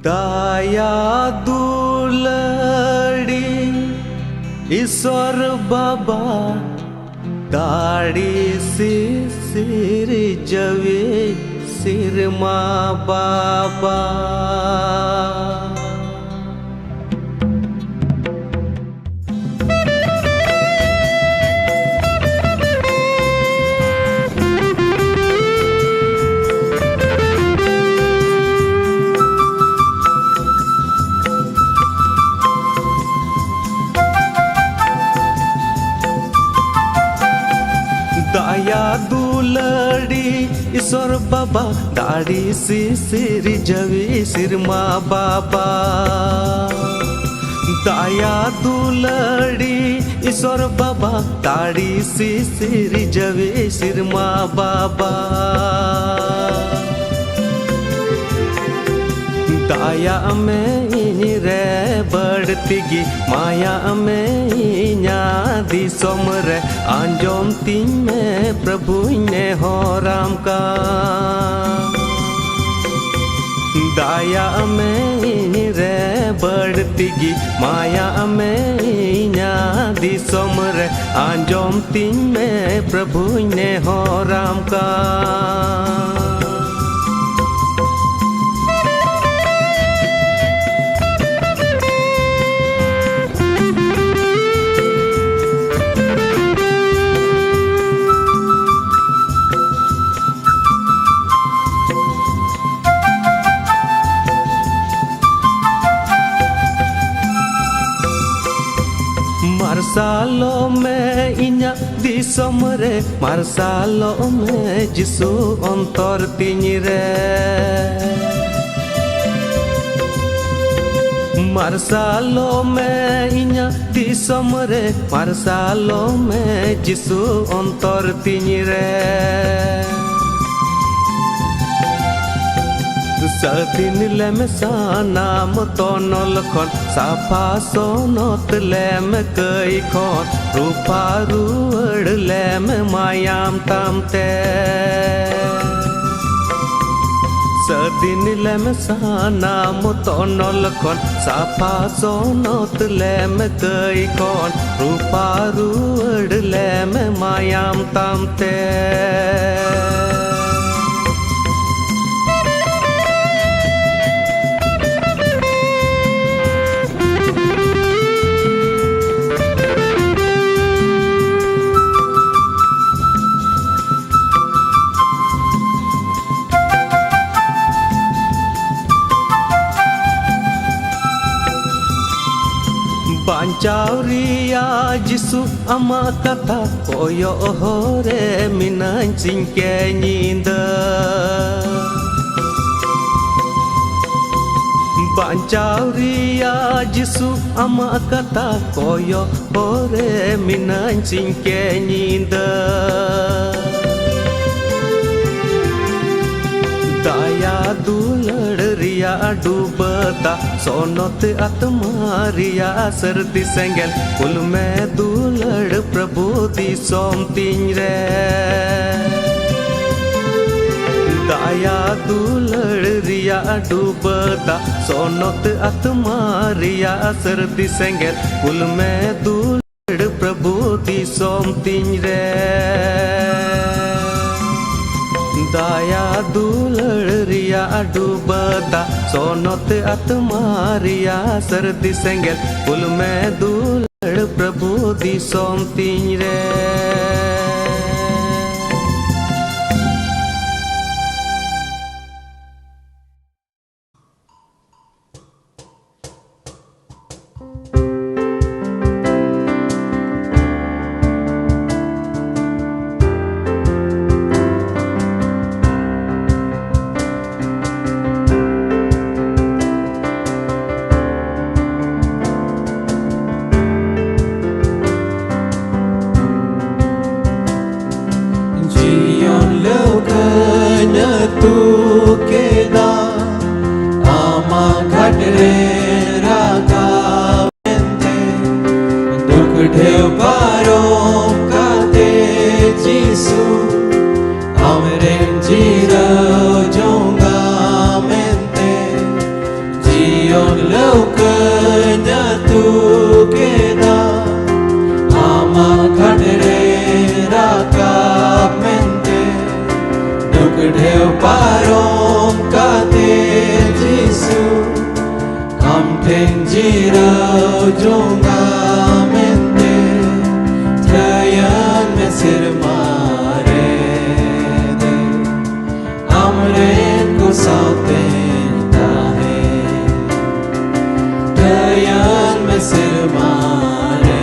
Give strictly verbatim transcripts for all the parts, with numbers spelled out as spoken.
ᱫᱟᱭᱟ ᱫᱩᱞᱟᱹᱲᱤ ᱤᱥᱚᱨ ᱵᱟᱵᱟ, ᱫᱟᱲᱮ ᱥᱤᱥᱤᱨ ᱡᱟᱹᱣᱤ ᱥᱤᱨᱢᱟ ᱵᱟᱵᱟ᱾ ᱫᱟᱭᱟ ᱫᱩᱞᱟᱹᱲᱤ ᱤᱥᱚᱨ ᱵᱟᱵᱟ, ᱫᱟᱲᱮ ᱥᱤᱥᱤᱨ ᱡᱟᱹᱣᱤ ᱥᱤᱨᱢᱟ ᱵᱟᱵᱟ᱾ ᱫᱟᱭᱟ ᱫᱩᱞᱟᱹᱲᱤ ᱤᱥᱚᱨ ᱵᱟᱵᱟ, ᱫᱟᱲᱮ ᱥᱤᱥᱤᱨ ᱡᱟᱹᱣᱤ ᱥᱤᱨᱢᱟ ᱵᱟᱵᱟ᱾ ᱫᱟᱭᱟᱜ ᱢᱮ ᱤᱧ ᱨᱮ ᱵᱟᱹᱲᱛᱤ ᱜᱮ, ᱢᱟᱭᱟᱜ ᱢᱮ ᱤᱧᱟᱹᱜ ᱫᱤᱥᱚᱢ ᱨᱮ, ᱟᱸᱡᱚᱢ ᱛᱤᱧ ᱢᱮ ᱯᱨᱚᱵᱷᱩᱧ ᱱᱮᱦᱚᱨᱟᱢ ᱠᱟᱱ᱾ ᱫᱟᱭᱟᱜ ᱢᱮ ᱤᱧ ᱨᱮ ᱵᱟᱹᱲᱛᱤ ᱜᱮ, ᱢᱟᱭᱟᱜ ᱢᱮ ᱤᱧᱟᱹᱜ ᱫᱤᱥᱚᱢ ᱨᱮ, ᱟᱸᱡᱚᱢ ᱛᱤᱧ ᱢᱮ ᱯᱨᱚᱵᱷᱩᱧ ᱱᱮᱦᱚᱨᱟᱢ ᱠᱟᱱ᱾ ᱢᱟᱨᱥᱟᱞᱚᱜ ᱢᱮ ᱤᱧᱟᱹᱜ ᱫᱤᱥᱚᱢ ᱨᱮ, ᱢᱟᱨᱥᱟᱞᱚᱜ ᱢᱮ ᱡᱤᱥᱩ ᱚᱱᱛᱚᱨ ᱛᱤᱧ ᱨᱮ᱾ ᱢᱟᱨᱥᱟᱞᱚᱜ ᱢᱮ ᱤᱧᱟᱹᱜ ᱫᱤᱥᱚᱢ ᱨᱮ, ᱢᱟᱨᱥᱟᱞᱚᱜ ᱢᱮ ᱡᱤᱥᱩ ᱚᱱᱛᱚᱨ ᱛᱤᱧ ᱨᱮ᱾ ᱥᱟᱹᱫᱷᱤᱱ ᱞᱮᱢ ᱥᱟᱱᱟᱢ ᱛᱚᱱᱚᱞ ᱠᱷᱚᱱ, ᱥᱟᱯᱷᱟ ᱥᱚᱱᱚᱛ ᱞᱮᱢ ᱠᱟᱹᱭ ᱠᱷᱚᱱ, ᱨᱩᱯᱷᱟ ᱨᱩᱣᱟᱹᱲ ᱞᱮᱢ ᱢᱟᱭᱟᱢ ᱛᱟᱢ ᱛᱮ᱾ ᱥᱟᱹᱫᱤᱱ ᱞᱮᱢ ᱥᱟᱱᱟᱢ ᱛᱚᱱᱚᱞ ᱠᱷᱚᱱ, ᱥᱟᱯᱷᱟ ᱥᱚᱱᱚᱛ ᱞᱮᱢ ᱠᱟᱹᱭ ᱠᱷᱚᱱ, ᱨᱩᱯᱟ ᱨᱩᱣᱟᱹᱲ ᱞᱮᱢ ᱢᱟᱭᱟᱢ ᱛᱟᱢ ᱛᱮ᱾ ᱵᱟᱧᱪᱟᱣ ᱨᱮᱭᱟᱜ ᱡᱤᱥᱩ ᱟᱢᱟᱜ ᱠᱟᱛᱷᱟ ᱠᱚᱭᱚᱜ ᱦᱚᱨ ᱨᱮ ᱢᱤᱱᱟᱹᱧ ᱥᱤᱧ ᱠᱮ ᱧᱤᱫᱟᱹ᱾ ᱵᱟᱧᱪᱟᱣ ᱨᱮᱭᱟᱜ ᱡᱤᱥᱩ ᱟᱢᱟᱜ ᱠᱟᱛᱷᱟ ᱠᱚᱭᱚᱜ ᱦᱚᱨ ᱨᱮ ᱢᱤᱱᱟᱹᱧ ᱥᱤᱧ ᱠᱮ ᱧᱤᱫᱟᱹ᱾ ᱫᱟᱭᱟ ᱫᱩᱞᱟᱹᱲ ᱨᱮᱭᱟᱜ ᱰᱩᱵᱟᱹ ᱫᱟᱜ, ᱥᱚᱱᱚᱛ ᱟᱛᱢᱟ ᱨᱮᱭᱟᱜ ᱥᱟᱹᱨᱫᱤ ᱥᱮᱸᱜᱮᱞ, ᱠᱩᱞ ᱢᱮ ᱫᱩᱞᱟᱹᱲ ᱯᱨᱚᱵᱷᱩ ᱫᱤᱥᱚᱢ ᱛᱤᱧ ᱨᱮ᱾ ᱫᱟᱭᱟ ᱫᱩᱞᱟᱹᱲ ᱨᱮᱭᱟᱜ ᱰᱩᱵᱟᱹ ᱫᱟᱜ, ᱥᱚᱱᱚᱛ ᱟᱛᱢᱟ ᱨᱮᱭᱟᱜ ᱥᱟᱹᱨᱫᱤ ᱥᱮᱸᱜᱮᱞ, ᱠᱩᱞ ᱢᱮ ᱫᱩᱞᱟᱹᱲ ᱯᱨᱚᱵᱷᱩ ᱫᱤᱥᱚᱢ ᱛᱤᱧ ᱨᱮ᱾ ᱫᱟᱭᱟ ᱫᱩᱞᱟᱹᱲ ᱨᱮᱭᱟᱜ ᱰᱩᱵᱟᱹ ᱫᱟᱜ, ᱥᱚᱱᱚᱛ ᱟᱛᱢᱟ ᱨᱮᱭᱟᱜ ᱥᱟᱹᱨᱫᱤ ᱥᱮᱸᱜᱮᱞ, ᱠᱩᱞ ᱢᱮ ᱫᱩᱞᱟᱹᱲ ᱯᱨᱚᱵᱷᱩ ᱫᱤᱥᱚᱢ ᱛᱤᱧ ᱨᱮ᱾ ᱡᱤᱨᱟᱹᱣ ᱡᱚᱝᱟ ᱢᱮᱱᱛᱮ ᱴᱷᱟᱹᱭᱟᱹᱱ ᱢᱮ ᱥᱮᱨᱢᱟ ᱨᱮ᱾ ᱟᱢᱨᱮᱱ ᱠᱚ ᱥᱟᱶᱛᱮᱧ ᱛᱟᱦᱮᱸ᱾ ᱴᱷᱟᱹᱭᱟᱹᱱ ᱢᱮ ᱥᱮᱨᱢᱟ ᱨᱮ᱾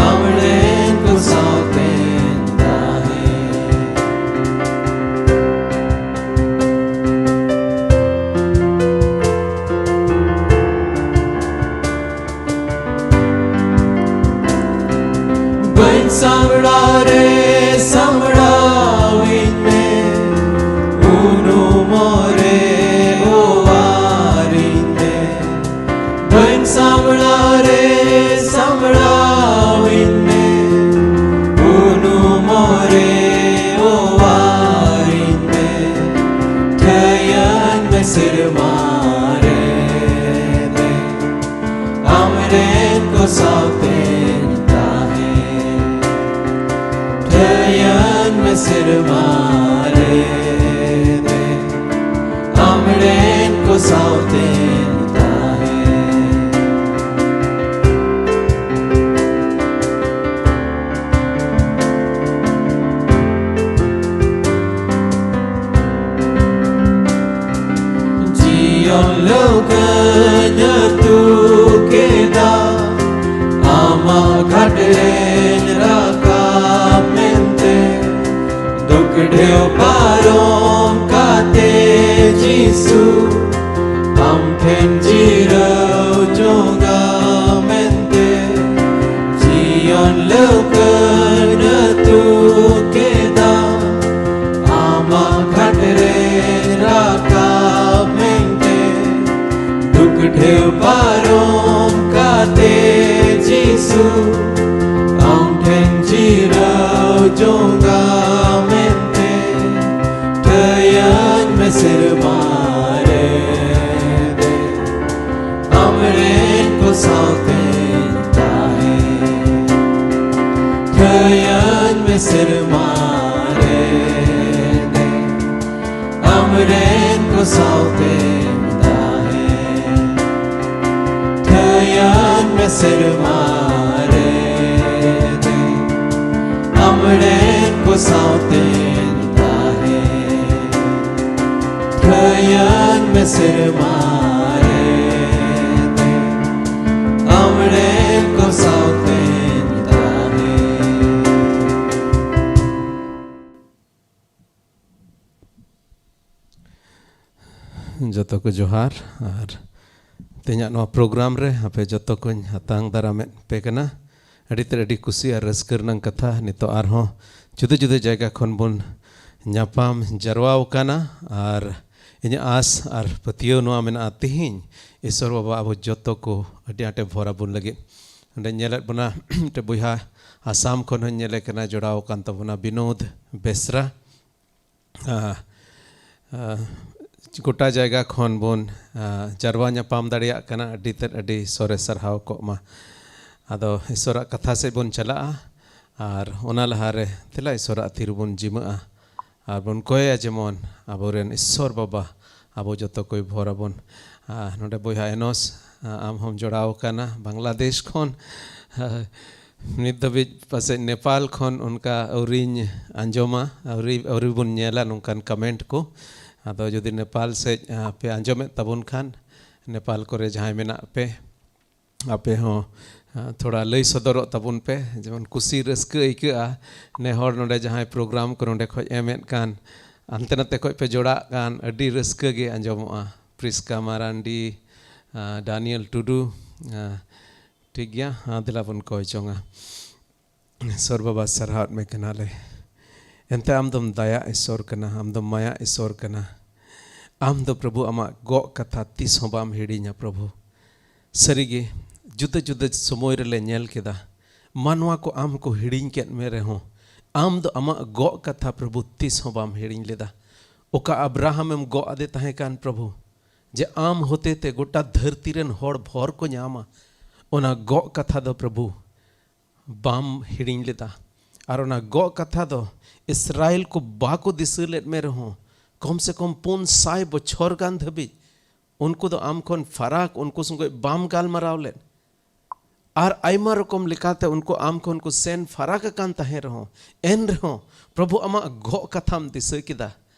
ᱟᱢᱨᱮᱱ ᱠᱚ ᱥᱟᱶᱛᱮᱧ ᱛᱟᱦᱮᱸ᱾ ᱵᱟᱹᱧ ᱥᱟᱢᱲᱟᱣ ᱨᱮ ᱥᱟᱢᱲᱟᱣᱤᱧ ᱢᱮ, ᱩᱱᱩᱢᱚᱜ ᱨᱮ ᱚᱣᱟᱨᱤᱧ ᱢᱮ᱾ ᱵᱟᱹᱧ ᱥᱟᱢᱲᱟᱣ ᱨᱮ ᱥᱟᱢᱲᱟᱣᱤᱧ ᱢᱮ, ᱩᱱᱩᱢᱚᱜ ᱨᱮ ᱚᱣᱟᱨᱤᱧ ᱢᱮ᱾ ᱴᱷᱟᱹᱭᱟᱹᱱ ᱢᱮ ᱥᱮᱨᱢᱟ ᱨᱮ᱾ ᱟᱢᱨᱮᱱ ᱠᱚ ᱥᱟᱶᱛᱮᱧ ᱛᱟᱦᱮᱸ᱾ ᱴᱷᱟᱹᱭᱟᱹᱱ ᱢᱮ ᱥᱮᱨᱢᱟ ᱨᱮ᱾ ᱟᱢᱨᱮᱱ ᱠᱚ ᱥᱟᱶᱛᱮᱧ ᱛᱟᱦᱮᱸ᱾ ᱡᱤᱭᱚᱱ ᱞᱟᱹᱣᱠᱟᱹᱧ ᱟᱹᱛᱩ ᱠᱮᱫᱟ, ᱟᱢᱟᱜ ᱜᱷᱟᱴ ᱨᱮᱧ ᱨᱟᱠᱟᱵ ᱢᱮᱱᱛᱮ᱾ ᱫᱩᱠ ᱰᱷᱮᱣ ᱯᱟᱨᱚᱢ ᱠᱟᱛᱮ ᱡᱤᱥᱩ, ᱟᱢ ᱴᱷᱮᱱ ᱡᱤᱨᱟᱹᱣ ᱡᱚᱝᱟ ᱢᱮᱱᱛᱮ᱾ ᱡᱤᱭᱚᱱ ᱞᱟᱹᱣᱠᱟᱹᱧ ᱟᱹᱛᱩ ᱠᱮᱫᱟ, ᱟᱢᱟᱜ ᱜᱷᱟᱴ ᱨᱮᱧ ᱨᱟᱠᱟᱵ ᱢᱮᱱᱛᱮ᱾ ᱫᱩᱠ ᱰᱷᱮᱣ ᱯᱟᱨᱚᱢ ᱠᱟᱛᱮ ᱡᱤᱥᱩ, ᱟᱢ ᱴᱷᱮᱱ ᱡᱤᱨᱟᱹᱣ ᱡᱚᱝᱟ ᱢᱮᱱᱛᱮ᱾ ᱴᱷᱟᱹᱭᱟᱹᱧ ᱢᱮ ᱥᱮᱨᱢᱟ ᱨᱮ᱾ ᱟᱢᱨᱮᱱ ᱠᱚ ᱥᱟᱶᱛᱮᱧ ᱛᱟᱦᱮᱸ᱾ ᱴᱷᱟᱹᱭᱟᱹᱧ ᱢᱮ ᱥᱮᱨᱢᱟ ᱨᱮ᱾ ᱟᱢᱨᱮᱱ ᱠᱚ ᱥᱟᱶᱛᱮᱧ ᱛᱟᱦᱮᱸ᱾ ᱥᱮᱨᱢᱟ ᱨᱮ ᱟᱢᱨᱮᱱ ᱠᱚ ᱥᱟᱶᱛᱮᱧ ᱛᱟᱦᱮᱸ᱾ ᱴᱷᱟᱹᱭᱟᱹᱧ ᱢᱮ ᱥᱮᱨᱢᱟ ᱨᱮ ᱟᱢᱨᱮᱱ ᱠᱚ ᱥᱟᱶᱛᱮᱧ ᱛᱟᱦᱮᱸ᱾ ᱡᱚᱛᱚ ᱠᱚ ᱡᱚᱦᱟᱨ᱾ ᱟᱨ ᱛᱮᱦᱮᱧᱟᱜ ᱱᱚᱣᱟ ᱯᱨᱳᱜᱨᱟᱢ ᱨᱮ ᱟᱯᱮ ᱡᱚᱛᱚ ᱠᱚᱧ ᱟᱛᱟᱝ ᱫᱟᱨᱟᱢᱮᱫ ᱯᱮ ᱠᱟᱱᱟ᱾ ᱟᱹᱰᱤ ᱛᱮᱫ ᱟᱹᱰᱤ ᱠᱩᱥᱤ ᱟᱨ ᱨᱟᱹᱥᱠᱟᱹ ᱨᱮᱱᱟᱜ ᱠᱟᱛᱷᱟ, ᱱᱤᱛᱚᱜ ᱟᱨᱦᱚᱸ ᱡᱩᱫᱟᱹ ᱡᱩᱫᱟᱹ ᱡᱟᱭᱜᱟ ᱠᱷᱚᱱ ᱵᱚᱱ ᱧᱟᱯᱟᱢ ᱡᱟᱨᱣᱟᱣ ᱠᱟᱱᱟ᱾ ᱟᱨ ᱤᱧᱟᱹᱜ ᱟᱸᱥ ᱟᱨ ᱯᱟᱹᱛᱭᱟᱹᱣ ᱱᱚᱣᱟ ᱢᱮᱱᱟᱜᱼᱟ, ᱛᱮᱦᱮᱧ ᱤᱥᱚᱨ ᱵᱟᱵᱟ ᱟᱵᱚ ᱡᱚᱛᱚ ᱠᱚ ᱟᱹᱰᱤ ᱟᱸᱴᱮ ᱵᱷᱚᱨ ᱟᱵᱚᱱ ᱞᱟᱹᱜᱤᱫ᱾ ᱚᱸᱰᱮ ᱧᱮᱞᱮᱫ ᱵᱚᱱᱟ ᱢᱤᱫᱴᱮᱱ ᱵᱚᱭᱦᱟ ᱟᱥᱟᱢ ᱠᱷᱚᱱ ᱦᱚᱸᱧ ᱧᱮᱞᱮ ᱠᱟᱱᱟ, ᱡᱚᱲᱟᱣ ᱟᱠᱟᱱ ᱛᱟᱵᱚᱱᱟ ᱵᱤᱱᱳᱫ ᱵᱮᱥᱨᱟ᱾ ᱟᱸ, ᱟᱸ, ᱜᱚᱴᱟ ᱡᱟᱭᱜᱟ ᱠᱷᱚᱱ ᱵᱚᱱ, ᱟᱸ, ᱡᱟᱨᱣᱟ ᱧᱟᱯᱟᱢ ᱫᱟᱲᱮᱭᱟᱜ ᱠᱟᱱᱟ᱾ ᱟᱹᱰᱤ ᱛᱮᱫ ᱟᱹᱰᱤ ᱥᱚᱨᱮᱥ ᱥᱟᱨᱦᱟᱣ ᱠᱚᱜ ᱢᱟ᱾ ᱟᱫᱚ ᱤᱥᱚᱨᱟᱜ ᱠᱟᱛᱷᱟ ᱥᱮᱫ ᱵᱚᱱ ᱪᱟᱞᱟᱜᱼᱟ, ᱟᱨ ᱚᱱᱟ ᱞᱟᱦᱟᱨᱮ ᱫᱮᱞᱟ ᱤᱥᱚᱨᱟᱜ ᱛᱤ ᱨᱮᱵᱚᱱ ᱡᱤᱢᱟᱹᱜᱼᱟ ᱟᱨ ᱵᱚᱱ ᱠᱚᱭᱟ ᱡᱮᱢᱚᱱ ᱟᱵᱚᱨᱮᱱ ᱤᱥᱚᱨ ᱵᱟᱵᱟ ᱟᱵᱚ ᱡᱚᱛᱚ ᱠᱚᱭ ᱵᱷᱚᱨ ᱟᱵᱚᱱ᱾ ᱟᱨ ᱱᱚᱰᱮ ᱵᱚᱭᱦᱟ ᱮᱱᱚᱥ, ᱟᱢ ᱦᱚᱸᱢ ᱡᱚᱲᱟᱣ ᱟᱠᱟᱱᱟ ᱵᱟᱝᱞᱟᱫᱮᱥ ᱠᱷᱚᱱ᱾ ᱱᱤᱛ ᱫᱷᱟᱹᱵᱤᱡ ᱯᱟᱥᱮᱡ ᱱᱮᱯᱟᱞ ᱠᱷᱚᱱ ᱚᱱᱠᱟ ᱟᱹᱣᱨᱤᱧ ᱟᱸᱡᱚᱢᱟ, ᱟᱹᱣᱨᱤ, ᱟᱹᱣᱨᱤ ᱵᱚᱱ ᱧᱮᱞᱟ ᱱᱚᱝᱠᱟᱱ ᱠᱚᱢᱮᱱᱴ ᱠᱚ᱾ ᱟᱫᱚ ᱡᱩᱫᱤ ᱱᱮᱯᱟᱞ ᱥᱮᱫ, ᱟᱸ, ᱯᱮ ᱟᱸᱡᱚᱢᱮᱫ ᱛᱟᱵᱚᱱ ᱠᱷᱟᱱ, ᱱᱮᱯᱟᱞ ᱠᱚᱨᱮ ᱡᱟᱦᱟᱸᱭ ᱢᱮᱱᱟᱜ ᱯᱮ, ᱟᱯᱮ ᱦᱚᱸ, ᱟᱸ, ᱛᱷᱚᱲᱟ ᱞᱟᱹᱭ ᱥᱚᱫᱚᱨᱚᱜ ᱛᱟᱵᱚᱱ ᱯᱮ, ᱡᱮᱢᱚᱱ ᱠᱩᱥᱤ ᱨᱟᱹᱥᱠᱟᱹ ᱟᱹᱭᱠᱟᱹᱜᱼᱟ᱾ ᱱᱮ ᱦᱚᱲ ᱱᱚᱰᱮ ᱡᱟᱦᱟᱸᱭ ᱯᱨᱳᱜᱨᱟᱢ ᱠᱚ ᱱᱚᱰᱮ ᱠᱷᱚᱡ ᱮᱢᱮᱫ ᱠᱟᱱ, ᱦᱟᱱᱛᱮ ᱱᱟᱛᱮ ᱠᱷᱚᱡ ᱯᱮ ᱡᱚᱲᱟᱜ ᱠᱟᱱ, ᱟᱹᱰᱤ ᱨᱟᱹᱥᱠᱟᱹ ᱜᱮ ᱟᱸᱡᱚᱢᱚᱜᱼᱟ᱾ ᱯᱨᱤᱥᱠᱟ ᱢᱟᱨᱟᱱᱰᱤ, ᱟᱸ, ᱰᱟᱱᱤᱭᱮᱞ ᱴᱩᱰᱩ, ᱟᱸ, ᱴᱷᱤᱠ ᱜᱮᱭᱟ, ᱦᱮᱸ, ᱫᱮᱞᱟ ᱵᱚᱱ ᱠᱚᱭ ᱡᱚᱝᱟ᱾ ᱤᱥᱚᱨ ᱵᱟᱵᱟ, ᱥᱟᱨᱦᱟᱣᱮᱫ ᱢᱮ ᱠᱟᱱᱟᱞᱮ᱾ ᱮᱱᱛᱮ ᱟᱢ ᱫᱚᱢ ᱫᱟᱭᱟ ᱤᱥᱚᱨ ᱠᱟᱱᱟ, ᱟᱢ ᱫᱚᱢ ᱢᱟᱭᱟ ᱤᱥᱚᱨ ᱠᱟᱱᱟ᱾ ᱟᱢ ᱫᱚ ᱯᱨᱚᱵᱷᱩ ᱟᱢᱟᱜ ᱜᱚᱜ ᱠᱟᱛᱷᱟ ᱛᱤᱥ ᱦᱚᱸ ᱵᱟᱢ ᱦᱤᱲᱤᱧᱟ ᱯᱨᱚᱵᱷᱩ᱾ ᱥᱟᱹᱨᱤᱜᱮ, ᱡᱩᱫᱟᱹ ᱡᱩᱫᱟᱹ ᱥᱚᱢᱚᱭ ᱨᱮᱞᱮ ᱧᱮᱞ ᱠᱮᱫᱟ, ᱢᱟᱱᱣᱟ ᱠᱚ ᱟᱢ ᱠᱚ ᱦᱤᱲᱤᱧ ᱠᱮᱫ ᱢᱮ ᱨᱮᱦᱚᱸ, ᱟᱢ ᱫᱚ ᱟᱢᱟᱜ ᱜᱚᱜ ᱠᱟᱛᱷᱟ ᱯᱨᱚᱵᱷᱩ ᱛᱤᱥ ᱦᱚᱸ ᱵᱟᱢ ᱦᱤᱲᱤᱧ ᱞᱮᱫᱟ᱾ ᱚᱠᱟ ᱟᱵᱨᱟᱦᱟᱢᱮᱢ ᱜᱚᱜ ᱟᱫᱮ ᱛᱟᱦᱮᱸ ᱠᱟᱱ ᱯᱨᱚᱵᱷᱩ, ᱡᱮ ᱟᱢ ᱦᱚᱛᱮᱛᱮ ᱜᱚᱴᱟ ᱫᱷᱟᱹᱨᱛᱤ ᱨᱮᱱ ᱦᱚᱲ ᱵᱷᱚᱨ ᱠᱚ ᱧᱟᱢᱟ, ᱚᱱᱟ ᱜᱚᱜ ᱠᱟᱛᱷᱟ ᱫᱚ ᱯᱨᱚᱵᱷᱩ ᱵᱟᱢ ᱦᱤᱲᱤᱧ ᱞᱮᱫᱟ᱾ ᱟᱨ ᱚᱱᱟ ᱜᱚᱜ ᱠᱟᱛᱷᱟ ᱫᱚ ᱤᱥᱨᱟᱭᱮᱞ ᱠᱚ ᱵᱟᱠᱚ ᱫᱤᱥᱟᱹ ᱞᱮᱫ ᱢᱮ ᱨᱮᱦᱚᱸ, ᱠᱚᱢ ᱥᱮ ᱠᱚᱢ ᱯᱩᱱ ᱥᱟᱭ ᱵᱚᱪᱷᱚᱨ ᱜᱟᱱ ᱫᱷᱟᱹᱵᱤᱡ ᱩᱱᱠᱩ ᱫᱚ ᱟᱢ ᱠᱷᱚᱱ ᱯᱷᱟᱨᱟᱠ, ᱩᱱᱠᱩ ᱥᱚᱸᱜᱮ ᱵᱟᱢ ᱜᱟᱞᱢᱟᱨᱟᱣ ᱞᱮᱫ᱾ ᱟᱨ ᱟᱭᱢᱟ ᱨᱚᱠᱚᱢ ᱞᱮᱠᱟᱛᱮ ᱩᱱᱠᱩ ᱟᱢ ᱠᱷᱚᱱ ᱠᱚ ᱥᱮᱱ ᱯᱷᱟᱨᱟᱠ ᱟᱠᱟᱱ ᱛᱟᱦᱮᱸ ᱨᱮᱦᱚᱸ, ᱮᱱ ᱨᱮᱦᱚᱸ ᱯᱨᱚᱵᱷᱩ ᱟᱢᱟᱜ ᱜᱚᱜ ᱠᱟᱛᱷᱟᱢ ᱫᱤᱥᱟᱹ ᱠᱮᱫᱟ᱾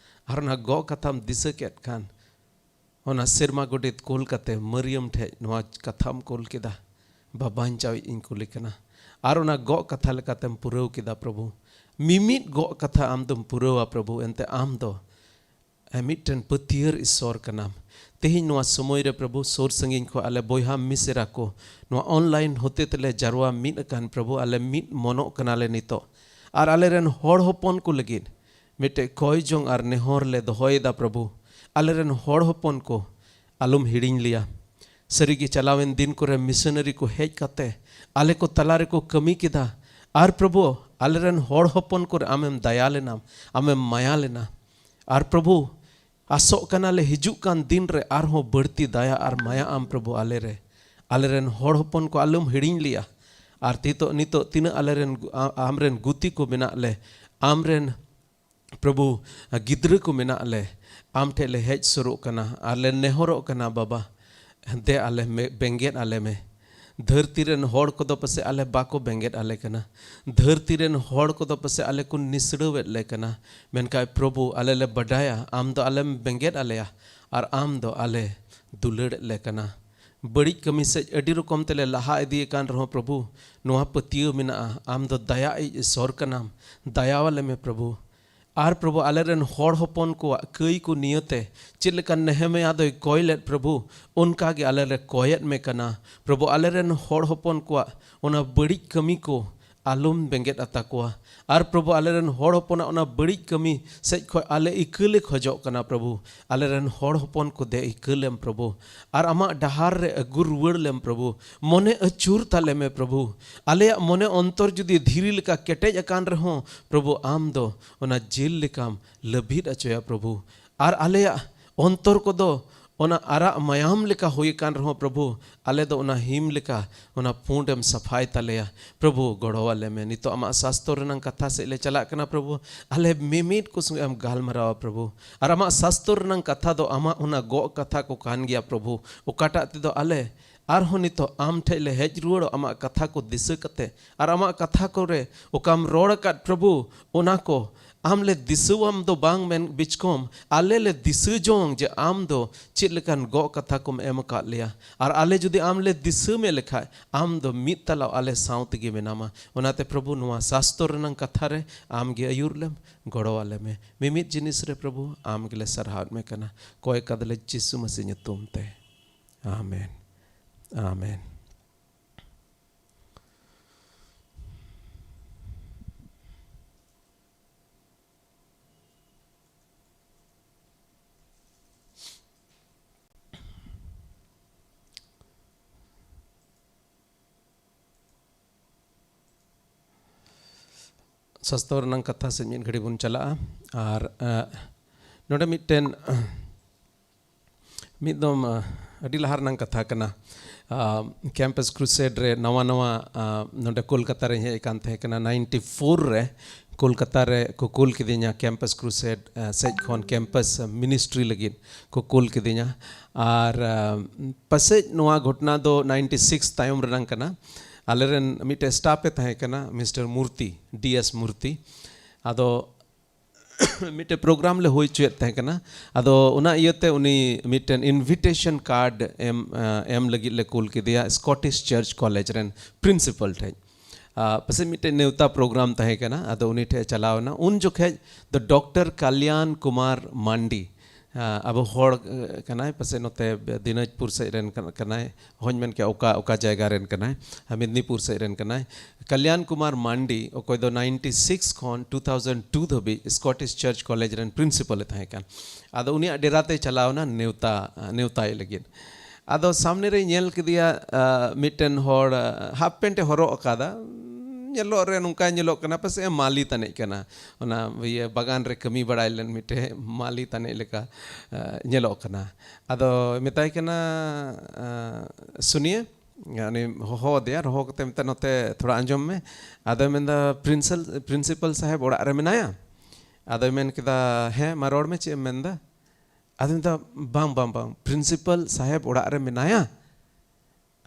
ᱟᱨ ᱚᱱᱟ ᱜᱚᱜ ᱠᱟᱛᱷᱟᱢ ᱫᱤᱥᱟᱹ ᱠᱮᱫ ᱠᱷᱟᱱ, ᱚᱱᱟ ᱥᱮᱨᱢᱟ ᱜᱚᱰᱮᱛ ᱠᱩᱞ ᱠᱟᱛᱮ ᱢᱟᱹᱨᱤᱭᱟᱹᱢ ᱴᱷᱮᱡ ᱱᱚᱣᱟ ᱠᱟᱛᱷᱟᱢ ᱠᱩᱞ ᱠᱮᱫᱟ, "ᱵᱟᱵᱟᱧᱪᱟᱣᱤᱡ ᱤᱧ ᱠᱩᱞᱮ ᱠᱟᱱᱟ", ᱟᱨ ᱚᱱᱟ ᱜᱚᱜ ᱠᱟᱛᱷᱟ ᱞᱮᱠᱟᱛᱮᱢ ᱯᱩᱨᱟᱹᱣ ᱠᱮᱫᱟ ᱯᱨᱚᱵᱷᱩ᱾ ᱢᱤᱢᱤᱫ ᱜᱚᱜ ᱠᱟᱛᱷᱟ ᱟᱢ ᱫᱚᱢ ᱯᱩᱨᱟᱹᱣᱟ ᱯᱨᱚᱵᱷᱩ, ᱮᱱᱛᱮ ᱟᱢ ᱫᱚ ᱢᱤᱫᱴᱮᱱ ᱯᱟᱹᱛᱭᱟᱹᱨ ᱤᱥᱥᱚᱨ ᱠᱟᱱᱟᱢ᱾ ᱛᱮᱦᱮᱧ ᱱᱚᱣᱟ ᱥᱚᱢᱚᱭ ᱨᱮ ᱯᱨᱚᱵᱷᱩ, ᱥᱩᱨ ᱥᱟᱺᱜᱤᱧ ᱠᱷᱚᱱ ᱟᱞᱮ ᱵᱚᱭᱦᱟ ᱢᱤᱥᱮᱨᱟ ᱠᱚ ᱱᱚᱣᱟ ᱚᱱᱞᱟᱭᱤᱱ ᱦᱚᱛᱮ ᱛᱮᱞᱮ ᱡᱟᱨᱣᱟ ᱢᱤᱫ ᱟᱠᱟᱱ ᱯᱨᱚᱵᱷᱩ, ᱟᱞᱮ ᱢᱤᱫ ᱢᱚᱱᱚᱜ ᱠᱟᱱᱟᱞᱮ ᱱᱤᱛᱚᱜ᱾ ᱟᱨ ᱟᱞᱮᱨᱮᱱ ᱦᱚᱲ ᱦᱚᱯᱚᱱ ᱠᱚ ᱞᱟᱹᱜᱤᱫ ᱢᱤᱫᱴᱮᱡ ᱠᱚᱭ ᱡᱚᱝ ᱟᱨ ᱱᱮᱦᱚᱨ ᱞᱮ ᱫᱚᱦᱚᱭᱮᱫᱟ ᱯᱨᱚᱵᱷᱩ᱾ ᱟᱞᱮᱨᱮᱱ ᱦᱚᱲ ᱦᱚᱯᱚᱱ ᱠᱚ ᱟᱞᱚᱢ ᱦᱤᱲᱤᱧ ᱞᱮᱭᱟ᱾ ᱥᱟᱹᱨᱤᱜᱮ ᱪᱟᱞᱟᱣᱮᱱ ᱫᱤᱱ ᱠᱚᱨᱮ ᱢᱤᱥᱚᱱᱟᱨᱤ ᱠᱚ ᱦᱮᱡ ᱠᱟᱛᱮ ᱟᱞᱮ ᱠᱚ ᱛᱟᱞᱟ ᱨᱮᱠᱚ ᱠᱟᱹᱢᱤ ᱠᱮᱫᱟ᱾ ᱟᱨ ᱯᱨᱚᱵᱷᱩ, ᱟᱞᱮᱨᱮᱱ ᱦᱚᱲ ᱦᱚᱯᱚᱱ ᱠᱚᱨᱮ ᱟᱢᱮᱢ ᱫᱟᱭᱟ ᱞᱮᱱᱟᱢ, ᱟᱢᱮᱢ ᱢᱟᱭᱟ ᱞᱮᱱᱟ᱾ ᱟᱨ ᱯᱨᱚᱵᱷᱩ, ᱟᱥᱚᱜ ᱠᱟᱱᱟᱞᱮ ᱦᱤᱡᱩᱜ ᱠᱟᱱ ᱫᱤᱱ ᱨᱮ ᱟᱨᱦᱚᱸ ᱵᱟᱹᱲᱛᱤ ᱫᱟᱭᱟ ᱟᱨ ᱢᱟᱭᱟ ᱟᱢ ᱯᱨᱚᱵᱷᱩ ᱟᱞᱮᱨᱮ᱾ ᱟᱞᱮᱨᱮᱱ ᱦᱚᱲ ᱦᱚᱯᱚᱱ ᱠᱚ ᱟᱞᱚᱢ ᱦᱤᱲᱤᱧ ᱞᱮᱭᱟ᱾ ᱟᱨ ᱱᱤᱛᱚᱜ, ᱱᱤᱛᱚᱜ ᱛᱤᱱᱟᱹᱜ ᱟᱞᱮᱨᱮᱱ ᱜᱩ-, ᱟ-, ᱟᱢᱨᱮᱱ ᱜᱩᱛᱤ ᱠᱚ ᱢᱮᱱᱟᱜ ᱞᱮ, ᱟᱢᱨᱮᱱ ᱯᱨᱚᱵᱷᱩ, ᱜᱤᱫᱽᱨᱟᱹ ᱠᱚ ᱢᱮᱱᱟᱜ ᱞᱮ, ᱟᱢ ᱴᱷᱮᱡ ᱞᱮ ᱦᱮᱡ ᱥᱩᱨᱚᱜ ᱠᱟᱱᱟ ᱟᱨ ᱞᱮ ᱱᱮᱦᱚᱨᱚᱜ ᱠᱟᱱᱟ, ᱵᱟᱵᱟ, ᱫᱮ ᱟᱞᱮ ᱢᱮ, ᱵᱮᱸᱜᱮᱫ ᱟᱞᱮ ᱢᱮ᱾ ᱫᱷᱟᱹᱨᱛᱤ ᱨᱮᱱ ᱦᱚᱲ ᱠᱚᱫᱚ ᱯᱟᱥᱮᱡ ᱟᱞᱮ ᱵᱟᱠᱚ ᱵᱮᱸᱜᱮᱫ ᱟᱞᱮ ᱠᱟᱱᱟ᱾ ᱫᱷᱟᱹᱨᱛᱤ ᱨᱮᱱ ᱦᱚᱲ ᱠᱚᱫᱚ ᱯᱟᱥᱮᱡ ᱟᱞᱮ ᱠᱚ ᱱᱤᱥᱲᱟᱹᱣᱮᱫ ᱞᱮ ᱠᱟᱱᱟ᱾ ᱢᱮᱱᱠᱷᱟᱱ ᱯᱨᱚᱵᱷᱩ, ᱟᱞᱮ ᱞᱮ ᱵᱟᱰᱟᱭᱟ ᱟᱢ ᱫᱚ ᱟᱞᱮᱢ ᱵᱮᱸᱜᱮᱫ ᱟᱞᱮᱭᱟ ᱟᱨ ᱟᱢ ᱫᱚ ᱟᱞᱮ ᱫᱩᱞᱟᱹᱲᱮᱫ ᱞᱮ ᱠᱟᱱᱟ᱾ ᱵᱟᱹᱲᱤᱡ ᱠᱟᱹᱢᱤ ᱥᱮᱫ ᱟᱹᱰᱤ ᱨᱚᱠᱚᱢ ᱛᱮᱞᱮ ᱞᱟᱦᱟ ᱤᱫᱤᱭᱮ ᱠᱟᱱ ᱨᱮᱦᱚᱸ ᱯᱨᱚᱵᱷᱩ, ᱱᱚᱣᱟ ᱯᱟᱹᱛᱭᱟᱹᱣ ᱢᱮᱱᱟᱜᱼᱟ, ᱟᱢ ᱫᱚ ᱫᱟᱭᱟ ᱤᱡ ᱤᱥᱚᱨ ᱠᱟᱱᱟᱢ, ᱫᱟᱭᱟᱣᱟᱞᱮ ᱢᱮ ᱯᱨᱚᱵᱷᱩ᱾ ᱟᱨ ᱯᱨᱚᱵᱷᱩ, ᱟᱞᱮᱨᱮᱱ ᱦᱚᱲ ᱦᱚᱯᱚᱱ ᱠᱚᱣᱟᱜ ᱠᱟᱹᱭ ᱠᱚ ᱱᱤᱭᱟᱹᱛᱮ ᱪᱮᱫ ᱞᱮᱠᱟ ᱱᱮᱦᱮᱢᱤᱭᱟ ᱫᱚᱭ ᱠᱚᱭ ᱞᱮᱫ ᱯᱨᱚᱵᱷᱩ, ᱚᱱᱠᱟ ᱜᱮ ᱟᱞᱮ ᱞᱮ ᱠᱚᱭᱮᱫ ᱢᱮ ᱠᱟᱱᱟ᱾ ᱯᱨᱚᱵᱷᱩ, ᱟᱞᱮᱨᱮᱱ ᱦᱚᱲ ᱦᱚᱯᱚᱱ ᱠᱚᱣᱟᱜ ᱚᱱᱟ ᱵᱟᱹᱲᱤᱡ ᱠᱟᱹᱢᱤ ᱠᱚ ᱟᱞᱚᱢ ᱵᱮᱸᱜᱮᱫ ᱟᱛᱟ ᱠᱚᱣᱟ᱾ ᱟᱨ ᱯᱨᱚᱵᱷᱩ, ᱟᱞᱮᱨᱮᱱ ᱦᱚᱲ ᱦᱚᱯᱚᱱᱟᱜ ᱚᱱᱟ ᱵᱟᱹᱲᱤᱡ ᱠᱟᱹᱢᱤ ᱥᱮᱡ ᱠᱷᱚᱡ ᱟᱞᱮ ᱤᱠᱟᱹ ᱞᱮ ᱠᱷᱚᱡᱚᱜ ᱠᱟᱱᱟ ᱯᱨᱚᱵᱷᱩ᱾ ᱟᱞᱮᱨᱮᱱ ᱦᱚᱲ ᱦᱚᱯᱚᱱ ᱠᱚ ᱫᱮ ᱤᱠᱟᱹ ᱞᱮᱢ ᱯᱨᱚᱵᱷᱩ, ᱟᱨ ᱟᱢᱟᱜ ᱰᱟᱦᱟᱨ ᱨᱮ ᱟᱹᱜᱩ ᱨᱩᱣᱟᱹᱲ ᱞᱮᱢ ᱯᱨᱚᱵᱷᱩ᱾ ᱢᱚᱱᱮ ᱟᱹᱪᱩᱨ ᱛᱟᱞᱮ ᱢᱮ ᱯᱨᱚᱵᱷᱩ᱾ ᱟᱞᱮᱭᱟᱜ ᱢᱚᱱᱮ ᱚᱱᱛᱚᱨ ᱡᱩᱫᱤ ᱫᱷᱤᱨᱤ ᱞᱮᱠᱟ ᱠᱮᱴᱮᱡ ᱟᱠᱟᱱ ᱨᱮᱦᱚᱸ ᱯᱨᱚᱵᱷᱩ, ᱟᱢ ᱫᱚ ᱚᱱᱟ ᱡᱤᱞ ᱞᱮᱠᱟᱢ ᱞᱟᱹᱵᱤᱫ ᱚᱪᱚᱭᱟ ᱯᱨᱚᱵᱷᱩ᱾ ᱟᱨ ᱟᱞᱮᱭᱟᱜ ᱚᱱᱛᱚᱨ ᱠᱚᱫᱚ ᱚᱱᱟ ᱟᱨᱟᱜ ᱢᱟᱭᱟᱢ ᱞᱮᱠᱟ ᱦᱩᱭ ᱟᱠᱟᱱ ᱨᱮᱦᱚᱸ ᱯᱨᱚᱵᱷᱩ, ᱟᱞᱮ ᱫᱚ ᱚᱱᱟ ᱦᱤᱢ ᱞᱮᱠᱟ ᱚᱱᱟ ᱯᱩᱸᱰᱮᱢ ᱥᱟᱯᱷᱟᱭ ᱛᱟᱞᱮᱭᱟ᱾ ᱯᱨᱚᱵᱷᱩ, ᱜᱚᱲᱚ ᱟᱞᱮ ᱢᱮ᱾ ᱱᱤᱛᱚᱜ ᱟᱢᱟᱜ ᱥᱟᱥᱛᱚᱨ ᱨᱮᱱᱟᱝ ᱠᱟᱛᱷᱟ ᱥᱮᱫ ᱞᱮ ᱪᱟᱞᱟᱜ ᱠᱟᱱᱟ ᱯᱨᱚᱵᱷᱩ᱾ ᱟᱞᱮ ᱢᱤᱢᱤᱫ ᱠᱚ ᱥᱚᱸᱜᱮ ᱮᱢ ᱜᱟᱞᱢᱟᱨᱟᱣᱟ ᱯᱨᱚᱵᱷᱩ᱾ ᱟᱨ ᱟᱢᱟᱜ ᱥᱟᱥᱛᱚᱨ ᱨᱮᱱᱟᱝ ᱠᱟᱛᱷᱟ ᱫᱚ ᱟᱢᱟᱜ ᱚᱱᱟ ᱜᱚᱜ ᱠᱟᱛᱷᱟ ᱠᱚ ᱠᱟᱱ ᱜᱮᱭᱟ ᱯᱨᱚᱵᱷᱩ, ᱚᱠᱟᱴᱟᱜ ᱛᱮᱫᱚ ᱟᱞᱮ ᱟᱨᱦᱚᱸ ᱱᱤᱛᱚᱜ ᱟᱢ ᱴᱷᱮᱡ ᱞᱮ ᱦᱮᱡ ᱨᱩᱣᱟᱹᱲᱚᱜ, ᱟᱢᱟᱜ ᱠᱟᱛᱷᱟ ᱠᱚ ᱫᱤᱥᱟᱹ ᱠᱟᱛᱮ, ᱟᱨ ᱟᱢᱟᱜ ᱠᱟᱛᱷᱟ ᱠᱚᱨᱮ ᱚᱠᱟᱢ ᱨᱚᱲ ᱟᱠᱟᱫ, ᱯᱨᱚᱵᱷᱩ, ᱚᱱᱟ ᱠᱚ ᱟᱢ ᱞᱮ ᱫᱤᱥᱟᱹᱣᱟᱢ ᱫᱚ ᱵᱟᱝ ᱢᱮᱱ ᱵᱤᱪᱠᱚᱢ, ᱟᱞᱮ ᱞᱮ ᱫᱤᱥᱟᱹ ᱡᱚᱝ ᱡᱮ ᱟᱢ ᱫᱚ ᱪᱮᱫ ᱞᱮᱠᱟᱱ ᱜᱚᱜ ᱠᱟᱛᱷᱟ ᱠᱚᱢ ᱮᱢ ᱟᱠᱟᱫ ᱞᱮᱭᱟ᱾ ᱟᱨ ᱟᱞᱮ ᱡᱩᱫᱤ ᱟᱢ ᱞᱮ ᱫᱤᱥᱟᱹ ᱢᱮ ᱞᱮᱠᱷᱟᱡ, ᱟᱢ ᱫᱚ ᱢᱤᱫ ᱛᱟᱞᱟ ᱟᱞᱮ ᱥᱟᱶ ᱛᱮᱜᱮ ᱢᱮᱱᱟᱢᱟ᱾ ᱚᱱᱟᱛᱮ ᱯᱨᱚᱵᱷᱩ, ᱱᱚᱣᱟ ᱥᱟᱥᱛᱚᱨ ᱨᱮᱱᱟᱝ ᱠᱟᱛᱷᱟ ᱨᱮ ᱟᱢ ᱜᱮ ᱟᱹᱭᱩᱨ ᱞᱮᱢ, ᱜᱚᱲᱚ ᱟᱞᱮ ᱢᱮ᱾ ᱢᱤᱢᱤᱫ ᱡᱤᱱᱤᱥ ᱨᱮ ᱯᱨᱚᱵᱷᱩ, ᱟᱢ ᱜᱮᱞᱮ ᱥᱟᱨᱦᱟᱣᱮᱫ ᱢᱮ ᱠᱟᱱᱟ᱾ ᱠᱚᱭ ᱠᱟᱫᱟᱞᱮ ᱡᱤᱥᱩ ᱢᱟᱹᱥᱤ ᱧᱩᱛᱩᱢ ᱛᱮ᱾ ᱟᱢᱮᱱ᱾ ᱟᱢᱮᱱ᱾ ᱥᱟᱥᱛᱚ ᱨᱮᱱᱟᱝ ᱠᱟᱛᱷᱟ ᱥᱮᱫ ᱢᱤᱫ ᱜᱷᱟᱹᱲᱤ ᱵᱚᱱ ᱪᱟᱞᱟᱜᱼᱟ᱾ ᱟᱨ, ᱟᱸ, ᱱᱚᱰᱮ ᱢᱤᱫᱴᱮᱱ, ᱢᱤᱫ ᱫᱚᱢ, ᱟᱸ, ᱟᱹᱰᱤ ᱞᱟᱦᱟ ᱨᱮᱱᱟᱝ ᱠᱟᱛᱷᱟ ᱠᱟᱱᱟ᱾ ᱟᱸ, ᱠᱮᱢᱯᱟᱥ ᱠᱨᱩᱥᱮᱰ ᱨᱮ ᱱᱟᱣᱟ ᱱᱟᱣᱟ, ᱟᱸ, ᱱᱚᱰᱮ ᱠᱳᱞᱠᱟᱛᱟ ᱨᱮᱧ ᱦᱮᱡ ᱟᱠᱟᱱ ᱛᱟᱦᱮᱸ ᱠᱟᱱᱟ᱾ ᱱᱟᱭᱤᱱᱴᱤ ᱯᱷᱳᱨ ᱨᱮ ᱠᱳᱞᱠᱟᱛᱟ ᱨᱮ ᱠᱚ ᱠᱩᱞ ᱠᱤᱫᱤᱧᱟ ᱠᱮᱢᱯᱟᱥ ᱠᱨᱩᱥᱮᱰ, ᱟᱸ, ᱥᱮᱡ ᱠᱷᱚᱱ, ᱠᱮᱢᱯᱟᱥ ᱢᱤᱱᱤᱥᱴᱨᱤ ᱞᱟᱹᱜᱤᱫ ᱠᱚ ᱠᱩᱞ ᱠᱤᱫᱤᱧᱟ᱾ ᱟᱨ, ᱟᱸ, ᱯᱟᱥᱮᱡ ᱱᱚᱣᱟ ᱜᱷᱚᱴᱱᱟ ᱫᱚ ᱱᱟᱭᱤᱱᱴᱤ ᱥᱤᱠᱥ ᱛᱟᱭᱚᱢ ᱨᱮᱱᱟᱝ ᱠᱟᱱᱟ᱾ ᱟᱞᱮᱨᱮᱱ ᱢᱤᱫᱴᱮᱡ ᱥᱴᱟᱯ ᱮ ᱛᱟᱦᱮᱸ ᱠᱟᱱᱟ, ᱢᱤᱥᱴᱟᱨ ᱢᱩᱨᱛᱤ, ᱰᱤ ᱮᱥ ᱢᱩᱨᱛᱤ᱾ ᱟᱫᱚ ᱢᱤᱫᱴᱮᱡ ᱯᱨᱳᱜᱨᱟᱢ ᱞᱮ ᱦᱩᱭ ᱦᱚᱪᱚᱭᱮᱫ ᱛᱟᱦᱮᱸ ᱠᱟᱱᱟ᱾ ᱟᱫᱚ ᱚᱱᱟ ᱤᱭᱟᱹᱛᱮ ᱩᱱᱤ ᱢᱤᱫᱴᱮᱱ ᱤᱱᱵᱷᱤᱴᱮᱥᱚᱱ ᱠᱟᱨᱰ ᱮᱢ, ᱮ, ᱮᱢ ᱞᱟᱹᱜᱤᱫ ᱞᱮ ᱠᱩᱞ ᱠᱮᱫᱮᱭᱟ ᱥᱠᱚᱴᱤᱥ ᱪᱟᱨᱪ ᱠᱚᱞᱮᱡᱽ ᱨᱮᱱ ᱯᱨᱤᱱᱥᱤᱯᱟᱞ ᱴᱷᱮᱡ᱾ ᱟ, ᱯᱟᱥᱮᱡ ᱢᱤᱫᱴᱮᱡ ᱱᱮᱣᱛᱟ ᱯᱨᱳᱜᱨᱟᱢ ᱛᱟᱦᱮᱸ ᱠᱟᱱᱟ, ᱟᱫᱚ ᱩᱱᱤ ᱴᱷᱮᱡ ᱮ ᱪᱟᱞᱟᱣ ᱮᱱᱟ᱾ ᱩᱱ ᱡᱚᱠᱷᱮᱡ ᱫᱚ ᱰᱚᱠᱴᱚᱨ ᱠᱟᱞᱭᱟᱱ ᱠᱩᱢᱟᱨ ᱢᱟᱱᱰᱤ, ᱟ, ᱟᱵᱚ ᱦᱚᱲ, ᱮ, ᱠᱟᱱᱟᱭ, ᱯᱟᱥᱮᱡ ᱱᱚᱛᱮ ᱫᱤᱱᱟᱡᱽᱯᱩᱨ ᱥᱮᱫ ᱨᱮᱱ ᱠᱟᱱ-, ᱠᱟᱱᱟᱭ, ᱚᱦᱚᱧ ᱢᱮᱱ ᱠᱮᱭᱟ ᱚᱠᱟ, ᱚᱠᱟ ᱡᱟᱭᱜᱟ ᱨᱮᱱ ᱠᱟᱱᱟᱭ, ᱟ, ᱢᱮᱫᱽᱱᱤᱯᱩᱨ ᱥᱮᱫ ᱨᱮᱱ ᱠᱟᱱᱟᱭ᱾ ᱠᱟᱞᱭᱟᱱ ᱠᱩᱢᱟᱨ ᱢᱟᱱᱰᱤ, ᱚᱠᱚᱭ ᱫᱚ ᱱᱟᱭᱤᱱᱴᱤ ᱥᱤᱠᱥ ᱠᱷᱚᱱ ᱴᱩ ᱛᱷᱟᱣᱡᱮᱱᱰ ᱴᱩ ᱫᱷᱟᱹᱵᱤᱡ ᱥᱠᱚᱴᱤᱥ ᱪᱟᱨᱪ ᱠᱚᱞᱮᱡᱽ ᱨᱮᱱ ᱯᱨᱤᱱᱥᱤᱯᱟᱞ ᱮ ᱛᱟᱦᱮᱸ ᱠᱟᱱ, ᱟᱫᱚ ᱩᱱᱤᱭᱟᱜ ᱰᱮᱨᱟ ᱛᱮᱭ ᱪᱟᱞᱟᱣ ᱮᱱᱟ ᱱᱮᱣᱛᱟ, ᱱᱮᱣᱛᱟᱭ ᱞᱟᱹᱜᱤᱫ᱾ ᱟᱫᱚ ᱥᱟᱢᱱᱮ ᱨᱮᱭ ᱧᱮᱞ ᱠᱮᱫᱮᱭᱟ, ᱟ, ᱢᱤᱫᱴᱮᱱ ᱦᱚᱲ, ᱟ, ᱦᱟᱯ ᱯᱮᱱᱴ ᱮ ᱦᱚᱨᱚᱜ ᱟᱠᱟᱫᱟ᱾ ᱧᱮᱞᱚᱜ ᱨᱮ ᱱᱚᱝᱠᱟᱭ ᱧᱮᱞᱚᱜ ᱠᱟᱱᱟ, ᱯᱟᱥᱮᱡ ᱮ ᱢᱟᱹᱞᱤ ᱛᱟᱱᱮᱡ ᱠᱟᱱᱟ᱾ ᱚᱱᱟ ᱤᱭᱟᱹ ᱵᱟᱜᱟᱱ ᱨᱮ ᱠᱟᱹᱢᱤ ᱵᱟᱲᱟᱭ ᱞᱮᱱ ᱢᱤᱫᱴᱮᱡ ᱢᱟᱹᱞᱤ ᱛᱟᱱᱮᱡ ᱞᱮᱠᱟ, ᱟ, ᱧᱮᱞᱚᱜ ᱠᱟᱱᱟ᱾ ᱟᱫᱚ ᱢᱮᱛᱟᱭ ᱠᱟᱱᱟ, ᱟ, ᱥᱩᱱᱤᱭᱮ, ᱩᱱᱤ ᱦᱚᱦᱚ ᱟᱫᱮᱭᱟ, ᱦᱚᱦᱚ ᱠᱟᱛᱮ ᱢᱮᱛᱟᱭ, "ᱱᱚᱛᱮ ᱛᱷᱚᱲᱟ ᱟᱸᱡᱚᱢ ᱢᱮ᱾" ᱟᱫᱚᱭ ᱢᱮᱱᱫᱟ, "ᱯᱨᱤᱱᱥᱤᱯᱟᱞ, ᱯᱨᱤᱱᱥᱤᱯᱟᱞ ᱥᱟᱦᱮᱵᱽ ᱚᱲᱟᱜ ᱨᱮ ᱢᱮᱱᱟᱭᱟ?" ᱟᱫᱚᱭ ᱢᱮᱱ ᱠᱮᱫᱟ, "ᱦᱮᱸ, ᱢᱟ ᱨᱚᱲ ᱢᱮ, ᱪᱮᱫ ᱮᱢ ᱢᱮᱱᱫᱟ?" ᱟᱫᱚᱭ ᱢᱮᱱᱫᱟ, "ᱵᱟᱝ, ᱵᱟᱝ, ᱵᱟᱝ, ᱯᱨᱤᱱᱥᱤᱯᱟᱞ ᱥᱟᱦᱮᱵᱽ ᱚᱲᱟᱜ ᱨᱮ ᱢᱮᱱᱟᱭᱟ?"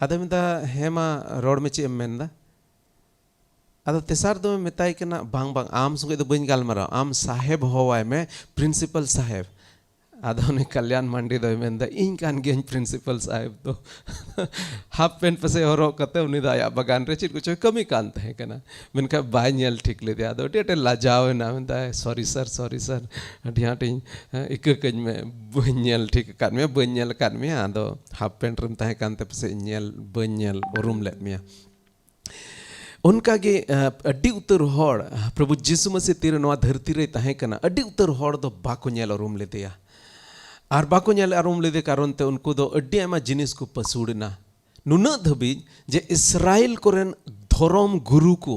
ᱟᱫᱚᱭ ᱢᱮᱱᱫᱟ, "ᱦᱮᱸ ᱢᱟ, ᱨᱚᱲ ᱢᱮ, ᱪᱮᱫ ᱮᱢ ᱢᱮᱱᱫᱟ?" ᱟᱫᱚ ᱛᱮᱥᱟᱨ ᱫᱚ ᱢᱮᱛᱟᱭ ᱠᱟᱱᱟ, "ᱵᱟᱝ, ᱵᱟᱝ, ᱟᱢ ᱥᱚᱸᱜᱮ ᱫᱚ ᱵᱟᱹᱧ ᱜᱟᱞᱢᱟᱨᱟᱣ, ᱟᱢ ᱥᱟᱦᱮᱵᱽ ᱦᱚᱦᱚᱣᱟᱭ ᱢᱮ, ᱯᱨᱤᱱᱥᱤᱯᱟᱞ ᱥᱟᱦᱮᱵᱽ᱾" ᱟᱫᱚ ᱩᱱᱤ ᱠᱟᱞᱭᱟᱱ ᱢᱟᱱᱰᱤ ᱫᱚᱭ ᱢᱮᱱᱫᱟ, "ᱤᱧ ᱠᱟᱱ ᱜᱤᱭᱟᱹᱧ ᱯᱨᱤᱱᱥᱤᱯᱟᱞ ᱥᱟᱦᱮᱵᱽ ᱫᱚ᱾" ᱦᱟᱯ ᱯᱮᱱᱴ ᱯᱟᱥᱮ ᱦᱚᱨᱚᱜ ᱠᱟᱛᱮ ᱩᱱᱤ ᱫᱚ ᱟᱭᱟᱜ ᱵᱟᱜᱟᱱ ᱨᱮ ᱪᱮᱫ ᱠᱚᱪᱚᱭ ᱠᱟᱹᱢᱤ ᱠᱟᱱ ᱛᱟᱦᱮᱸ ᱠᱟᱱᱟ, ᱢᱮᱱᱠᱷᱟᱱ ᱵᱟᱭ ᱧᱮᱞ ᱴᱷᱤᱠ ᱞᱮᱫᱮᱭᱟ᱾ ᱟᱫᱚ ᱟᱹᱰᱤ ᱟᱸᱴᱮ ᱞᱟᱡᱟᱣ ᱮᱱᱟ, ᱢᱮᱱᱫᱟᱭ, "ᱥᱚᱨᱤ ᱥᱟᱨ, ᱥᱚᱨᱤ ᱥᱟᱨ, ᱟᱹᱰᱤ ᱟᱸᱴ ᱤᱧ, ᱦᱮᱸ, ᱤᱠᱟᱹ ᱠᱟᱹᱧ ᱢᱮ, ᱵᱟᱹᱧ ᱧᱮᱞ ᱴᱷᱤᱠ ᱟᱠᱟᱫ ᱢᱮᱭᱟ, ᱵᱟᱹᱧ ᱧᱮᱞ ᱟᱠᱟᱫ ᱢᱮᱭᱟ, ᱟᱫᱚ ᱦᱟᱯ ᱯᱮᱱᱴ ᱨᱮᱢ ᱛᱟᱦᱮᱸ ᱠᱟᱱᱛᱮ ᱯᱟᱥᱮᱡ ᱧᱮᱞ, ᱵᱟᱹᱧ ᱧᱮᱞ ᱩᱨᱩᱢ ᱞᱮᱫ ᱢᱮᱭᱟ᱾" ᱚᱱᱠᱟᱜᱮ, ᱟᱹᱰᱤ ᱩᱛᱟᱹᱨ ᱦᱚᱲ, ᱯᱨᱚᱵᱷᱩ ᱡᱤᱥᱩ ᱢᱟᱹᱥᱤ ᱛᱤᱨᱮ ᱱᱚᱣᱟ ᱫᱷᱟᱹᱨᱛᱤ ᱨᱮᱭ ᱛᱟᱦᱮᱸ ᱠᱟᱱᱟ, ᱟᱹᱰᱤ ᱩᱛᱟᱹᱨ ᱦᱚᱲ ᱫᱚ ᱵᱟᱠᱚ ᱧᱮᱞ ᱩᱨᱩᱢ ᱞᱮᱫᱮᱭᱟ᱾ ᱟᱨ ᱵᱟᱠᱚ ᱧᱮᱞ ᱩᱨᱩᱢ ᱞᱮᱫᱮ ᱠᱟᱨᱚᱱ ᱛᱮ ᱩᱱᱠᱩ ᱫᱚ ᱟᱹᱰᱤ ᱟᱭᱢᱟ ᱡᱤᱱᱤᱥ ᱠᱚ ᱯᱟᱹᱥᱩᱲ ᱮᱱᱟ᱾ ᱱᱩᱱᱟᱹᱜ ᱫᱷᱟᱹᱵᱤᱡ ᱡᱮ ᱤᱥᱨᱟᱭᱮᱞ ᱠᱚᱨᱮᱱ ᱫᱷᱚᱨᱚᱢ ᱜᱩᱨᱩ ᱠᱚ,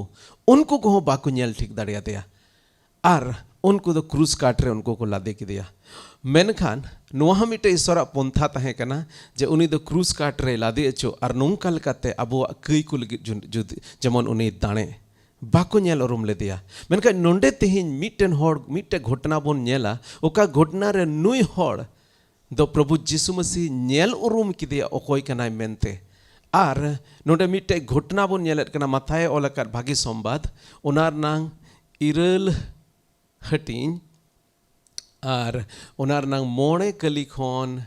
ᱩᱱᱠᱩ ᱠᱚᱦᱚᱸ ᱵᱟᱠᱚ ᱧᱮᱞ ᱴᱷᱤᱠ ᱫᱟᱲᱮᱭᱟᱫᱮᱭᱟ᱾ ᱟᱨ ᱩᱱᱠᱩ ᱫᱚ ᱠᱨᱩᱥ ᱠᱟᱴ ᱨᱮ ᱩᱱᱠᱩ ᱠᱚ ᱞᱟᱫᱮ ᱠᱮᱫᱮᱭᱟ᱾ ᱢᱮᱱᱠᱷᱟᱱ ᱱᱚᱣᱟ ᱦᱚᱸ ᱢᱤᱫᱴᱮᱡ ᱤᱥᱚᱨᱟᱜ ᱯᱚᱱᱛᱷᱟ ᱛᱟᱦᱮᱸ ᱠᱟᱱᱟ ᱡᱮ ᱩᱱᱤ ᱫᱚ ᱠᱨᱩᱥ ᱠᱟᱴ ᱨᱮ ᱞᱟᱫᱮ ᱚᱪᱚ ᱟᱨ ᱱᱚᱝᱠᱟ ᱞᱮᱠᱟᱛᱮ ᱟᱵᱚᱣᱟᱜ ᱠᱟᱹᱭ ᱠᱚ ᱞᱟᱹᱜᱤᱫ ᱡᱩᱫ-, ᱡᱩᱫ-, ᱡᱮᱢᱚᱱ ᱩᱱᱤ ᱫᱟᱲᱮ᱾ ᱵᱟᱠᱚ ᱧᱮᱞ ᱩᱨᱩᱢ ᱞᱮᱫᱮᱭᱟ᱾ ᱢᱮᱱᱠᱷᱟᱱ ᱱᱚᱰᱮ ᱛᱮᱦᱮᱧ ᱢᱤᱫᱴᱮᱱ ᱦᱚᱲ, ᱢᱤᱫᱴᱮᱡ ᱜᱷᱚᱴᱚᱱᱟ ᱵᱚᱱ ᱧᱮᱞᱟ, ᱚᱠᱟ ᱜᱷᱚᱴᱚᱱᱟ ᱨᱮ ᱱᱩᱭ ᱦᱚᱲ ᱫᱚ ᱯᱨᱚᱵᱷᱩ ᱡᱤᱥᱩ ᱢᱟᱹᱥᱤ ᱧᱮᱞ ᱩᱨᱩᱢ ᱠᱮᱫᱮᱭᱟ ᱚᱠᱚᱭ ᱠᱟᱱᱟᱭ ᱢᱮᱱᱛᱮ᱾ ᱟᱨ ᱱᱚᱰᱮ ᱢᱤᱫᱴᱮᱡ ᱜᱷᱚᱴᱚᱱᱟ ᱵᱚᱱ ᱧᱮᱞᱮᱫ ᱠᱟᱱᱟ, ᱢᱟᱛᱷᱟᱭᱮ ᱚᱞ ᱟᱠᱟᱫ ᱵᱷᱟᱹᱜᱤ ᱥᱚᱢᱵᱟᱫ, ᱚᱱᱟ ᱨᱮᱱᱟᱝ ᱤᱨᱟᱹᱞ ᱦᱟᱹᱴᱤᱧ, ᱟᱨ ᱚᱱᱟ ᱨᱮᱱᱟᱝ ᱢᱚᱬᱮ ᱠᱟᱹᱞᱤ ᱠᱷᱚᱱ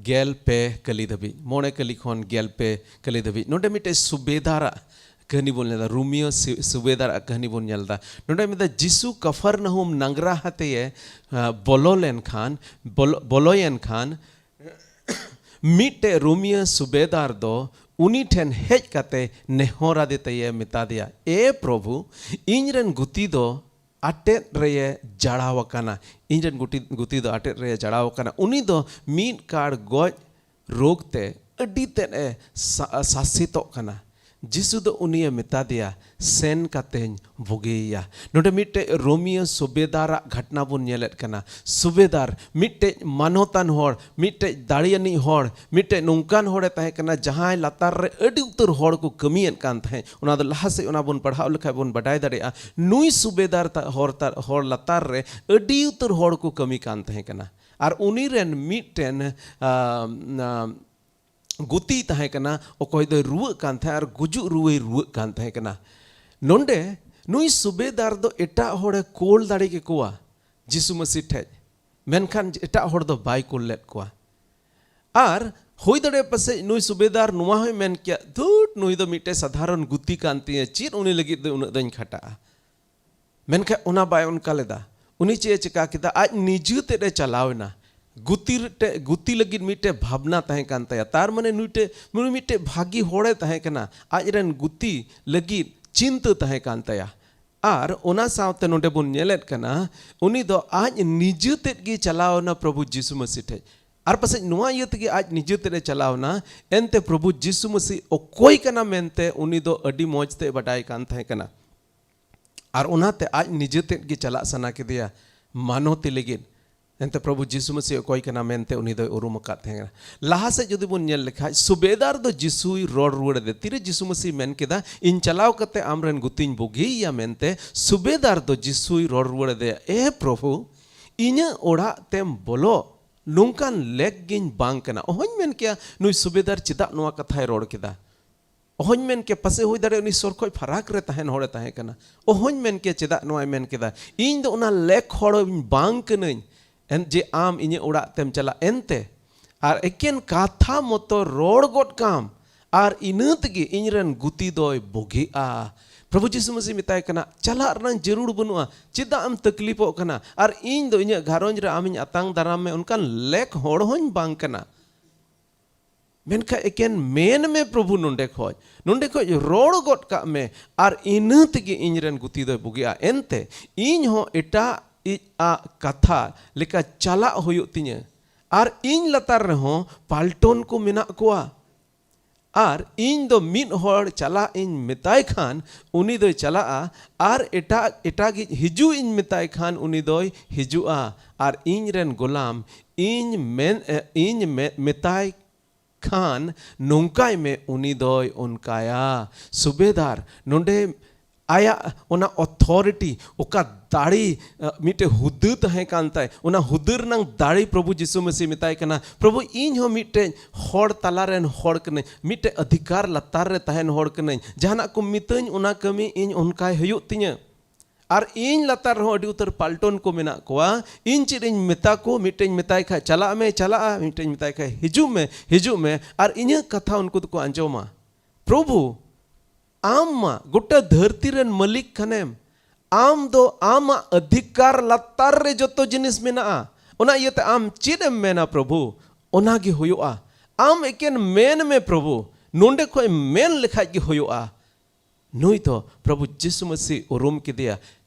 ᱜᱮᱞ ᱯᱮ ᱠᱟᱹᱞᱤ ᱫᱷᱟᱹᱵᱤᱡ, ᱢᱚᱬᱮ ᱠᱟᱹᱞᱤ ᱠᱷᱚᱱ ᱜᱮᱞ ᱯᱮ ᱠᱟᱹᱞᱤ ᱫᱷᱟᱹᱵᱤᱡ᱾ ᱱᱚᱰᱮ ᱢᱤᱫᱴᱮᱡ ᱥᱩᱵᱮᱫᱟᱨᱟᱜ ᱠᱟᱹᱦᱱᱤ ᱵᱚᱱ ᱧᱮᱞ ᱮᱫᱟ, ᱨᱳᱢᱤᱭᱳ ᱥᱩ-, ᱥᱩᱵᱮᱫᱟᱨᱟᱜ ᱠᱟᱹᱦᱱᱤ ᱵᱚᱱ ᱧᱮᱞ ᱮᱫᱟ᱾ ᱱᱚᱰᱮ ᱢᱮᱱᱫᱟ, ᱡᱤᱥᱩ ᱠᱟᱯᱷᱟᱨᱱᱟᱦᱩᱢ ᱱᱟᱝᱨᱟ ᱦᱟᱛᱮᱭᱮ, ᱟ, ᱵᱚᱞᱚ ᱞᱮᱱᱠᱷᱟᱱ, ᱵᱚᱞᱚ-, ᱵᱚᱞᱚᱭᱮᱱ ᱠᱷᱟᱱ, ᱢᱤᱫᱴᱮᱡ ᱨᱳᱢᱤᱭᱳ ᱥᱩᱵᱮᱫᱟᱨ ᱫᱚ ᱩᱱᱤ ᱴᱷᱮᱱ ᱦᱮᱡ ᱠᱟᱛᱮ ᱱᱮᱦᱚᱨ ᱟᱫᱮ ᱛᱮᱭᱮ ᱢᱮᱛᱟ ᱫᱮᱭᱟ, "ᱮ ᱯᱨᱚᱵᱷᱩ, ᱤᱧ ᱨᱮᱱ ᱜᱩᱛᱤ ᱫᱚ ᱟᱴᱮᱫ ᱨᱮᱭᱮ ᱡᱟᱲᱟᱣ ᱟᱠᱟᱱᱟ, ᱤᱧ ᱨᱮᱱ ᱜᱩᱛᱤ, ᱜᱩᱛᱤ ᱫᱚ ᱟᱴᱮᱫ ᱨᱮᱭᱮ ᱡᱟᱲᱟᱣ ᱟᱠᱟᱱᱟ, ᱩᱱᱤ ᱫᱚ ᱢᱤᱫ ᱠᱟᱲ ᱜᱚᱡ ᱨᱳᱜᱽ ᱛᱮ ᱟᱹᱰᱤ ᱛᱮᱫ ᱮ ᱥᱟ-, ᱥᱟᱥᱮᱛᱚᱜ ᱠᱟᱱᱟ᱾" ᱡᱤᱥᱩ ᱫᱚ ᱩᱱᱤᱭᱮ ᱢᱮᱛᱟ ᱫᱮᱭᱟ, "ᱥᱮᱱ ᱠᱟᱛᱮᱧ ᱵᱩᱜᱤᱭᱮᱭᱟ᱾" ᱱᱚᱰᱮ ᱢᱤᱫᱴᱮᱡ ᱨᱳᱢᱤᱭᱳ ᱥᱩᱵᱮᱫᱟᱨᱟᱜ ᱜᱷᱚᱴᱱᱟ ᱵᱚᱱ ᱧᱮᱞᱮᱫ ᱠᱟᱱᱟ᱾ ᱥᱩᱵᱮᱫᱟᱨ, ᱢᱤᱫᱴᱮᱡ ᱢᱟᱱᱚᱛᱟᱱ ᱦᱚᱲ, ᱢᱤᱫᱴᱮᱡ ᱫᱟᱲᱮᱭᱟᱱᱤᱡ ᱦᱚᱲ, ᱢᱤᱫᱴᱮᱡ ᱱᱚᱝᱠᱟᱱ ᱦᱚᱲᱮ ᱛᱟᱦᱮᱸ ᱠᱟᱱᱟ, ᱡᱟᱦᱟᱸᱭ ᱞᱟᱛᱟᱨ ᱨᱮ ᱟᱹᱰᱤ ᱩᱛᱟᱹᱨ ᱦᱚᱲ ᱠᱚ ᱠᱟᱹᱢᱤᱭᱮᱫ ᱠᱟᱱ ᱛᱟᱦᱮᱸᱫ᱾ ᱚᱱᱟ ᱫᱚ ᱞᱟᱦᱟ ᱥᱮᱫ ᱚᱱᱟ ᱵᱚᱱ ᱯᱟᱲᱦᱟᱣ ᱞᱮᱠᱷᱟᱡ ᱵᱚᱱ ᱵᱟᱰᱟᱭ ᱫᱟᱲᱮᱭᱟᱜᱼᱟ, ᱱᱩᱭ ᱥᱩᱵᱮᱫᱟᱨ ᱛᱟ-, ᱦᱚᱲ ᱛᱟ-, ᱦᱚᱲ ᱞᱟᱛᱟᱨ ᱨᱮ ᱟᱹᱰᱤ ᱩᱛᱟᱹᱨ ᱦᱚᱲ ᱠᱚ ᱠᱟᱹᱢᱤ ᱠᱟᱱ ᱛᱟᱦᱮᱸ ᱠᱟᱱᱟ᱾ ᱟᱨ ᱩᱱᱤ ᱨᱮᱱ ᱢᱤᱫᱴᱮᱱ, ᱟᱢ, ᱟᱢ, ᱜᱩᱛᱤᱭ ᱛᱟᱦᱮᱸ ᱠᱟᱱᱟ, ᱚᱠᱚᱭ ᱫᱚᱭ ᱨᱩᱣᱟᱹᱜ ᱠᱟᱱ ᱛᱟᱦᱮᱸ ᱟᱨ ᱜᱩᱡᱩᱜ ᱨᱩᱣᱟᱹᱭ ᱨᱩᱣᱟᱹᱜ ᱠᱟᱱ ᱛᱟᱦᱮᱸ ᱠᱟᱱᱟ᱾ ᱱᱚᱰᱮ ᱱᱩᱭ ᱥᱩᱵᱮᱫᱟᱨ ᱫᱚ ᱮᱴᱟᱜ ᱦᱚᱲᱮ ᱠᱳᱞ ᱫᱟᱲᱮ ᱠᱮᱠᱚᱣᱟ ᱡᱤᱥᱩ ᱢᱟᱹᱥᱤ ᱴᱷᱮᱡ, ᱢᱮᱱᱠᱷᱟᱱ ᱮᱴᱟᱜ ᱦᱚᱲ ᱫᱚ ᱵᱟᱭ ᱠᱳᱞ ᱞᱮᱫ ᱠᱚᱣᱟ᱾ ᱟᱨ ᱦᱩᱭ ᱫᱟᱲᱮᱭᱟᱜᱼᱟ ᱯᱟᱥᱮᱡ ᱱᱩᱭ ᱥᱩᱵᱮᱫᱟᱨ ᱱᱚᱣᱟ ᱦᱚᱸᱭ ᱢᱮᱱ ᱠᱮᱭᱟ, "ᱫᱷᱩᱴ, ᱱᱩᱭ ᱫᱚ ᱢᱤᱫᱴᱮᱡ ᱥᱟᱫᱷᱟᱨᱚᱱ ᱜᱩᱛᱤ ᱠᱟᱱ ᱛᱤᱧᱟᱹ, ᱪᱮᱫ ᱩᱱᱤ ᱞᱟᱹᱜᱤᱫ ᱫᱚ ᱩᱱᱟᱹᱜ ᱫᱚᱧ ᱠᱷᱟᱴᱟᱜᱼᱟ?" ᱢᱮᱱᱠᱷᱟᱱ ᱚᱱᱟ ᱵᱟᱭ ᱚᱱᱠᱟ ᱞᱮᱫᱟ᱾ ᱩᱱᱤ ᱪᱮᱫ ᱮ ᱪᱮᱠᱟ ᱠᱮᱫᱟ? ᱟᱡ ᱱᱤᱡᱮ ᱛᱮᱫ ᱮ ᱪᱟᱞᱟᱣ ᱮᱱᱟ᱾ ᱜᱩᱛᱤ ᱨᱮ-, ᱜᱩᱛᱤ ᱞᱟᱹᱜᱤᱫ ᱢᱤᱫᱴᱮᱡ ᱵᱷᱟᱵᱽᱱᱟ ᱛᱟᱦᱮᱸ ᱠᱟᱱ ᱛᱟᱭᱟ᱾ ᱛᱟᱨ ᱢᱟᱱᱮ ᱱᱩᱭ ᱴᱮ-, ᱱᱩᱭ ᱢᱤᱫᱴᱮᱡ ᱵᱷᱟᱹᱜᱤ ᱦᱚᱲᱮ ᱛᱟᱦᱮᱸ ᱠᱟᱱᱟ᱾ ᱟᱡ ᱨᱮᱱ ᱜᱩᱛᱤ ᱞᱟᱹᱜᱤᱫ ᱪᱤᱱᱛᱟᱹ ᱛᱟᱦᱮᱸ ᱠᱟᱱ ᱛᱟᱭᱟ᱾ ᱟᱨ ᱚᱱᱟ ᱥᱟᱶᱛᱮ ᱱᱚᱰᱮ ᱵᱚᱱ ᱧᱮᱞᱮᱫ ᱠᱟᱱᱟ, ᱩᱱᱤ ᱫᱚ ᱟᱡ ᱱᱤᱡᱮ ᱛᱮᱫ ᱜᱮ ᱪᱟᱞᱟᱣ ᱮᱱᱟ ᱯᱨᱚᱵᱷᱩ ᱡᱤᱥᱩ ᱢᱟᱹᱥᱤ ᱴᱷᱮᱡ᱾ ᱟᱨ ᱯᱟᱥᱮᱡ ᱱᱚᱣᱟ ᱤᱭᱟᱹ ᱛᱮᱜᱮ ᱟᱡ ᱱᱤᱡᱮ ᱛᱮᱫ ᱮ ᱪᱟᱞᱟᱣ ᱮᱱᱟ, ᱮᱱᱛᱮ ᱯᱨᱚᱵᱷᱩ ᱡᱤᱥᱩ ᱢᱟᱹᱥᱤ ᱚᱠᱚᱭ ᱠᱟᱱᱟ ᱢᱮᱱᱛᱮ ᱩᱱᱤ ᱫᱚ ᱟᱹᱰᱤ ᱢᱚᱡᱽ ᱛᱮ ᱵᱟᱰᱟᱭ ᱠᱟᱱ ᱛᱟᱦᱮᱸ ᱠᱟᱱᱟ᱾ ᱟᱨ ᱚᱱᱟᱛᱮ ᱟᱡ ᱱᱤᱡᱮ ᱛᱮᱫ ᱜᱮ ᱪᱟᱞᱟᱜ ᱥᱟᱱᱟ ᱠᱮᱫᱮᱭᱟ ᱢᱟᱱᱚᱛᱤ ᱞᱟᱹᱜᱤᱫ᱾ ᱮᱱᱛᱮ ᱯᱨᱚᱵᱷᱩ ᱡᱤᱥᱩ ᱢᱟᱹᱥᱤ ᱚᱠᱚᱭ ᱠᱟᱱᱟ ᱢᱮᱱᱛᱮ ᱩᱱᱤ ᱫᱚᱭ ᱩᱨᱩᱢ ᱟᱠᱟᱫ ᱛᱟᱦᱮᱸ ᱠᱟᱱᱟ᱾ ᱞᱟᱦᱟ ᱥᱮᱫ ᱡᱩᱫᱤ ᱵᱚᱱ ᱧᱮᱞ ᱞᱮᱠᱷᱟᱡ, ᱥᱩᱵᱮᱫᱟᱨ ᱫᱚ ᱡᱤᱥᱩᱭ ᱨᱚᱲ ᱨᱩᱣᱟᱹᱲ ᱟᱫᱮ᱾ ᱛᱤᱨᱮ ᱡᱤᱥᱩ ᱢᱟᱹᱥᱤ ᱢᱮᱱ ᱠᱮᱫᱟ, "ᱤᱧ ᱪᱟᱞᱟᱣ ᱠᱟᱛᱮ ᱟᱢ ᱨᱮᱱ ᱜᱩᱛᱤᱧ ᱵᱩᱜᱤᱭᱮᱭᱟ" ᱢᱮᱱᱛᱮ, ᱥᱩᱵᱮᱫᱟᱨ ᱫᱚ ᱡᱤᱥᱩᱭ ᱨᱚᱲ ᱨᱩᱣᱟᱹᱲ ᱟᱫᱮᱭᱟ, "ᱮ ᱯᱨᱚᱵᱷᱩ, ᱤᱧᱟᱹᱜ ᱚᱲᱟᱜ ᱛᱮᱢ ᱵᱚᱞᱚᱜ ᱱᱚᱝᱠᱟᱱ ᱞᱮᱠ ᱜᱤᱧ ᱵᱟᱝ ᱠᱟᱱᱟ᱾" ᱚᱦᱚᱧ ᱢᱮᱱ ᱠᱮᱭᱟ ᱱᱩᱭ ᱥᱩᱵᱮᱫᱟᱨ ᱪᱮᱫᱟᱜ ᱱᱚᱣᱟ ᱠᱟᱛᱷᱟᱭ ᱨᱚᱲ ᱠᱮᱫᱟ᱾ ᱚᱦᱚᱧ ᱢᱮᱱ ᱠᱮᱭᱟ, ᱯᱟᱥᱮᱡ ᱦᱩᱭ ᱫᱟᱲᱮᱭᱟᱜᱼᱟ ᱩᱱᱤ ᱥᱩᱨ ᱠᱷᱚᱡ ᱯᱷᱟᱨᱟᱠ ᱨᱮ ᱛᱟᱦᱮᱱ ᱦᱚᱲᱮ ᱛᱟᱦᱮᱸ ᱠᱟᱱᱟ᱾ ᱚᱦᱚᱧ ᱢᱮᱱ ᱠᱮᱭᱟ ᱪᱮᱫᱟᱜ ᱱᱚᱣᱟᱭ ᱢᱮᱱ ᱠᱮᱫᱟ, "ᱤᱧ ᱫᱚ ᱚᱱᱟ ᱞᱮᱠ ᱦᱚᱲ ᱵᱟᱝ ᱠᱟᱹᱱᱟᱹᱧ ᱮᱱ-, ᱡᱮ ᱟᱢ ᱤᱧᱟᱹᱜ ᱚᱲᱟᱜ ᱛᱮᱢ ᱪᱟᱞᱟᱜ ᱮᱱᱛᱮ᱾ ᱟᱨ ᱮᱠᱮᱱ ᱠᱟᱛᱷᱟ ᱢᱚᱛᱚ ᱨᱚᱲ ᱜᱚᱫ ᱠᱟᱢ, ᱟᱨ ᱤᱱᱟᱹ ᱛᱮᱜᱮ ᱤᱧ ᱨᱮᱱ ᱜᱩᱛᱤ ᱫᱚᱭ ᱵᱩᱜᱤᱜᱼᱟ᱾" ᱯᱨᱚᱵᱷᱩ ᱡᱤᱥᱩ ᱢᱟᱹᱥᱤ ᱢᱮᱛᱟᱭ ᱠᱟᱱᱟ, "ᱪᱟᱞᱟᱜ ᱨᱮᱱᱟᱜ ᱡᱟᱹᱨᱩᱲ ᱵᱟᱹᱱᱩᱜᱼᱟ, ᱪᱮᱫᱟᱜ ᱮᱢ ᱛᱟᱠᱞᱤᱯᱚᱜ ᱠᱟᱱᱟ? ᱟᱨ ᱤᱧ ᱫᱚ ᱤᱧᱟᱹᱜ ᱜᱷᱟᱨᱚᱸᱡᱽ ᱨᱮ ᱟᱢᱤᱧ ᱟᱛᱟᱝ ᱫᱟᱨᱟᱢ ᱢᱮ, ᱚᱱᱠᱟᱱ ᱞᱮᱠ ᱦᱚᱲ ᱦᱚᱧ ᱵᱟᱝ ᱠᱟᱱᱟ᱾ ᱢᱮᱱᱠᱷᱟᱱ ᱮᱠᱮᱱ ᱢᱮᱱ ᱢᱮ ᱯᱨᱚᱵᱷᱩ, ᱱᱚᱰᱮ ᱠᱷᱚᱡ, ᱱᱚᱰᱮ ᱠᱷᱚᱡ ᱨᱚᱲ ᱜᱚᱫ ᱠᱟᱜ ᱢᱮ, ᱟᱨ ᱤᱱᱟᱹ ᱛᱮᱜᱮ ᱤᱧ ᱨᱮᱱ ᱜᱩᱛᱤ ᱫᱚᱭ ᱵᱩᱜᱤᱜᱼᱟ᱾ ᱮᱱᱛᱮ ᱤᱧ ᱦᱚᱸ ᱮᱴᱟᱜ ᱤᱡ ᱟᱜ ᱠᱟᱛᱷᱟ ᱞᱮᱠᱟ ᱪᱟᱞᱟᱜ ᱦᱩᱭᱩᱜ ᱛᱤᱧᱟᱹ, ᱟᱨ ᱤᱧ ᱞᱟᱛᱟᱨ ᱨᱮᱦᱚᱸ ᱯᱟᱞᱴᱚᱱ ᱠᱚ ᱢᱮᱱᱟᱜ ᱠᱚᱣᱟ᱾ ᱟᱨ ᱤᱧ ᱫᱚ ᱢᱤᱫ ᱦᱚᱲ ᱪᱟᱞᱟᱜ ᱤᱧ ᱢᱮᱛᱟᱭ ᱠᱷᱟᱱ ᱩᱱᱤ ᱫᱚᱭ ᱪᱟᱞᱟᱜᱼᱟ, ᱟᱨ ᱮᱴᱟᱜ, ᱮᱴᱟᱜᱤᱡ ᱦᱤᱡᱩᱜ ᱤᱧ ᱢᱮᱛᱟᱭ ᱠᱷᱟᱱ ᱩᱱᱤ ᱫᱚᱭ ᱦᱤᱡᱩᱜᱼᱟ, ᱟᱨ ᱤᱧ ᱨᱮᱱ ᱜᱳᱞᱟᱢ ᱤᱧ ᱢᱮᱱ, ᱤᱧ ᱢᱮ-, ᱢᱮᱛᱟᱭ ᱠᱷᱟᱱ ᱱᱚᱝᱠᱟᱭ ᱢᱮ, ᱩᱱᱤ ᱫᱚᱭ ᱚᱱᱠᱟᱭᱟ᱾" ᱥᱩᱵᱮᱫᱟᱨ, ᱱᱚᱰᱮ ᱟᱭᱟᱜ ᱚᱱᱟ ᱚᱛᱷᱚᱨᱤᱴᱤ, ᱚᱠᱟ ᱫᱟᱲᱮ, ᱢᱤᱫᱴᱮᱡ ᱦᱩᱫᱟᱹ ᱛᱟᱦᱮᱸ ᱠᱟᱱ ᱛᱟᱭ, ᱚᱱᱟ ᱦᱩᱫᱟᱹ ᱨᱮᱱᱟᱝ ᱫᱟᱲᱮ ᱯᱨᱚᱵᱷᱩ ᱡᱤᱥᱩ ᱢᱟᱹᱥᱤ ᱢᱮᱛᱟᱭ ᱠᱟᱱᱟ, ᱯᱨᱚᱵᱷᱩ, ᱤᱧ ᱦᱚᱸ ᱢᱤᱫᱴᱮᱡ ᱦᱚᱲ ᱛᱟᱞᱟ ᱨᱮᱱ ᱦᱚᱲ ᱠᱟᱹᱱᱟᱹᱧ, ᱢᱤᱫᱴᱮᱡ ᱚᱫᱷᱤᱠᱟᱨ ᱞᱟᱛᱟᱨ ᱨᱮ ᱛᱟᱦᱮᱱ ᱦᱚᱲ ᱠᱟᱹᱱᱟᱹᱧ᱾ ᱡᱟᱦᱟᱱᱟᱜ ᱠᱚ ᱢᱤᱛᱟᱹᱧ, ᱚᱱᱟ ᱠᱟᱹᱢᱤ ᱤᱧ ᱚᱱᱠᱟᱭ ᱦᱩᱭᱩᱜ ᱛᱤᱧᱟᱹ᱾ ᱟᱨ ᱤᱧ ᱞᱟᱛᱟᱨ ᱨᱮᱦᱚᱸ ᱟᱹᱰᱤ ᱩᱛᱟᱹᱨ ᱯᱟᱞᱴᱚᱱ ᱠᱚ ᱢᱮᱱᱟᱜ ᱠᱚᱣᱟ᱾ ᱤᱧ ᱪᱮᱫ ᱤᱧ ᱢᱮᱛᱟ ᱠᱚ? ᱢᱤᱫᱴᱮᱱ ᱢᱮᱛᱟᱭ ᱠᱷᱟᱡ, "ᱪᱟᱞᱟᱜ ᱢᱮ, ᱪᱟᱞᱟᱜᱼᱟ", ᱢᱤᱫᱴᱮᱱ ᱢᱮᱛᱟᱭ ᱠᱷᱟᱡ, "ᱦᱤᱡᱩᱜ ᱢᱮ, ᱦᱤᱡᱩᱜ ᱢᱮ", ᱟᱨ ᱤᱧᱟᱹᱜ ᱠᱟᱛᱷᱟ ᱩᱱᱠᱩ ᱫᱚᱠᱚ ᱟᱸᱡᱚᱢᱟ᱾ ᱯᱨᱚᱵᱷᱩ, ᱟᱢ ᱢᱟ ᱜᱚᱴᱟ ᱫᱷᱟᱹᱨᱛᱤ ᱨᱮᱱ ᱢᱟᱹᱞᱤᱠ ᱠᱟᱱᱮᱢ᱾ ᱟᱢ ᱫᱚ ᱟᱢᱟᱜ ᱚᱫᱷᱤᱠᱟᱨ ᱞᱟᱛᱟᱨ ᱨᱮ ᱡᱚᱛᱚ ᱡᱤᱱᱤᱥ ᱢᱮᱱᱟᱜᱼᱟ᱾ ᱚᱱᱟ ᱤᱭᱟᱹᱛᱮ ᱟᱢ ᱪᱮᱫ ᱮᱢ ᱢᱮᱱᱟ ᱯᱨᱚᱵᱷᱩ, ᱚᱱᱟ ᱜᱮ ᱦᱩᱭᱩᱜᱼᱟ᱾ ᱟᱢ ᱮᱠᱮᱱ ᱢᱮᱱ ᱢᱮ ᱯᱨᱚᱵᱷᱩ, ᱱᱚᱰᱮ ᱠᱷᱚᱡ ᱢᱮᱱ ᱞᱮᱠᱷᱟᱡ ᱜᱮ ᱦᱩᱭᱩᱜᱼᱟ᱾ ᱱᱩᱭ ᱫᱚ ᱯᱨᱚᱵᱷᱩ ᱡᱤᱥᱩ ᱢᱟᱹᱥᱤ ᱩᱨᱩᱢ ᱠᱮᱫᱮᱭᱟ᱾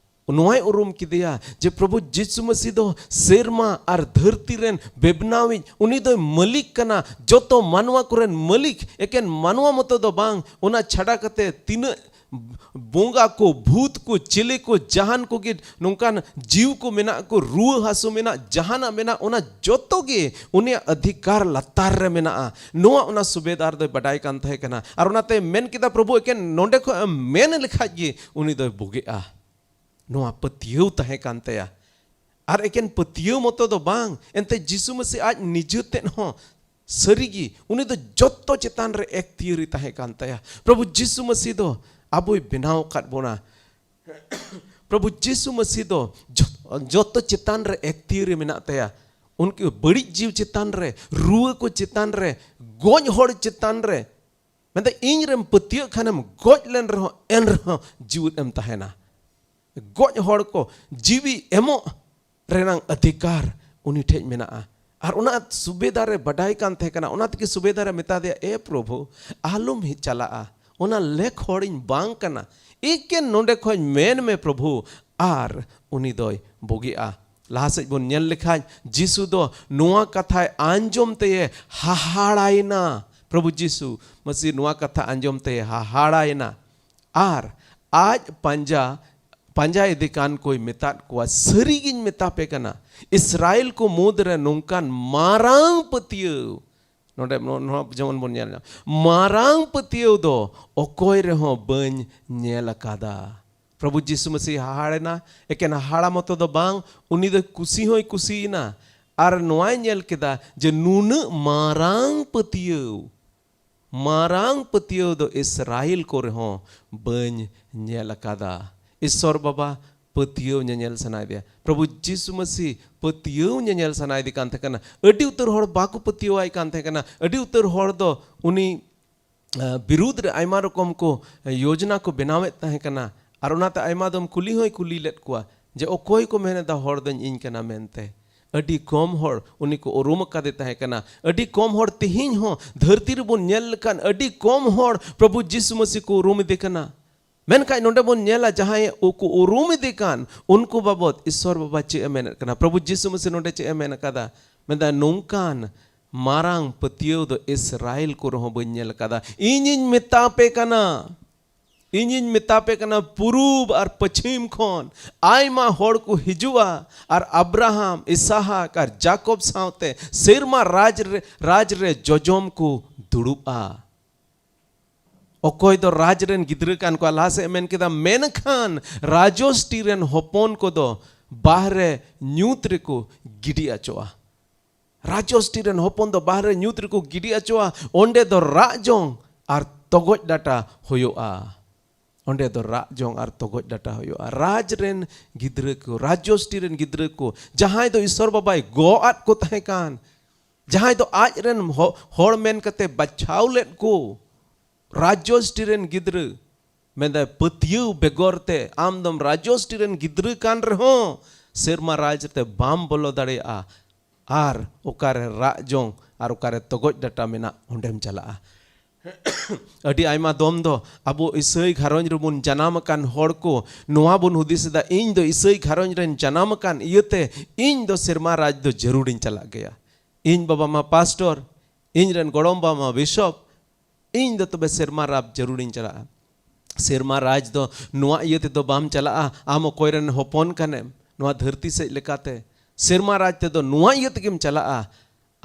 ᱱᱚᱣᱟᱭ ᱩᱨᱩᱢ ᱠᱮᱫᱮᱭᱟ ᱡᱮ ᱯᱨᱚᱵᱷᱩ ᱡᱤᱥᱩ ᱢᱟᱹᱥᱤ ᱫᱚ ᱥᱮᱨᱢᱟ ᱟᱨ ᱫᱷᱟᱹᱨᱛᱤ ᱨᱮᱱ ᱵᱮᱵᱱᱟᱣᱤᱡ, ᱩᱱᱤ ᱫᱚᱭ ᱢᱟᱹᱞᱤᱠ ᱠᱟᱱᱟ, ᱡᱚᱛᱚ ᱢᱟᱱᱣᱟ ᱠᱚᱨᱮᱱ ᱢᱟᱹᱞᱤᱠ᱾ ᱮᱠᱮᱱ ᱢᱟᱱᱣᱟ ᱢᱚᱛᱚ ᱫᱚ ᱵᱟᱝ, ᱚᱱᱟ ᱪᱷᱟᱰᱟ ᱠᱟᱛᱮ ᱛᱤᱱᱟᱹᱜ ᱵᱚᱸᱜᱟ ᱠᱚ, ᱵᱷᱩᱛ ᱠᱚ, ᱪᱤᱞᱤ ᱠᱚ, ᱡᱟᱦᱟᱱ ᱠᱚᱜᱮ ᱱᱚᱝᱠᱟᱱ ᱡᱤᱣ ᱠᱚ ᱢᱮᱱᱟᱜ ᱠᱚ, ᱨᱩᱣᱟᱹ ᱦᱟᱹᱥᱩ ᱢᱮᱱᱟᱜ, ᱡᱟᱦᱟᱱᱟᱜ ᱢᱮᱱᱟᱜ, ᱚᱱᱟ ᱡᱚᱛᱚ ᱜᱮ ᱩᱱᱤᱭᱟᱜ ᱚᱫᱷᱤᱠᱟᱨ ᱞᱟᱛᱟᱨ ᱨᱮ ᱢᱮᱱᱟᱜᱼᱟ᱾ ᱱᱚᱣᱟ ᱚᱱᱟ ᱥᱩᱵᱮᱫᱟᱨ ᱫᱚᱭ ᱵᱟᱰᱟᱭ ᱠᱟᱱ ᱛᱟᱦᱮᱸ ᱠᱟᱱᱟ᱾ ᱟᱨ ᱚᱱᱟᱛᱮ ᱢᱮᱱ ᱠᱮᱫᱟ, "ᱯᱨᱚᱵᱷᱩ, ᱮᱠᱮᱱ ᱱᱚᱰᱮ ᱠᱷᱚᱱ ᱮᱢ ᱢᱮᱱ ᱞᱮᱠᱷᱟᱡ ᱜᱮ ᱩᱱᱤ ᱫᱚᱭ ᱵᱩᱜᱤᱜᱼᱟ᱾" ᱱᱚᱣᱟ ᱯᱟᱹᱛᱭᱟᱹᱣ ᱛᱟᱦᱮᱸ ᱠᱟᱱ ᱛᱟᱭᱟ᱾ ᱟᱨ ᱮᱠᱮᱱ ᱯᱟᱹᱛᱭᱟᱹᱣ ᱢᱚᱛᱚ ᱫᱚ ᱵᱟᱝ, ᱮᱱᱛᱮ ᱡᱤᱥᱩ ᱢᱟᱹᱥᱤ ᱟᱡ ᱱᱤᱡᱮ ᱛᱮᱫ ᱦᱚᱸ ᱥᱟᱹᱨᱤᱜᱮ ᱩᱱᱤ ᱫᱚ ᱡᱚᱛᱚ ᱪᱮᱛᱟᱱ ᱨᱮ ᱮᱠᱛᱤᱭᱟᱹᱨᱤ ᱛᱟᱦᱮᱸ ᱠᱟᱱ ᱛᱟᱭᱟ᱾ ᱯᱨᱚᱵᱷᱩ ᱡᱤᱥᱩ ᱢᱟᱹᱥᱤ ᱫᱚ ᱟᱵᱚᱭ ᱵᱮᱱᱟᱣ ᱟᱠᱟᱫ ᱵᱚᱱᱟ᱾ ᱯᱨᱚᱵᱷᱩ ᱡᱤᱥᱩ ᱢᱟᱹᱥᱤ ᱫᱚ ᱡᱚ-, ᱡᱚᱛᱚ ᱪᱮᱛᱟᱱ ᱨᱮ ᱮᱠᱛᱤᱭᱟᱹᱨᱤ ᱢᱮᱱᱟᱜ ᱛᱟᱭᱟ᱾ ᱩᱱᱠᱩ ᱵᱟᱹᱲᱤᱡ ᱡᱤᱣᱤ ᱪᱮᱛᱟᱱ ᱨᱮ, ᱨᱩᱣᱟᱹ ᱠᱚ ᱪᱮᱛᱟᱱ ᱨᱮ, ᱜᱚᱡ ᱦᱚᱲ ᱪᱮᱛᱟᱱ ᱨᱮ, ᱢᱮᱱᱫᱟ, ᱤᱧ ᱨᱮᱢ ᱯᱟᱹᱛᱭᱟᱹᱜ ᱠᱷᱟᱱᱮᱢ, ᱜᱚᱡ ᱞᱮᱱ ᱨᱮᱦᱚᱸ, ᱮᱱ ᱨᱮᱦᱚᱸ ᱡᱤᱣᱮᱫ ᱮᱢ ᱛᱟᱦᱮᱱᱟ᱾ ᱜᱚᱡ ᱦᱚᱲ ᱠᱚ ᱡᱤᱣᱤ ᱮᱢᱚᱜ ᱨᱮᱱᱟᱝ ᱚᱫᱷᱤᱠᱟᱨ ᱩᱱᱤ ᱴᱷᱮᱡ ᱢᱮᱱᱟᱜᱼᱟ᱾ ᱟᱨ ᱚᱱᱟ ᱥᱩᱵᱮᱫᱟ ᱨᱮ ᱵᱟᱰᱟᱭ ᱠᱟᱱ ᱛᱟᱦᱮᱸ ᱠᱟᱱᱟ, ᱚᱱᱟ ᱛᱮᱜᱮ ᱥᱩᱵᱮᱫᱟ ᱨᱮ ᱢᱮᱛᱟ ᱫᱮᱭᱟ, "ᱮ ᱯᱨᱚᱵᱷᱩ, ᱟᱞᱚᱢ ᱦᱮᱡ ᱪᱟᱞᱟᱜᱼᱟ, ᱚᱱᱟ ᱞᱮᱠ ᱦᱚᱲᱤᱧ ᱵᱟᱝ ᱠᱟᱱᱟ, ᱮᱠᱮᱱ ᱱᱚᱰᱮ ᱠᱷᱚᱡ ᱢᱮᱱ ᱢᱮ ᱯᱨᱚᱵᱷᱩ", ᱟᱨ ᱩᱱᱤ ᱫᱚᱭ ᱵᱩᱜᱤᱜᱼᱟ᱾ ᱞᱟᱦᱟ ᱥᱮᱫ ᱵᱚᱱ ᱧᱮᱞ ᱞᱮᱠᱷᱟᱱ, ᱡᱤᱥᱩ ᱫᱚ ᱱᱚᱣᱟ ᱠᱟᱛᱷᱟᱭ ᱟᱸᱡᱚᱢ ᱛᱮᱭᱮ ᱦᱟᱦᱟᱲᱟᱭᱮᱱᱟ᱾ ᱯᱨᱚᱵᱷᱩ ᱡᱤᱥᱩ ᱢᱟᱹᱥᱤ ᱱᱚᱣᱟ ᱠᱟᱛᱷᱟ ᱟᱸᱡᱚᱢ ᱛᱮᱭᱮ ᱦᱟᱦᱟᱲᱟᱭᱮᱱᱟ᱾ ᱟᱨ ᱟᱡ ᱯᱟᱸᱡᱟ, ᱯᱟᱸᱡᱟ ᱤᱫᱤ ᱠᱟᱱ ᱠᱚᱭ ᱢᱮᱛᱟᱫ ᱠᱚᱣᱟ, "ᱥᱟᱹᱨᱤᱜᱤᱧ ᱢᱮᱛᱟ ᱯᱮ ᱠᱟᱱᱟ, ᱤᱥᱨᱟᱭᱮᱞ ᱠᱚ ᱢᱩᱫᱽ ᱨᱮ ᱱᱚᱝᱠᱟᱱ ᱢᱟᱨᱟᱝ ᱯᱟᱹᱛᱭᱟᱹᱣ ᱱᱚᱰᱮ ᱱᱚ- ᱱᱚᱣᱟ ᱡᱮᱢᱚᱱ ᱵᱚᱱ ᱧᱮᱞ ᱧᱟᱢ, ᱢᱟᱨᱟᱝ ᱯᱟᱹᱛᱭᱟᱹᱣ ᱫᱚ ᱚᱠᱚᱭ ᱨᱮᱦᱚᱸ ᱵᱟᱹᱧ ᱧᱮᱞ ᱟᱠᱟᱫᱟ᱾ ᱯᱨᱚᱵᱷᱩ ᱡᱤᱥᱩ ᱢᱟᱹᱥᱤ ᱦᱟᱦᱟᱲᱮᱱᱟ᱾ ᱮᱠᱮᱱ ᱦᱟᱦᱟᱲᱟ ᱢᱚᱛᱚ ᱫᱚ ᱵᱟᱝ, ᱩᱱᱤ ᱫᱚ ᱠᱩᱥᱤ ᱦᱚᱸᱭ ᱠᱩᱥᱤᱭᱮᱱᱟ᱾ ᱟᱨ ᱱᱚᱣᱟᱭ ᱧᱮᱞ ᱠᱮᱫᱟ ᱡᱮ ᱱᱩᱱᱟᱹᱜ ᱢᱟᱨᱟᱝ ᱯᱟᱹᱛᱭᱟᱹᱣ, ᱢᱟᱨᱟᱝ ᱯᱟᱹᱛᱭᱟᱹᱣ ᱫᱚ ᱤᱥᱨᱟᱭᱮᱞ ᱠᱚᱨᱮ ᱦᱚᱸ ᱵᱟᱹᱧ ᱧᱮᱞ ᱟᱠᱟᱫᱟ᱾ ᱤᱥᱥᱚᱨ ᱵᱟᱵᱟ ᱯᱟᱹᱛᱭᱟᱹᱣ ᱧᱮᱧᱮᱞ ᱥᱟᱱᱟᱭᱮᱫᱮᱭᱟ᱾ ᱯᱨᱚᱵᱷᱩ ᱡᱤᱥᱩ ᱢᱟᱹᱥᱤ ᱯᱟᱹᱛᱭᱟᱹᱣ ᱧᱮᱧᱮᱞ ᱥᱟᱱᱟᱭᱮᱫᱮ ᱠᱟᱱ ᱛᱟᱦᱮᱸ ᱠᱟᱱᱟ᱾ ᱟᱹᱰᱤ ᱩᱛᱟᱹᱨ ᱦᱚᱲ ᱵᱟᱠᱚ ᱯᱟᱹᱛᱭᱟᱹᱣᱟᱭ ᱠᱟᱱ ᱛᱟᱦᱮᱸ ᱠᱟᱱᱟ᱾ ᱟᱹᱰᱤ ᱩᱛᱟᱹᱨ ᱦᱚᱲ ᱫᱚ ᱩᱱᱤ ᱟᱸ, ᱵᱤᱨᱩᱫᱷ ᱨᱮ ᱟᱭᱢᱟ ᱨᱚᱠᱚᱢ ᱠᱚ ᱭᱳᱡᱽᱱᱟ ᱠᱚ ᱵᱮᱱᱟᱣᱮᱫ ᱛᱟᱦᱮᱸ ᱠᱟᱱᱟ᱾ ᱟᱨ ᱚᱱᱟᱛᱮ ᱟᱭᱢᱟ ᱫᱚᱢ ᱠᱩᱞᱤ ᱦᱚᱸᱭ ᱠᱩᱞᱤ ᱞᱮᱫ ᱠᱚᱣᱟ ᱡᱮ, "ᱚᱠᱚᱭ ᱠᱚ ᱢᱮᱱᱮᱫᱟ ᱦᱚᱲ ᱫᱚᱧ ᱤᱧ ᱠᱟᱱᱟ ᱢᱮᱱᱛᱮ?" ᱟᱹᱰᱤ ᱠᱚᱢ ᱦᱚᱲ ᱩᱱᱤ ᱠᱚ ᱩᱨᱩᱢ ᱟᱠᱟᱫᱮ ᱛᱟᱦᱮᱸ ᱠᱟᱱᱟ᱾ ᱟᱹᱰᱤ ᱠᱚᱢ ᱦᱚᱲ, ᱛᱮᱦᱮᱧ ᱦᱚᱸ ᱫᱷᱟᱹᱨᱛᱤ ᱨᱮᱵᱚᱱ ᱧᱮᱞ ᱞᱮᱠᱷᱟᱱ ᱟᱹᱰᱤ ᱠᱚᱢ ᱦᱚᱲ ᱯᱨᱚᱵᱷᱩ ᱡᱤᱥᱩ ᱢᱟᱹᱥᱤ ᱠᱚ ᱩᱨᱩᱢᱮᱫᱮ ᱠᱟᱱᱟ᱾ ᱢᱮᱱᱠᱷᱟᱱ ᱱᱚᱰᱮ ᱵᱚᱱ ᱧᱮᱞᱟ, ᱡᱟᱦᱟᱸᱭ ᱠᱚ ᱩᱨᱩᱢᱮᱫᱮ ᱠᱟᱱ, ᱩᱱᱠᱩ ᱵᱟᱵᱚᱫ ᱤᱥᱥᱚᱨ ᱵᱟᱵᱟ ᱪᱮᱫ ᱮ ᱢᱮᱱᱮᱫ ᱠᱟᱱᱟ? ᱯᱨᱚᱵᱷᱩ ᱡᱤᱥᱩ ᱢᱟᱹᱥᱤ ᱱᱚᱰᱮ ᱪᱮᱫ ᱮ ᱢᱮᱱ ᱟᱠᱟᱫᱟ? ᱢᱮᱱᱫᱟ, ᱱᱚᱝᱠᱟᱱ ᱢᱟᱨᱟᱝ ᱯᱟᱹᱛᱭᱟᱹᱣ ᱫᱚ ᱤᱥᱨᱟᱭᱮᱞ ᱠᱚᱨᱮ ᱦᱚᱸ ᱵᱟᱹᱧ ᱧᱮᱞ ᱟᱠᱟᱫᱟ᱾ ᱤᱧᱤᱧ ᱢᱮᱛᱟ ᱯᱮ ᱠᱟᱱᱟ, ᱤᱧᱤᱧ ᱢᱮᱛᱟ ᱯᱮ ᱠᱟᱱᱟ, ᱯᱩᱨᱩᱵ ᱟᱨ ᱯᱟᱹᱪᱷᱤᱢ ᱠᱷᱚᱱ ᱟᱭᱢᱟ ᱦᱚᱲ ᱠᱚ ᱦᱤᱡᱩᱜᱼᱟ ᱟᱨ ᱟᱵᱨᱟᱦᱟᱢ, ᱤᱥᱟᱦᱟᱠ ᱟᱨ ᱡᱟᱠᱚᱵ ᱥᱟᱶᱛᱮ ᱥᱮᱨᱢᱟ ᱨᱟᱡᱽ ᱨᱮ, ᱨᱟᱡᱽ ᱨᱮ ᱡᱚᱡᱚᱢ ᱠᱚ ᱫᱩᱲᱩᱵᱼᱟ᱾ ᱚᱠᱚᱭ ᱫᱚ ᱨᱟᱡᱽ ᱨᱮᱱ ᱜᱤᱫᱽᱨᱟᱹ ᱠᱟᱱ ᱠᱚᱣᱟ, ᱞᱟᱦᱟ ᱥᱮᱫ ᱢᱮᱱ ᱠᱮᱫᱟ, ᱢᱮᱱᱠᱷᱟᱱ ᱨᱟᱡᱚᱥᱴᱤ ᱨᱮᱱ ᱦᱚᱯᱚᱱ ᱠᱚᱫᱚ ᱵᱟᱦᱨᱮ ᱧᱩᱛ ᱨᱮᱠᱚ ᱜᱤᱰᱤ ᱟᱪᱚᱜᱼᱟ᱾ ᱨᱟᱡᱚᱥᱴᱤ ᱨᱮᱱ ᱦᱚᱯᱚᱱ ᱫᱚ ᱵᱟᱦᱨᱮ ᱧᱩᱛ ᱨᱮᱠᱚ ᱜᱤᱰᱤ ᱟᱪᱚᱜᱼᱟ᱾ ᱚᱸᱰᱮ ᱫᱚ ᱨᱟᱜ ᱡᱚᱝ ᱟᱨ ᱛᱚᱜᱚᱡ ᱰᱟᱴᱟ ᱦᱩᱭᱩᱜᱼᱟ᱾ ᱚᱸᱰᱮ ᱫᱚ ᱨᱟᱜ ᱡᱚᱝ ᱟᱨ ᱛᱚᱜᱚᱡ ᱰᱟᱴᱟ ᱦᱩᱭᱩᱜᱼᱟ᱾ ᱨᱟᱡᱽ ᱨᱮᱱ ᱜᱤᱫᱽᱨᱟᱹ ᱠᱚ, ᱨᱟᱡᱚᱥᱴᱤ ᱨᱮᱱ ᱜᱤᱫᱽᱨᱟᱹ ᱠᱚ, ᱡᱟᱦᱟᱸᱭ ᱫᱚ ᱤᱥᱥᱚᱨ ᱵᱟᱵᱟᱭ ᱜᱚᱜ ᱟᱫ ᱠᱚ ᱛᱟᱦᱮᱸ ᱠᱟᱱ, ᱡᱟᱦᱟᱸᱭ ᱫᱚ ᱟᱡ ᱨᱮᱱ ᱦᱚ-, ᱦᱚᱲ ᱢᱮᱱ ᱠᱟᱛᱮ ᱵᱟᱪᱷᱟᱣ ᱞᱮᱫ ᱠᱚ, ᱨᱟᱡᱽᱡᱚᱥᱴᱤ ᱨᱮᱱ ᱜᱤᱫᱽᱨᱟᱹ, ᱢᱮᱱᱫᱟᱭ, ᱯᱟᱹᱛᱭᱟᱹᱣ ᱵᱮᱜᱚᱨ ᱛᱮ ᱟᱢ ᱫᱚᱢ ᱨᱟᱡᱽᱡᱚᱥᱴᱤ ᱨᱮᱱ ᱜᱤᱫᱽᱨᱟᱹ ᱠᱟᱱ ᱨᱮᱦᱚᱸ ᱥᱮᱨᱢᱟ ᱨᱟᱡᱽ ᱨᱮ ᱵᱟᱢ ᱵᱚᱞᱚ ᱫᱟᱲᱮᱭᱟᱜᱼᱟ᱾ ᱟᱨ ᱚᱠᱟᱨᱮ ᱨᱟᱜ ᱡᱚᱝ ᱟᱨ ᱚᱠᱟᱨᱮ ᱛᱚᱜᱚᱡ ᱰᱟᱴᱟ ᱢᱮᱱᱟᱜ, ᱚᱸᱰᱮᱢ ᱪᱟᱞᱟᱜᱼᱟ᱾ ᱟᱹᱰᱤ ᱟᱭᱢᱟ ᱫᱚᱢ ᱫᱚ ᱟᱵᱚ ᱤᱥᱟᱹᱭ ᱜᱷᱟᱨᱚᱸᱡᱽ ᱨᱮᱵᱚᱱ ᱡᱟᱱᱟᱢ ᱟᱠᱟᱱ ᱦᱚᱲ ᱠᱚ ᱱᱚᱣᱟ ᱵᱚᱱ ᱦᱩᱫᱤᱥ ᱮᱫᱟ, ᱤᱧ ᱫᱚ ᱤᱥᱟᱹᱭ ᱜᱷᱟᱨᱚᱸᱡᱽ ᱨᱮᱱ ᱡᱟᱱᱟᱢ ᱟᱠᱟᱱ ᱤᱭᱟᱹᱛᱮ ᱤᱧ ᱫᱚ ᱥᱮᱨᱢᱟ ᱨᱟᱡᱽ ᱫᱚ ᱡᱟᱹᱨᱩᱲᱤᱧ ᱪᱟᱞᱟᱜ ᱜᱮᱭᱟ᱾ ᱤᱧ ᱵᱟᱵᱟ ᱢᱟ ᱯᱟᱥᱴᱚᱨ, ᱤᱧ ᱨᱮᱱ ᱜᱚᱲᱚᱢ ᱵᱟᱵᱟ ᱢᱟ ᱵᱤᱥᱚᱯ, ᱤᱧ ᱫᱚ ᱛᱚᱵᱮ ᱥᱮᱨᱢᱟ ᱨᱟᱡᱽ ᱡᱟᱹᱨᱩᱲᱤᱧ ᱪᱟᱞᱟᱜᱼᱟ᱾ ᱥᱮᱨᱢᱟ ᱨᱟᱡᱽ ᱫᱚ ᱱᱚᱣᱟ ᱤᱭᱟᱹ ᱛᱮᱫᱚ ᱵᱟᱢ ᱪᱟᱞᱟᱜᱼᱟ, ᱟᱢ ᱚᱠᱚᱭ ᱨᱮᱱ ᱦᱚᱯᱚᱱ ᱠᱟᱱᱮᱢ ᱱᱚᱣᱟ ᱫᱷᱟᱹᱨᱛᱤ ᱥᱮᱫ ᱞᱮᱠᱟᱛᱮ᱾ ᱥᱮᱨᱢᱟ ᱨᱟᱡᱽ ᱛᱮᱫᱚ ᱱᱚᱣᱟ ᱤᱭᱟᱹ ᱛᱮᱜᱮᱢ ᱪᱟᱞᱟᱜᱼᱟ,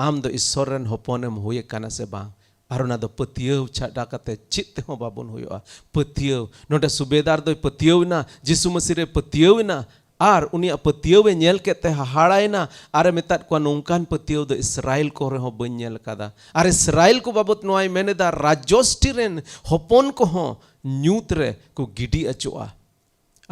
ᱟᱢ ᱫᱚ ᱤᱥᱥᱚᱨ ᱨᱮᱱ ᱦᱚᱯᱚᱱᱮᱢ ᱦᱩᱭ ᱟᱠᱟᱱᱟ ᱥᱮ ᱵᱟᱝ? ᱟᱨ ᱚᱱᱟ ᱫᱚ ᱯᱟᱹᱛᱭᱟᱹᱣ ᱪᱷᱟᱰᱟ ᱠᱟᱛᱮ ᱪᱮᱫ ᱛᱮᱦᱚᱸ ᱵᱟᱵᱚᱱ ᱦᱩᱭᱩᱜᱼᱟ᱾ ᱯᱟᱹᱛᱭᱟᱹᱣ᱾ ᱱᱚᱰᱮ ᱥᱩᱵᱮᱫᱟᱨ ᱫᱚᱭ ᱯᱟᱹᱛᱭᱟᱹᱣ ᱮᱱᱟ, ᱡᱤᱥᱩ ᱢᱟᱹᱥᱤ ᱨᱮ ᱯᱟᱹᱛᱭᱟᱹᱣ ᱮᱱᱟ᱾ ᱟᱨ ᱩᱱᱤᱭᱟᱜ ᱯᱟᱹᱛᱭᱟᱹᱣ ᱮ ᱧᱮᱞ ᱠᱮᱫ ᱛᱮ ᱦᱟᱦᱟᱲᱟᱭᱮᱱᱟ᱾ ᱟᱨ ᱮ ᱢᱮᱛᱟᱫ ᱠᱚᱣᱟ, "ᱱᱚᱝᱠᱟᱱ ᱯᱟᱹᱛᱭᱟᱹᱣ ᱫᱚ ᱤᱥᱨᱟᱭᱮᱞ ᱠᱚᱨᱮ ᱦᱚᱸ ᱵᱟᱹᱧ ᱧᱮᱞ ᱟᱠᱟᱫᱟ᱾" ᱟᱨ ᱤᱥᱨᱟᱭᱮᱞ ᱠᱚ ᱵᱟᱵᱚᱛ ᱱᱚᱣᱟᱭ ᱢᱮᱱ ᱮᱫᱟ, ᱨᱟᱡᱽᱡᱚᱥᱴᱤ ᱨᱮᱱ ᱦᱚᱯᱚᱱ ᱠᱚᱦᱚᱸ ᱧᱩᱛ ᱨᱮ ᱠᱚ ᱜᱤᱰᱤ ᱚᱪᱚᱜᱼᱟ᱾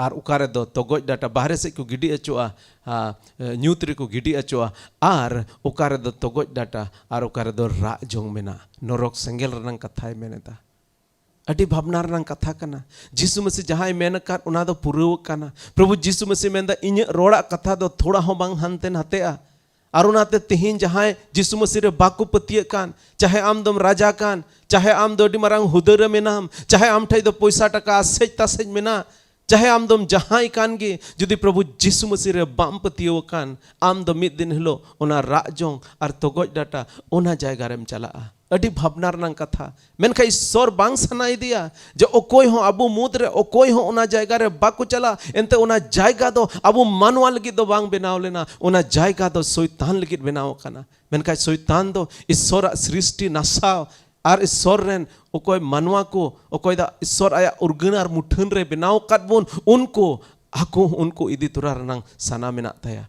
ᱟᱨ ᱚᱠᱟ ᱨᱮᱫᱚ ᱛᱚᱜᱚᱡ ᱰᱟᱴᱟ ᱵᱟᱦᱨᱮ ᱥᱮᱫ ᱠᱚ ᱜᱤᱰᱤ ᱚᱪᱚᱜᱼᱟ, ᱟ, ᱧᱩᱛ ᱨᱮᱠᱚ ᱜᱤᱰᱤ ᱚᱪᱚᱜᱼᱟ᱾ ᱟᱨ ᱚᱠᱟ ᱨᱮᱫᱚ ᱛᱚᱜᱚᱡ ᱰᱟᱴᱟ ᱟᱨ ᱚᱠᱟ ᱨᱮᱫᱚ ᱨᱟᱜ ᱡᱚᱝ ᱢᱮᱱᱟᱜᱼᱟ᱾ ᱱᱚᱨᱚᱠ ᱥᱮᱸᱜᱮᱞ ᱨᱮᱱᱟᱜ ᱠᱟᱛᱷᱟᱭ ᱢᱮᱱ ᱮᱫᱟ᱾ ᱟᱹᱰᱤ ᱵᱷᱟᱵᱽᱱᱟ ᱨᱮᱱᱟᱜ ᱠᱟᱛᱷᱟ ᱠᱟᱱᱟ᱾ ᱡᱤᱥᱩ ᱢᱟᱹᱥᱤ ᱡᱟᱦᱟᱸᱭ ᱢᱮᱱ ᱟᱠᱟᱫ, ᱚᱱᱟ ᱫᱚ ᱯᱩᱨᱟᱹᱣ ᱟᱠᱟᱱᱟ᱾ ᱯᱨᱚᱵᱷᱩ ᱡᱤᱥᱩ ᱢᱟᱹᱥᱤ ᱢᱮᱱᱫᱟ, "ᱤᱧᱟᱹᱜ ᱨᱚᱲᱟᱜ ᱠᱟᱛᱷᱟ ᱫᱚ ᱛᱷᱚᱲᱟ ᱦᱚᱸ ᱵᱟᱝ ᱦᱟᱱᱛᱮ ᱱᱟᱛᱮᱜᱼᱟ᱾" ᱟᱨ ᱚᱱᱟᱛᱮ ᱛᱮᱦᱮᱧ ᱡᱟᱦᱟᱸᱭ ᱡᱤᱥᱩ ᱢᱟᱹᱥᱤ ᱨᱮ ᱵᱟᱠᱚ ᱯᱟᱹᱛᱭᱟᱹᱜ ᱠᱟᱱ, ᱪᱟᱦᱮ ᱟᱢ ᱫᱚᱢ ᱨᱟᱡᱟ ᱠᱟᱱ, ᱪᱟᱦᱮ ᱟᱢ ᱫᱚ ᱟᱹᱰᱤ ᱢᱟᱨᱟᱝ ᱦᱩᱫᱟᱹ ᱨᱮ ᱢᱮᱱᱟᱢ, ᱪᱟᱦᱮ ᱟᱢ ᱴᱷᱮᱡ ᱫᱚ ᱯᱚᱭᱥᱟ ᱴᱟᱠᱟ ᱟᱥᱮᱡ ᱛᱟᱥᱮᱡ ᱢᱮᱱᱟᱜ, ᱪᱟᱦᱮ ᱟᱢ ᱫᱚᱢ ᱡᱟᱦᱟᱸᱭ ᱠᱟᱱ ᱜᱮ, ᱡᱩᱫᱤ ᱯᱨᱚᱵᱷᱩ ᱡᱤᱥᱩ ᱢᱟᱹᱥᱤ ᱨᱮ ᱵᱟᱢ ᱯᱟᱹᱛᱭᱟᱹᱣ ᱟᱠᱟᱱ, ᱟᱢ ᱫᱚ ᱢᱤᱫ ᱫᱤᱱ ᱦᱤᱞᱳᱜ ᱚᱱᱟ ᱨᱟᱜ ᱡᱚᱝ ᱟᱨ ᱛᱚᱜᱚᱡ ᱰᱟᱴᱟ, ᱚᱱᱟ ᱡᱟᱭᱜᱟ ᱨᱮᱢ ᱪᱟᱞᱟᱜᱼᱟ᱾ ᱟᱹᱰᱤ ᱵᱷᱟᱵᱽᱱᱟ ᱨᱮᱱᱟᱜ ᱠᱟᱛᱷᱟ᱾ ᱢᱮᱱᱠᱷᱟᱱ ᱤᱥᱥᱚᱨ ᱵᱟᱝ ᱥᱟᱱᱟ ᱤᱫᱤᱭᱟ ᱡᱮ ᱚᱠᱚᱭ ᱦᱚᱸ ᱟᱵᱚ ᱢᱩᱫᱽ ᱨᱮ ᱚᱠᱚᱭ ᱦᱚᱸ ᱚᱱᱟ ᱡᱟᱭᱜᱟ ᱨᱮ ᱵᱟᱠᱚ ᱪᱟᱞᱟᱜ᱾ ᱮᱱᱛᱮ ᱚᱱᱟ ᱡᱟᱭᱜᱟ ᱫᱚ ᱟᱵᱚ ᱢᱟᱱᱣᱟ ᱞᱟᱹᱜᱤᱫ ᱫᱚ ᱵᱟᱝ ᱵᱮᱱᱟᱣ ᱞᱮᱱᱟ, ᱚᱱᱟ ᱡᱟᱭᱜᱟ ᱫᱚ ᱥᱚᱭᱛᱟᱱ ᱞᱟᱹᱜᱤᱫ ᱵᱮᱱᱟᱣ ᱟᱠᱟᱱᱟ᱾ ᱢᱮᱱᱠᱷᱟᱱ ᱥᱚᱭᱛᱟᱱ ᱫᱚ ᱤᱥᱥᱚᱨᱟᱜ ᱥᱨᱤᱥᱴᱤ ᱱᱟᱥᱟᱣ ᱟᱨ ᱤᱥᱥᱚᱨ ᱨᱮᱱ ᱚᱠᱚᱭ ᱢᱟᱱᱣᱟ ᱠᱚ, ᱚᱠᱚᱭ ᱫᱚ ᱤᱥᱥᱚᱨ ᱟᱭᱟᱜ ᱩᱨᱜᱟᱹᱱ ᱟᱨ ᱢᱩᱴᱷᱟᱹᱱ ᱨᱮ ᱵᱮᱱᱟᱣ ᱟᱠᱟᱫ ᱵᱚᱱ, ᱩᱱᱠᱩ ᱟᱠᱚ ᱩᱱᱠᱩ ᱤᱫᱤ ᱛᱚᱨᱟ ᱨᱮᱱᱟᱜ ᱥᱟᱱᱟ ᱢᱮᱱᱟᱜ ᱛᱟᱭᱟ᱾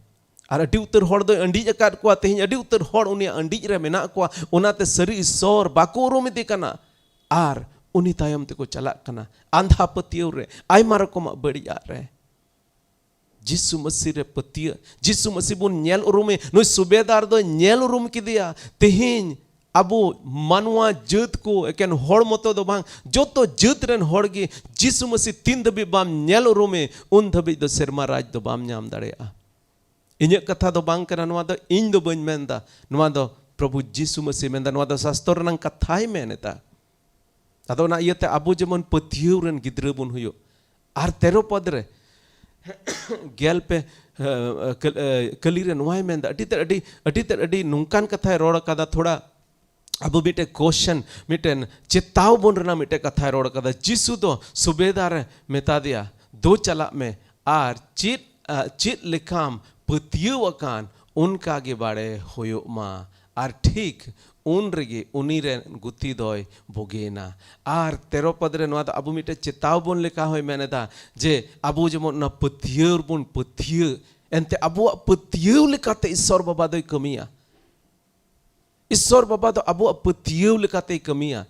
ᱟᱨ ᱟᱹᱰᱤ ᱩᱛᱟᱹᱨ ᱦᱚᱲ ᱫᱚᱭ ᱟᱺᱰᱤᱡ ᱟᱠᱟᱫ ᱠᱚᱣᱟ᱾ ᱛᱮᱦᱮᱧ ᱟᱹᱰᱤ ᱩᱛᱟᱹᱨ ᱦᱚᱲ ᱩᱱᱤᱭᱟᱜ ᱟᱺᱰᱤᱡ ᱨᱮ ᱢᱮᱱᱟᱜ ᱠᱚᱣᱟ, ᱚᱱᱟᱛᱮ ᱥᱟᱹᱨᱤ ᱤᱥᱥᱚᱨ ᱵᱟᱠᱚ ᱩᱨᱩᱢ ᱤᱫᱤ ᱠᱟᱱᱟ᱾ ᱟᱨ ᱩᱱᱤ ᱛᱟᱭᱚᱢ ᱛᱮᱠᱚ ᱪᱟᱞᱟᱜ ᱠᱟᱱᱟ ᱟᱸᱫᱷᱟ ᱯᱟᱹᱛᱭᱟᱹᱣ ᱨᱮ, ᱟᱭᱢᱟ ᱨᱚᱠᱚᱢᱟᱜ ᱵᱟᱹᱲᱤᱡᱟᱜ ᱨᱮ᱾ ᱡᱤᱥᱩ ᱢᱟᱹᱥᱤ ᱨᱮ ᱯᱟᱹᱛᱭᱟᱹᱜ, ᱡᱤᱥᱩ ᱢᱟᱹᱥᱤ ᱵᱚᱱ ᱧᱮᱞ ᱩᱨᱩᱢᱮ᱾ ᱱᱩᱭ ᱥᱩᱵᱮᱫᱟᱨ ᱫᱚᱭ ᱧᱮᱞ ᱩᱨᱩᱢ ᱠᱮᱫᱮᱭᱟ᱾ ᱛᱮᱦᱮᱧ ᱟᱵᱚ ᱢᱟᱱᱣᱟ ᱡᱟᱹᱛ ᱠᱚ ᱮᱠᱮᱱ ᱦᱚᱲ ᱢᱚᱛᱚ ᱫᱚ ᱵᱟᱝ, ᱡᱚᱛᱚ ᱡᱟᱹᱛ ᱨᱮᱱ ᱦᱚᱲ ᱜᱮ ᱡᱤᱥᱩ ᱢᱟᱹᱥᱤ ᱛᱤᱱ ᱫᱷᱟᱹᱵᱤᱡ ᱵᱟᱢ ᱧᱮᱞ ᱩᱨᱩᱢᱮ, ᱩᱱ ᱫᱷᱟᱹᱵᱤᱡ ᱫᱚ ᱥᱮᱨᱢᱟ ᱨᱟᱡᱽ ᱫᱚ ᱵᱟᱢ ᱧᱟᱢ ᱫᱟᱲᱮᱭᱟᱜᱼᱟ᱾ ᱤᱧᱟᱹᱜ ᱠᱟᱛᱷᱟ ᱫᱚ ᱵᱟᱝ ᱠᱟᱱᱟ, ᱱᱚᱣᱟ ᱫᱚ ᱤᱧ ᱫᱚ ᱵᱟᱹᱧ ᱢᱮᱱᱫᱟ, ᱱᱚᱣᱟ ᱫᱚ ᱯᱨᱚᱵᱷᱩ ᱡᱤᱥᱩ ᱢᱟᱹᱥᱤ ᱢᱮᱱᱫᱟ, ᱱᱚᱣᱟ ᱫᱚ ᱥᱟᱥᱛᱚᱨ ᱨᱮᱱᱟᱜ ᱠᱟᱛᱷᱟᱭ ᱢᱮᱱ ᱮᱫᱟ᱾ ᱟᱫᱚ ᱚᱱᱟ ᱤᱭᱟᱹᱛᱮ ᱟᱵᱚ ᱡᱮᱢᱚᱱ ᱯᱟᱹᱛᱭᱟᱹᱣ ᱨᱮᱱ ᱜᱤᱫᱽᱨᱟᱹ ᱵᱚᱱ ᱦᱩᱭᱩᱜ᱾ ᱟᱨ ᱛᱮᱨᱚ ᱯᱚᱫ ᱨᱮ ᱜᱮᱞ ᱯᱮ, ᱮ, ᱠᱟᱹᱞ-, ᱮ, ᱠᱟᱹᱞᱤ ᱨᱮ ᱱᱚᱣᱟᱭ ᱢᱮᱱᱫᱟ, ᱟᱹᱰᱤ ᱛᱮᱫ ᱟᱹᱰᱤ, ᱟᱹᱰᱤ ᱛᱮᱫ ᱟᱹᱰᱤ ᱱᱚᱝᱠᱟᱱ ᱠᱟᱛᱷᱟᱭ ᱨᱚᱲ ᱟᱠᱟᱫᱟ᱾ ᱛᱷᱚᱲᱟ ᱟᱵᱚ ᱢᱤᱫᱴᱮᱱ question, ᱢᱤᱫᱴᱮᱱ ᱪᱮᱛᱟᱣ ᱵᱚᱱ ᱨᱮᱱᱟᱜ ᱢᱤᱫᱴᱮᱱ ᱠᱟᱛᱷᱟᱭ ᱨᱚᱲ ᱟᱠᱟᱫᱟ᱾ ᱡᱤᱥᱩ ᱫᱚ ᱥᱩᱵᱮᱫᱟᱨᱮ ᱢᱮᱛᱟ ᱫᱮᱭᱟ, "ᱫᱳ ᱪᱟᱞᱟᱜ ᱢᱮ ᱟᱨ ᱪᱮᱫ, ᱟ, ᱪᱮᱫ ᱞᱮᱠᱟᱢ ᱯᱟᱹᱛᱭᱟᱹᱣ ᱟᱠᱟᱱ, ᱚᱱᱠᱟ ᱜᱮ ᱵᱟᱲᱮ ᱦᱩᱭᱩᱜ ᱢᱟ, ᱟᱨ ᱴᱷᱤᱠ ᱩᱱ ᱨᱮᱜᱮ ᱩᱱᱤ ᱨᱮᱱ ᱜᱩᱛᱤ ᱫᱚᱭ ᱵᱩᱜᱤᱭᱮᱱᱟ᱾ ᱟᱨ ᱛᱮᱨᱚ ᱯᱚᱫ ᱨᱮ ᱱᱚᱣᱟ ᱫᱚ ᱟᱵᱚ ᱢᱤᱫᱴᱮᱱ ᱪᱮᱛᱟᱣ ᱵᱚᱱ ᱞᱮᱠᱟ ᱦᱚᱸᱭ ᱢᱮᱱ ᱮᱫᱟ, ᱡᱮ ᱟᱵᱚ ᱡᱮᱢᱚᱱ ᱚᱱᱟ ᱯᱟᱹᱛᱭᱟᱹᱣ ᱵᱚᱱ ᱯᱟᱹᱛᱭᱟᱹ, ᱮᱱᱛᱮ ᱟᱵᱚᱣᱟᱜ ᱯᱟᱹᱛᱭᱟᱹᱣ ᱞᱮᱠᱟᱛᱮ ᱤᱥᱥᱚᱨ ᱵᱟᱵᱟ ᱫᱚᱭ ᱠᱟᱹᱢᱤᱭᱟ᱾ ᱤᱥᱥᱚᱨ ᱵᱟᱵᱟ ᱫᱚ ᱟᱵᱚᱣᱟᱜ ᱯᱟᱹᱛᱭᱟᱹᱣ ᱞᱮᱠᱟᱛᱮᱭ ᱠᱟᱹᱢᱤᱭᱟ᱾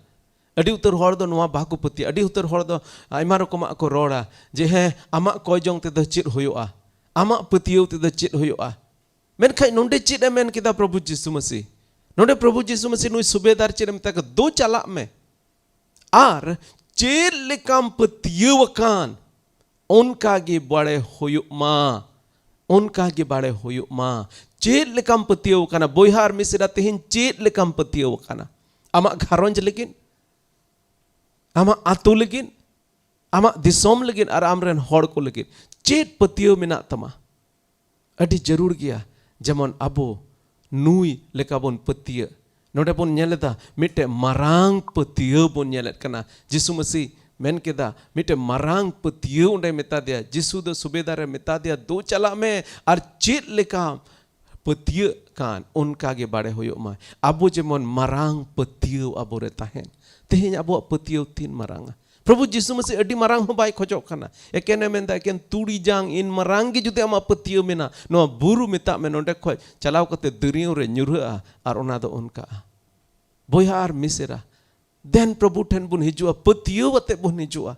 ᱟᱹᱰᱤ ᱩᱛᱟᱹᱨ ᱦᱚᱲ ᱫᱚ ᱱᱚᱣᱟ ᱵᱟᱠᱚ ᱯᱟᱹᱛᱭᱟᱹᱜᱼᱟ᱾ ᱟᱹᱰᱤ ᱩᱛᱟᱹᱨ ᱦᱚᱲ ᱫᱚ ᱟᱭᱢᱟ ᱨᱚᱠᱚᱢᱟᱜ ᱠᱚ ᱨᱚᱲᱟ, ᱡᱮ ᱦᱮᱸ, ᱟᱢᱟᱜ ᱠᱚᱭ ᱡᱚᱝ ᱛᱮᱫᱚ ᱪᱮᱫ ᱦᱩᱭᱩᱜᱼᱟ, ᱟᱢᱟᱜ ᱯᱟᱹᱛᱭᱟᱹᱣ ᱛᱮᱫᱚ ᱪᱮᱫ ᱦᱩᱭᱩᱜᱼᱟ᱾ ᱢᱮᱱᱠᱷᱟᱱ ᱱᱚᱰᱮ ᱪᱮᱫ ᱮ ᱢᱮᱱ ᱠᱮᱫᱟ ᱯᱨᱚᱵᱷᱩ ᱡᱤᱥᱩ ᱢᱟᱹᱥᱤ? ᱱᱚᱰᱮ ᱯᱨᱚᱵᱷᱩ ᱡᱤᱥᱩ ᱢᱟᱹᱥᱤ ᱱᱩᱭ ᱥᱩᱵᱮᱫᱟᱨ ᱪᱮᱫ ᱮ ᱢᱮᱛᱟ ᱠᱚᱣᱟ? ᱫᱩ ᱪᱟᱞᱟᱜ ᱢᱮ ᱟᱨ ᱪᱮᱫ ᱞᱮᱠᱟᱢ ᱯᱟᱹᱛᱭᱟᱹᱣ ᱟᱠᱟᱱ ᱚᱱᱠᱟ ᱜᱮ ᱵᱟᱲᱮ ᱦᱩᱭᱩᱜ ᱢᱟ, ᱚᱱᱠᱟ ᱜᱮ ᱵᱟᱲᱮ ᱦᱩᱭᱩᱜ ᱢᱟ᱾ ᱪᱮᱫ ᱞᱮᱠᱟᱢ ᱯᱟᱹᱛᱭᱟᱹᱣ ᱟᱠᱟᱱᱟ ᱵᱚᱭᱦᱟ ᱟᱨ ᱢᱤᱥᱨᱟ? ᱛᱮᱦᱮᱧ ᱪᱮᱫ ᱞᱮᱠᱟᱢ ᱯᱟᱹᱛᱭᱟᱹᱣ ᱟᱠᱟᱱᱟ? ᱟᱢᱟᱜ ᱜᱷᱟᱨᱚᱸᱡᱽ ᱞᱟᱹᱜᱤᱫ, ᱟᱢᱟᱜ ᱟᱹᱛᱩ ᱞᱟᱹᱜᱤᱫ, ᱟᱢᱟᱜ ᱫᱤᱥᱚᱢ ᱞᱟᱹᱜᱤᱫ ᱟᱨ ᱟᱢᱨᱮᱱ ᱦᱚᱲ ᱠᱚ ᱞᱟᱹᱜᱤᱫ ᱪᱮᱫ ᱯᱟᱹᱛᱭᱟᱹᱣ ᱢᱮᱱᱟᱜ ᱛᱟᱢᱟ? ᱟᱹᱰᱤ ᱡᱟᱹᱨᱩᱲ ᱜᱮᱭᱟ ᱡᱮᱢᱚᱱ ᱟᱵᱚ ᱱᱩᱭ ᱞᱮᱠᱟ ᱵᱚᱱ ᱯᱟᱹᱛᱭᱟᱹᱜ᱾ ᱱᱚᱰᱮ ᱵᱚᱱ ᱧᱮᱞ ᱮᱫᱟ ᱢᱤᱫᱴᱮᱱ ᱢᱟᱨᱟᱝ ᱯᱟᱹᱛᱭᱟᱹᱣ ᱵᱚᱱ ᱧᱮᱞᱮᱫ ᱠᱟᱱᱟ᱾ ᱡᱤᱥᱩ ᱢᱟᱹᱥᱤ ᱢᱮᱱ ᱠᱮᱫᱟ, ᱢᱤᱫᱴᱮᱱ ᱢᱟᱨᱟᱝ ᱯᱟᱹᱛᱭᱟᱹᱣ ᱚᱸᱰᱮ ᱢᱮᱛᱟ ᱫᱮᱭᱟ᱾ ᱡᱤᱥᱩ ᱫᱚ ᱥᱩᱵᱮᱫᱟᱨᱮ ᱢᱮᱛᱟ ᱫᱮᱭᱟ, ᱫᱩ ᱪᱟᱞᱟᱜ ᱢᱮ ᱟᱨ ᱪᱮᱫ ᱞᱮᱠᱟ ᱯᱟᱹᱛᱭᱟᱹᱜ ᱠᱟᱱ ᱚᱱᱠᱟ ᱜᱮ ᱵᱟᱲᱮ ᱦᱩᱭᱩᱜ ᱢᱟ᱾ ᱟᱵᱚ ᱡᱮᱢᱚᱱ ᱢᱟᱨᱟᱝ ᱯᱟᱹᱛᱭᱟᱹᱣ ᱟᱵᱚᱨᱮ ᱛᱟᱦᱮᱱ᱾ ᱛᱮᱦᱮᱧ ᱟᱵᱚᱣᱟᱜ ᱯᱟᱹᱛᱭᱟᱹᱣ ᱛᱤᱱ ᱢᱟᱨᱟᱝᱟ? ᱯᱨᱚᱵᱷᱩ ᱡᱤᱥᱩ ᱢᱟᱹᱥᱤ ᱟᱹᱰᱤ ᱢᱟᱨᱟᱝ ᱦᱚᱸ ᱵᱟᱭ ᱠᱷᱚᱡᱚᱜ ᱠᱟᱱᱟ᱾ ᱮᱠᱮᱱᱮ ᱢᱮᱱᱫᱟ, ᱮᱠᱮᱱ ᱛᱩᱲᱤ ᱡᱟᱝ ᱤᱱ ᱢᱟᱨᱟᱝ ᱜᱮ ᱡᱩᱫᱤ ᱟᱢᱟᱜ ᱯᱟᱹᱛᱭᱟᱹᱣ ᱢᱮᱱᱟᱜ, ᱱᱚᱣᱟ ᱵᱩᱨᱩ ᱢᱮᱛᱟᱜ ᱢᱮ ᱱᱚᱰᱮ ᱠᱷᱚᱡ ᱪᱟᱞᱟᱣ ᱠᱟᱛᱮ ᱫᱟᱹᱨᱭᱟᱹᱣ ᱨᱮ ᱧᱩᱨᱦᱟᱹᱜᱼᱟ, ᱟᱨ ᱚᱱᱟ ᱫᱚ ᱚᱱᱠᱟᱜᱼᱟ᱾ ᱵᱚᱭᱦᱟ ᱟᱨ ᱢᱤᱥᱮᱨᱟ, ᱫᱮᱱ ᱯᱨᱚᱵᱷᱩ ᱴᱷᱮᱱ ᱵᱚᱱ ᱦᱤᱡᱩᱜᱼᱟ, ᱯᱟᱹᱛᱭᱟᱹᱣ ᱟᱛᱮ ᱵᱚᱱ ᱦᱤᱡᱩᱜᱼᱟ,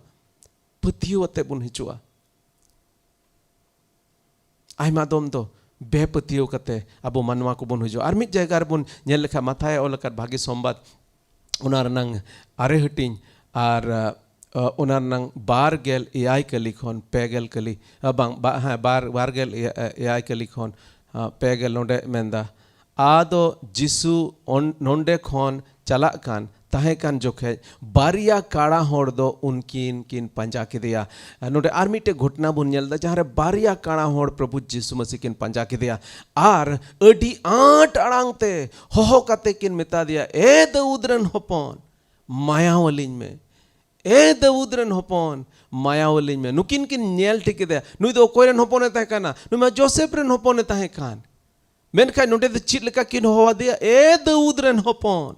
ᱯᱟᱹᱛᱭᱟᱹᱣ ᱟᱛᱮ ᱵᱚᱱ ᱦᱤᱡᱩᱜᱼᱟ᱾ ᱟᱭᱢᱟ ᱫᱚᱢ ᱫᱚ ᱵᱮᱯᱟᱹᱛᱭᱟᱹᱣ ᱠᱟᱛᱮ ᱟᱵᱚ ᱢᱟᱱᱣᱟ ᱠᱚᱵᱚᱱ ᱦᱤᱡᱩᱜᱼᱟ᱾ ᱟᱨ ᱢᱤᱫ ᱡᱟᱭᱜᱟ ᱨᱮᱵᱚᱱ ᱧᱮᱞ ᱞᱮᱠᱷᱟᱱ, ᱢᱟᱛᱷᱟᱭ ᱚᱞ ᱟᱠᱟᱫ ᱵᱷᱟᱹᱜᱤ ᱥᱚᱢᱵᱟᱫ, ᱚᱱᱟ ᱨᱮᱱᱟᱝ ᱟᱨᱮ ᱦᱟᱹᱴᱤᱧ, ᱟᱨ ᱚᱱᱟ ᱨᱮᱱᱟᱝ ᱵᱟᱨ ᱜᱮᱞ ᱮᱭᱟᱭ ᱠᱟᱹᱞᱤ ᱠᱷᱚᱱ ᱯᱮ ᱜᱮᱞ ᱠᱟᱹᱞᱤ, ᱵᱟᱝ, ᱵᱟᱨ ᱜᱮᱞ ᱮᱭᱟᱭ ᱠᱟᱹᱞᱤ ᱠᱷᱚᱱ ᱯᱮ ᱜᱮᱞ, ᱱᱚᱰᱮ ᱢᱮᱱᱫᱟ, ᱟᱫᱚ ᱡᱤᱥᱩ ᱱᱚᱰᱮ ᱠᱷᱚᱱ ᱪᱟᱞᱟᱜ ᱠᱟᱱ ᱛᱟᱦᱮᱸ ᱠᱟᱱ ᱡᱚᱠᱷᱮᱡ ᱵᱟᱨᱭᱟ ᱠᱟᱬᱟ ᱦᱚᱲ ᱫᱚ ᱩᱱᱠᱤᱱ ᱠᱤᱱ ᱯᱟᱸᱡᱟ ᱠᱮᱫᱮᱭᱟ᱾ ᱱᱚᱰᱮ ᱟᱨ ᱢᱤᱫᱴᱮᱡ ᱜᱷᱚᱴᱱᱟ ᱵᱚᱱ ᱧᱮᱞ ᱮᱫᱟ, ᱡᱟᱦᱟᱸ ᱨᱮ ᱵᱟᱨᱭᱟ ᱠᱟᱬᱟ ᱦᱚᱲ ᱯᱨᱚᱵᱷᱩ ᱡᱤᱥᱩ ᱢᱟᱹᱥᱤ ᱠᱤᱱ ᱯᱟᱸᱡᱟ ᱠᱮᱫᱮᱭᱟ ᱟᱨ ᱟᱹᱰᱤ ᱟᱸᱴ ᱟᱲᱟᱝ ᱛᱮ ᱦᱚᱦᱚ ᱠᱟᱛᱮ ᱠᱤᱱ ᱢᱮᱛᱟ ᱫᱮᱭᱟ, "ᱮ ᱫᱟᱹᱣᱩᱫ ᱨᱮᱱ ᱦᱚᱯᱚᱱ, ᱢᱟᱭᱟᱣ ᱟᱹᱞᱤᱧ ᱢᱮ, ᱮ ᱫᱟᱹᱣᱩᱫ ᱨᱮᱱ ᱦᱚᱯᱚᱱ, ᱢᱟᱭᱟᱣ ᱟᱹᱞᱤᱧ ᱢᱮ᱾" ᱱᱩᱠᱤᱱ ᱠᱤᱱ ᱧᱮᱞ ᱴᱷᱤᱠ ᱠᱮᱫᱮᱭᱟ, ᱱᱩᱭ ᱫᱚ ᱚᱠᱚᱭ ᱨᱮᱱ ᱦᱚᱯᱚᱱᱮ ᱛᱟᱦᱮᱸ ᱠᱟᱱᱟ? ᱱᱩᱭ ᱢᱟ ᱡᱳᱥᱮᱯ ᱨᱮᱱ ᱦᱚᱯᱚᱱᱮ ᱛᱟᱦᱮᱸ ᱠᱟᱱ᱾ ᱢᱮᱱᱠᱷᱟᱱ ᱱᱚᱰᱮ ᱫᱚ ᱪᱮᱫ ᱞᱮᱠᱟ ᱠᱤᱱ ᱦᱚᱦᱚ ᱟᱫᱮᱭᱟ? "ᱮ ᱫᱟᱹᱣᱩᱫ ᱨᱮᱱ ᱦᱚᱯᱚᱱ!"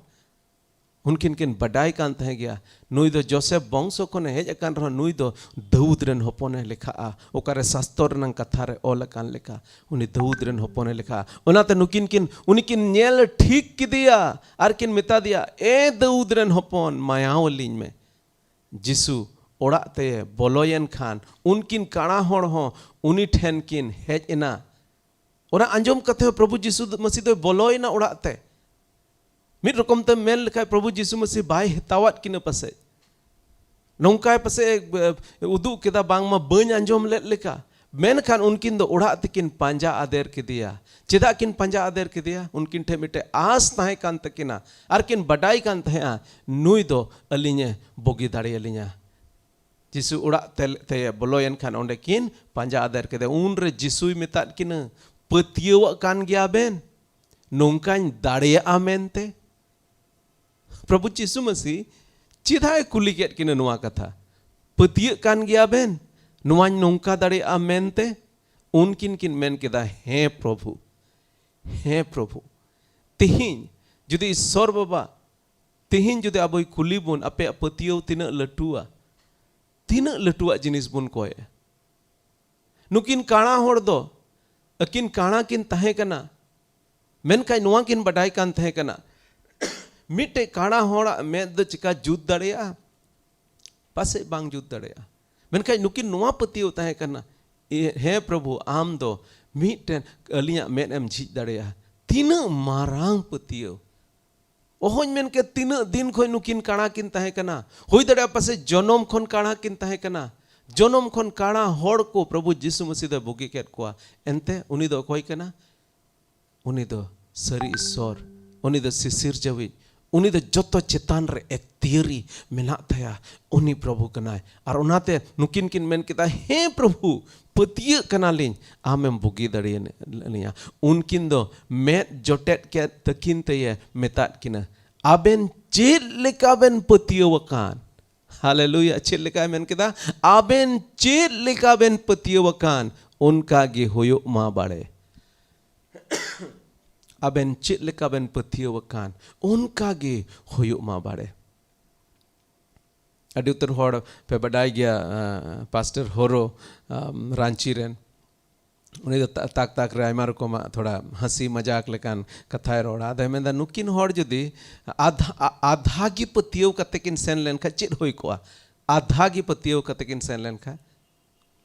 ᱩᱱᱠᱤᱱ ᱠᱤᱱ ᱵᱟᱰᱟᱭ ᱠᱟᱱ ᱛᱟᱦᱮᱸ ᱜᱮᱭᱟ, ᱱᱩᱭ ᱫᱚ ᱡᱳᱥᱮᱯ ᱵᱚᱝᱥᱚ ᱠᱷᱚᱱᱮ ᱦᱮᱡ ᱟᱠᱟᱱ ᱨᱮᱦᱚᱸ ᱱᱩᱭ ᱫᱚ ᱫᱟᱹᱣᱩᱫ ᱨᱮᱱ ᱦᱚᱯᱚᱱᱮ ᱞᱮᱠᱷᱟᱜᱼᱟ᱾ ᱚᱠᱟᱨᱮ ᱥᱟᱥᱛᱚᱨ ᱨᱮᱱᱟᱝ ᱠᱟᱛᱷᱟ ᱨᱮ ᱚᱞ ᱟᱠᱟᱱ ᱞᱮᱠᱟ, ᱩᱱᱤ ᱫᱟᱹᱣᱩᱫ ᱨᱮᱱ ᱦᱚᱯᱚᱱᱮ ᱞᱮᱠᱷᱟᱜᱼᱟ᱾ ᱚᱱᱟᱛᱮ ᱱᱩᱠᱤᱱ ᱠᱤᱱ, ᱩᱱᱤ ᱠᱤᱱ ᱧᱮᱞ ᱴᱷᱤᱠ ᱠᱮᱫᱮᱭᱟ ᱟᱨ ᱠᱤᱱ ᱢᱮᱛᱟ ᱫᱮᱭᱟ, "ᱮ ᱫᱟᱹᱣᱩᱫ ᱨᱮᱱ ᱦᱚᱯᱚᱱ, ᱢᱟᱭᱟᱣ ᱟᱹᱞᱤᱧ ᱢᱮ᱾" ᱡᱤᱥᱩ ᱚᱲᱟᱜ ᱛᱮ ᱵᱚᱞᱚᱭᱮᱱ ᱠᱷᱟᱱ ᱩᱱᱠᱤᱱ ᱠᱟᱬᱟ ᱦᱚᱲ ᱦᱚᱸ ᱩᱱᱤ ᱴᱷᱮᱱ ᱠᱤᱱ ᱦᱮᱡ ᱮᱱᱟ᱾ ᱚᱱᱟ ᱟᱸᱡᱚᱢ ᱠᱟᱛᱮ ᱦᱚᱸ ᱯᱨᱚᱵᱷᱩ ᱡᱤᱥᱩ ᱢᱟᱹᱥᱤ ᱫᱚᱭ ᱵᱚᱞᱚᱭᱮᱱᱟ ᱚᱲᱟᱜ ᱛᱮ᱾ ᱢᱤᱫ ᱨᱚᱠᱚᱢ ᱛᱮᱢ ᱢᱮᱱ ᱞᱮᱠᱷᱟᱡ ᱯᱨᱚᱵᱷᱩ ᱡᱤᱥᱩ ᱢᱟᱹᱥᱤ ᱵᱟᱭ ᱦᱟᱛᱟᱣᱟᱫ ᱠᱤᱱᱟ ᱯᱟᱥᱮᱡ᱾ ᱱᱚᱝᱠᱟᱭ ᱯᱟᱥᱮᱡ ᱮ, ᱮ, ᱩᱫᱩᱜ ᱠᱮᱫᱟ ᱵᱟᱝᱢᱟ ᱵᱟᱹᱧ ᱟᱸᱡᱚᱢ ᱞᱮᱫ ᱞᱮᱠᱟ᱾ ᱢᱮᱱᱠᱷᱟᱱ ᱩᱱᱠᱤᱱ ᱫᱚ ᱚᱲᱟᱜ ᱛᱮᱠᱤᱱ ᱯᱟᱸᱡᱟ ᱟᱫᱮᱨ ᱠᱮᱫᱮᱭᱟ᱾ ᱪᱮᱫᱟᱜ ᱠᱤᱱ ᱯᱟᱸᱡᱟ ᱟᱫᱮᱨ ᱠᱮᱫᱮᱭᱟ? ᱩᱱᱠᱤᱱ ᱴᱷᱮᱱ ᱢᱤᱫᱴᱮᱡ ᱟᱸᱥ ᱛᱟᱦᱮᱸ ᱠᱟᱱ ᱛᱟᱹᱠᱤᱱᱟ ᱟᱨ ᱠᱤᱱ ᱵᱟᱰᱟᱭ ᱠᱟᱱ ᱛᱟᱦᱮᱸᱜᱼᱟ, ᱱᱩᱭ ᱫᱚ ᱟᱹᱞᱤᱧᱮ ᱵᱩᱜᱤ ᱫᱟᱲᱮᱭᱟᱞᱤᱧᱟ᱾ ᱡᱤᱥᱩ ᱚᱲᱟᱜ ᱛᱮ, ᱛᱮ ᱵᱚᱞᱚᱭᱮᱱ ᱠᱷᱟᱱ ᱚᱸᱰᱮ ᱠᱤᱱ ᱯᱟᱸᱡᱟ ᱟᱫᱮᱨ ᱠᱮᱫᱮᱭᱟ᱾ ᱩᱱᱨᱮ ᱡᱤᱥᱩᱭ ᱢᱮᱛᱟᱫ ᱠᱤᱱᱟᱹ, "ᱯᱟᱹᱛᱭᱟᱹᱣᱟᱜ ᱠᱟᱱ ᱜᱮᱭᱟ ᱵᱮᱱ ᱱᱚᱝᱠᱟᱧ ᱫᱟᱲᱮᱭᱟᱜᱼᱟ ᱢᱮᱱᱛᱮ?" ᱯᱨᱚᱵᱷᱩ ᱡᱤᱥᱩ ᱢᱟᱹᱥᱤ ᱪᱮᱫᱟᱜ ᱮ ᱠᱩᱞᱤ ᱠᱮᱫ ᱠᱤᱱᱟ ᱱᱚᱣᱟ ᱠᱟᱛᱷᱟ? "ᱯᱟᱹᱛᱭᱟᱹᱜ ᱠᱟᱱ ᱜᱮᱭᱟ ᱵᱮᱱ ᱱᱚᱣᱟᱧ ᱱᱚᱝᱠᱟ ᱫᱟᱲᱮᱭᱟᱜᱼᱟ ᱢᱮᱱᱛᱮ?" ᱩᱱᱠᱤᱱ ᱠᱤᱱ ᱢᱮᱱ ᱠᱮᱫᱟ, "ᱦᱮᱸ ᱯᱨᱚᱵᱷᱩ, ᱦᱮᱸ ᱯᱨᱚᱵᱷᱩ, ᱛᱮᱦᱮᱧ ᱡᱩᱫᱤ ᱤᱥᱥᱚᱨ ᱵᱟᱵᱟ, ᱛᱮᱦᱮᱧ ᱡᱩᱫᱤ ᱟᱵᱚᱭ ᱠᱩᱞᱤ ᱵᱚᱱ, ᱟᱯᱮᱭᱟᱜ ᱯᱟᱹᱛᱭᱟᱹᱣ ᱛᱤᱱᱟᱹᱜ ᱞᱟᱹᱴᱩᱣᱟ? ᱛᱤᱱᱟᱹᱜ ᱞᱟᱹᱴᱩᱣᱟᱜ ᱡᱤᱱᱤᱥ ᱵᱚᱱ ᱠᱚᱭᱮᱜᱼᱟ?" ᱱᱩᱠᱤᱱ ᱠᱟᱬᱟ ᱦᱚᱲ ᱫᱚ, ᱟᱹᱠᱤᱱ ᱠᱟᱬᱟ ᱠᱤᱱ ᱛᱟᱦᱮᱸ ᱠᱟᱱᱟ, ᱢᱮᱱᱠᱷᱟᱱ ᱱᱚᱣᱟ ᱠᱤᱱ ᱵᱟᱰᱟᱭ ᱠᱟᱱ ᱛᱟᱦᱮᱸ ᱠᱟᱱᱟ, ᱢᱤᱫᱴᱮᱡ ᱠᱟᱬᱟ ᱦᱚᱲᱟᱜ ᱢᱮᱫ ᱫᱚ ᱪᱤᱠᱟ ᱡᱩᱛ ᱫᱟᱲᱮᱭᱟᱜᱼᱟ? ᱯᱟᱥᱮᱡ ᱵᱟᱝ ᱡᱩᱛ ᱫᱟᱲᱮᱭᱟᱜᱼᱟ᱾ ᱢᱮᱱᱠᱷᱟᱱ ᱱᱩᱠᱤᱱ ᱱᱚᱣᱟ ᱯᱟᱹᱛᱭᱟᱹᱣ ᱛᱟᱦᱮᱸ ᱠᱟᱱᱟ, "ᱮ, ᱦᱮᱸ ᱯᱨᱚᱵᱷᱩ, ᱟᱢ ᱫᱚ ᱢᱤᱫᱴᱮᱱ ᱟᱹᱞᱤᱧᱟᱜ ᱢᱮᱫ ᱮᱢ ᱡᱷᱤᱡ ᱫᱟᱲᱮᱭᱟᱜᱼᱟ᱾" ᱛᱤᱱᱟᱹᱜ ᱢᱟᱨᱟᱝ ᱯᱟᱹᱛᱭᱟᱹᱣ! ᱚᱦᱚᱧ ᱢᱮᱱ ᱠᱮᱭᱟ ᱛᱤᱱᱟᱹᱜ ᱫᱤᱱ ᱠᱷᱚᱱ ᱱᱩᱠᱤᱱ ᱠᱟᱬᱟ ᱠᱤᱱ ᱛᱟᱦᱮᱸ ᱠᱟᱱᱟ᱾ ᱦᱩᱭ ᱫᱟᱲᱮᱭᱟᱜᱼᱟ ᱯᱟᱥᱮᱡ ᱡᱚᱱᱚᱢ ᱠᱷᱚᱱ ᱠᱟᱬᱟ ᱠᱤᱱ ᱛᱟᱦᱮᱸ ᱠᱟᱱᱟ᱾ ᱡᱚᱱᱚᱢ ᱠᱷᱚᱱ ᱠᱟᱬᱟ ᱦᱚᱲ ᱠᱚ ᱯᱨᱚᱵᱷᱩ ᱡᱤᱥᱩ ᱢᱟᱹᱥᱤ ᱫᱚᱭ ᱵᱩᱜᱤ ᱠᱮᱫ ᱠᱚᱣᱟ᱾ ᱮᱱᱛᱮ ᱩᱱᱤ ᱫᱚ ᱚᱠᱚᱭ ᱠᱟᱱᱟ? ᱩᱱᱤ ᱫᱚ ᱥᱟᱹᱨᱤ ᱤᱥᱥᱚᱨ, ᱩᱱᱤ ᱫᱚ ᱥᱤᱥᱤᱨᱡᱟᱹᱣᱤᱡ, ᱩᱱᱤ ᱫᱚ ᱡᱚᱛᱚ ᱪᱮᱛᱟᱱ ᱨᱮ ᱮᱠᱛᱤᱭᱟᱹᱨᱤ ᱢᱮᱱᱟᱜ ᱛᱟᱭᱟ, ᱩᱱᱤ ᱯᱨᱚᱵᱷᱩ ᱠᱟᱱᱟᱭ᱾ ᱟᱨ ᱚᱱᱟᱛᱮ ᱱᱩᱠᱤᱱ ᱠᱤᱱ ᱢᱮᱱ ᱠᱮᱫᱟ, "ᱦᱮᱸ ᱯᱨᱚᱵᱷᱩ, ᱯᱟᱹᱛᱭᱟᱹᱜ ᱠᱟᱱᱟᱞᱤᱧ, ᱟᱢᱮᱢ ᱵᱩᱜᱤ ᱫᱟᱲᱮᱭᱟᱞᱤᱧᱟ᱾" ᱩᱱᱠᱤᱱ ᱫᱚ ᱢᱮᱫ ᱡᱚᱴᱮᱫ ᱠᱮᱫ ᱛᱟᱹᱠᱤᱱ ᱛᱮᱭᱮ ᱢᱮᱛᱟᱫ ᱠᱤᱱᱟ, "ᱟᱵᱮᱱ ᱪᱮᱫ ᱞᱮᱠᱟ ᱵᱮᱱ ᱯᱟᱹᱛᱭᱟᱹᱣ ᱟᱠᱟᱱ?" ᱦᱟᱞᱮᱞᱩᱭᱟ! ᱪᱮᱫ ᱞᱮᱠᱟᱭ ᱢᱮᱱ ᱠᱮᱫᱟ? "ᱟᱵᱮᱱ ᱪᱮᱫ ᱞᱮᱠᱟ ᱵᱮᱱ ᱯᱟᱹᱛᱭᱟᱹᱣ ᱟᱠᱟᱱ, ᱚᱱᱠᱟ ᱜᱮ ᱦᱩᱭᱩᱜ ᱢᱟ ᱵᱟᱲᱮ᱾" ᱟᱵᱮᱱ ᱪᱮᱫ ᱞᱮᱠᱟ ᱵᱮᱱ ᱯᱟᱹᱛᱭᱟᱹᱣ ᱟᱠᱟᱱ, ᱚᱱᱠᱟ ᱜᱮ ᱦᱩᱭᱩᱜ ᱢᱟ ᱵᱟᱲᱮ᱾ ᱟᱹᱰᱤ ᱩᱛᱟᱹᱨ ᱦᱚᱲ ᱯᱮ ᱵᱟᱰᱟᱭ ᱜᱮᱭᱟ, ᱯᱟᱥᱴᱟᱨ ᱦᱳᱨᱳ ᱨᱟᱺᱪᱤ ᱨᱮᱱ, ᱩᱱᱤ ᱫᱚ ᱛᱟᱠ ᱛᱟᱠ ᱨᱮ ᱟᱭᱢᱟ ᱨᱚᱠᱚᱢᱟᱜ ᱛᱷᱚᱲᱟ ᱦᱟᱹᱥᱤ ᱢᱟᱡᱟᱠ ᱞᱮᱠᱟᱱ ᱠᱟᱛᱷᱟᱭ ᱨᱚᱲᱟ᱾ ᱟᱫᱚᱭ ᱢᱮᱱᱫᱟ, ᱱᱩᱠᱤᱱ ᱦᱚᱲ ᱡᱩᱫᱤ ᱟᱫᱷᱟ ᱟᱫᱷᱟ ᱜᱮ ᱯᱟᱹᱛᱭᱟᱹᱣ ᱠᱟᱛᱮ ᱠᱤᱱ ᱥᱮᱱ ᱞᱮᱱᱠᱷᱟᱱ ᱪᱮᱫ ᱦᱩᱭ ᱠᱚᱜᱼᱟ? ᱟᱫᱷᱟ ᱜᱮ ᱯᱟᱹᱛᱭᱟᱹᱣ ᱠᱟᱛᱮ ᱠᱤᱱ ᱥᱮᱱ ᱞᱮᱱᱠᱷᱟᱱ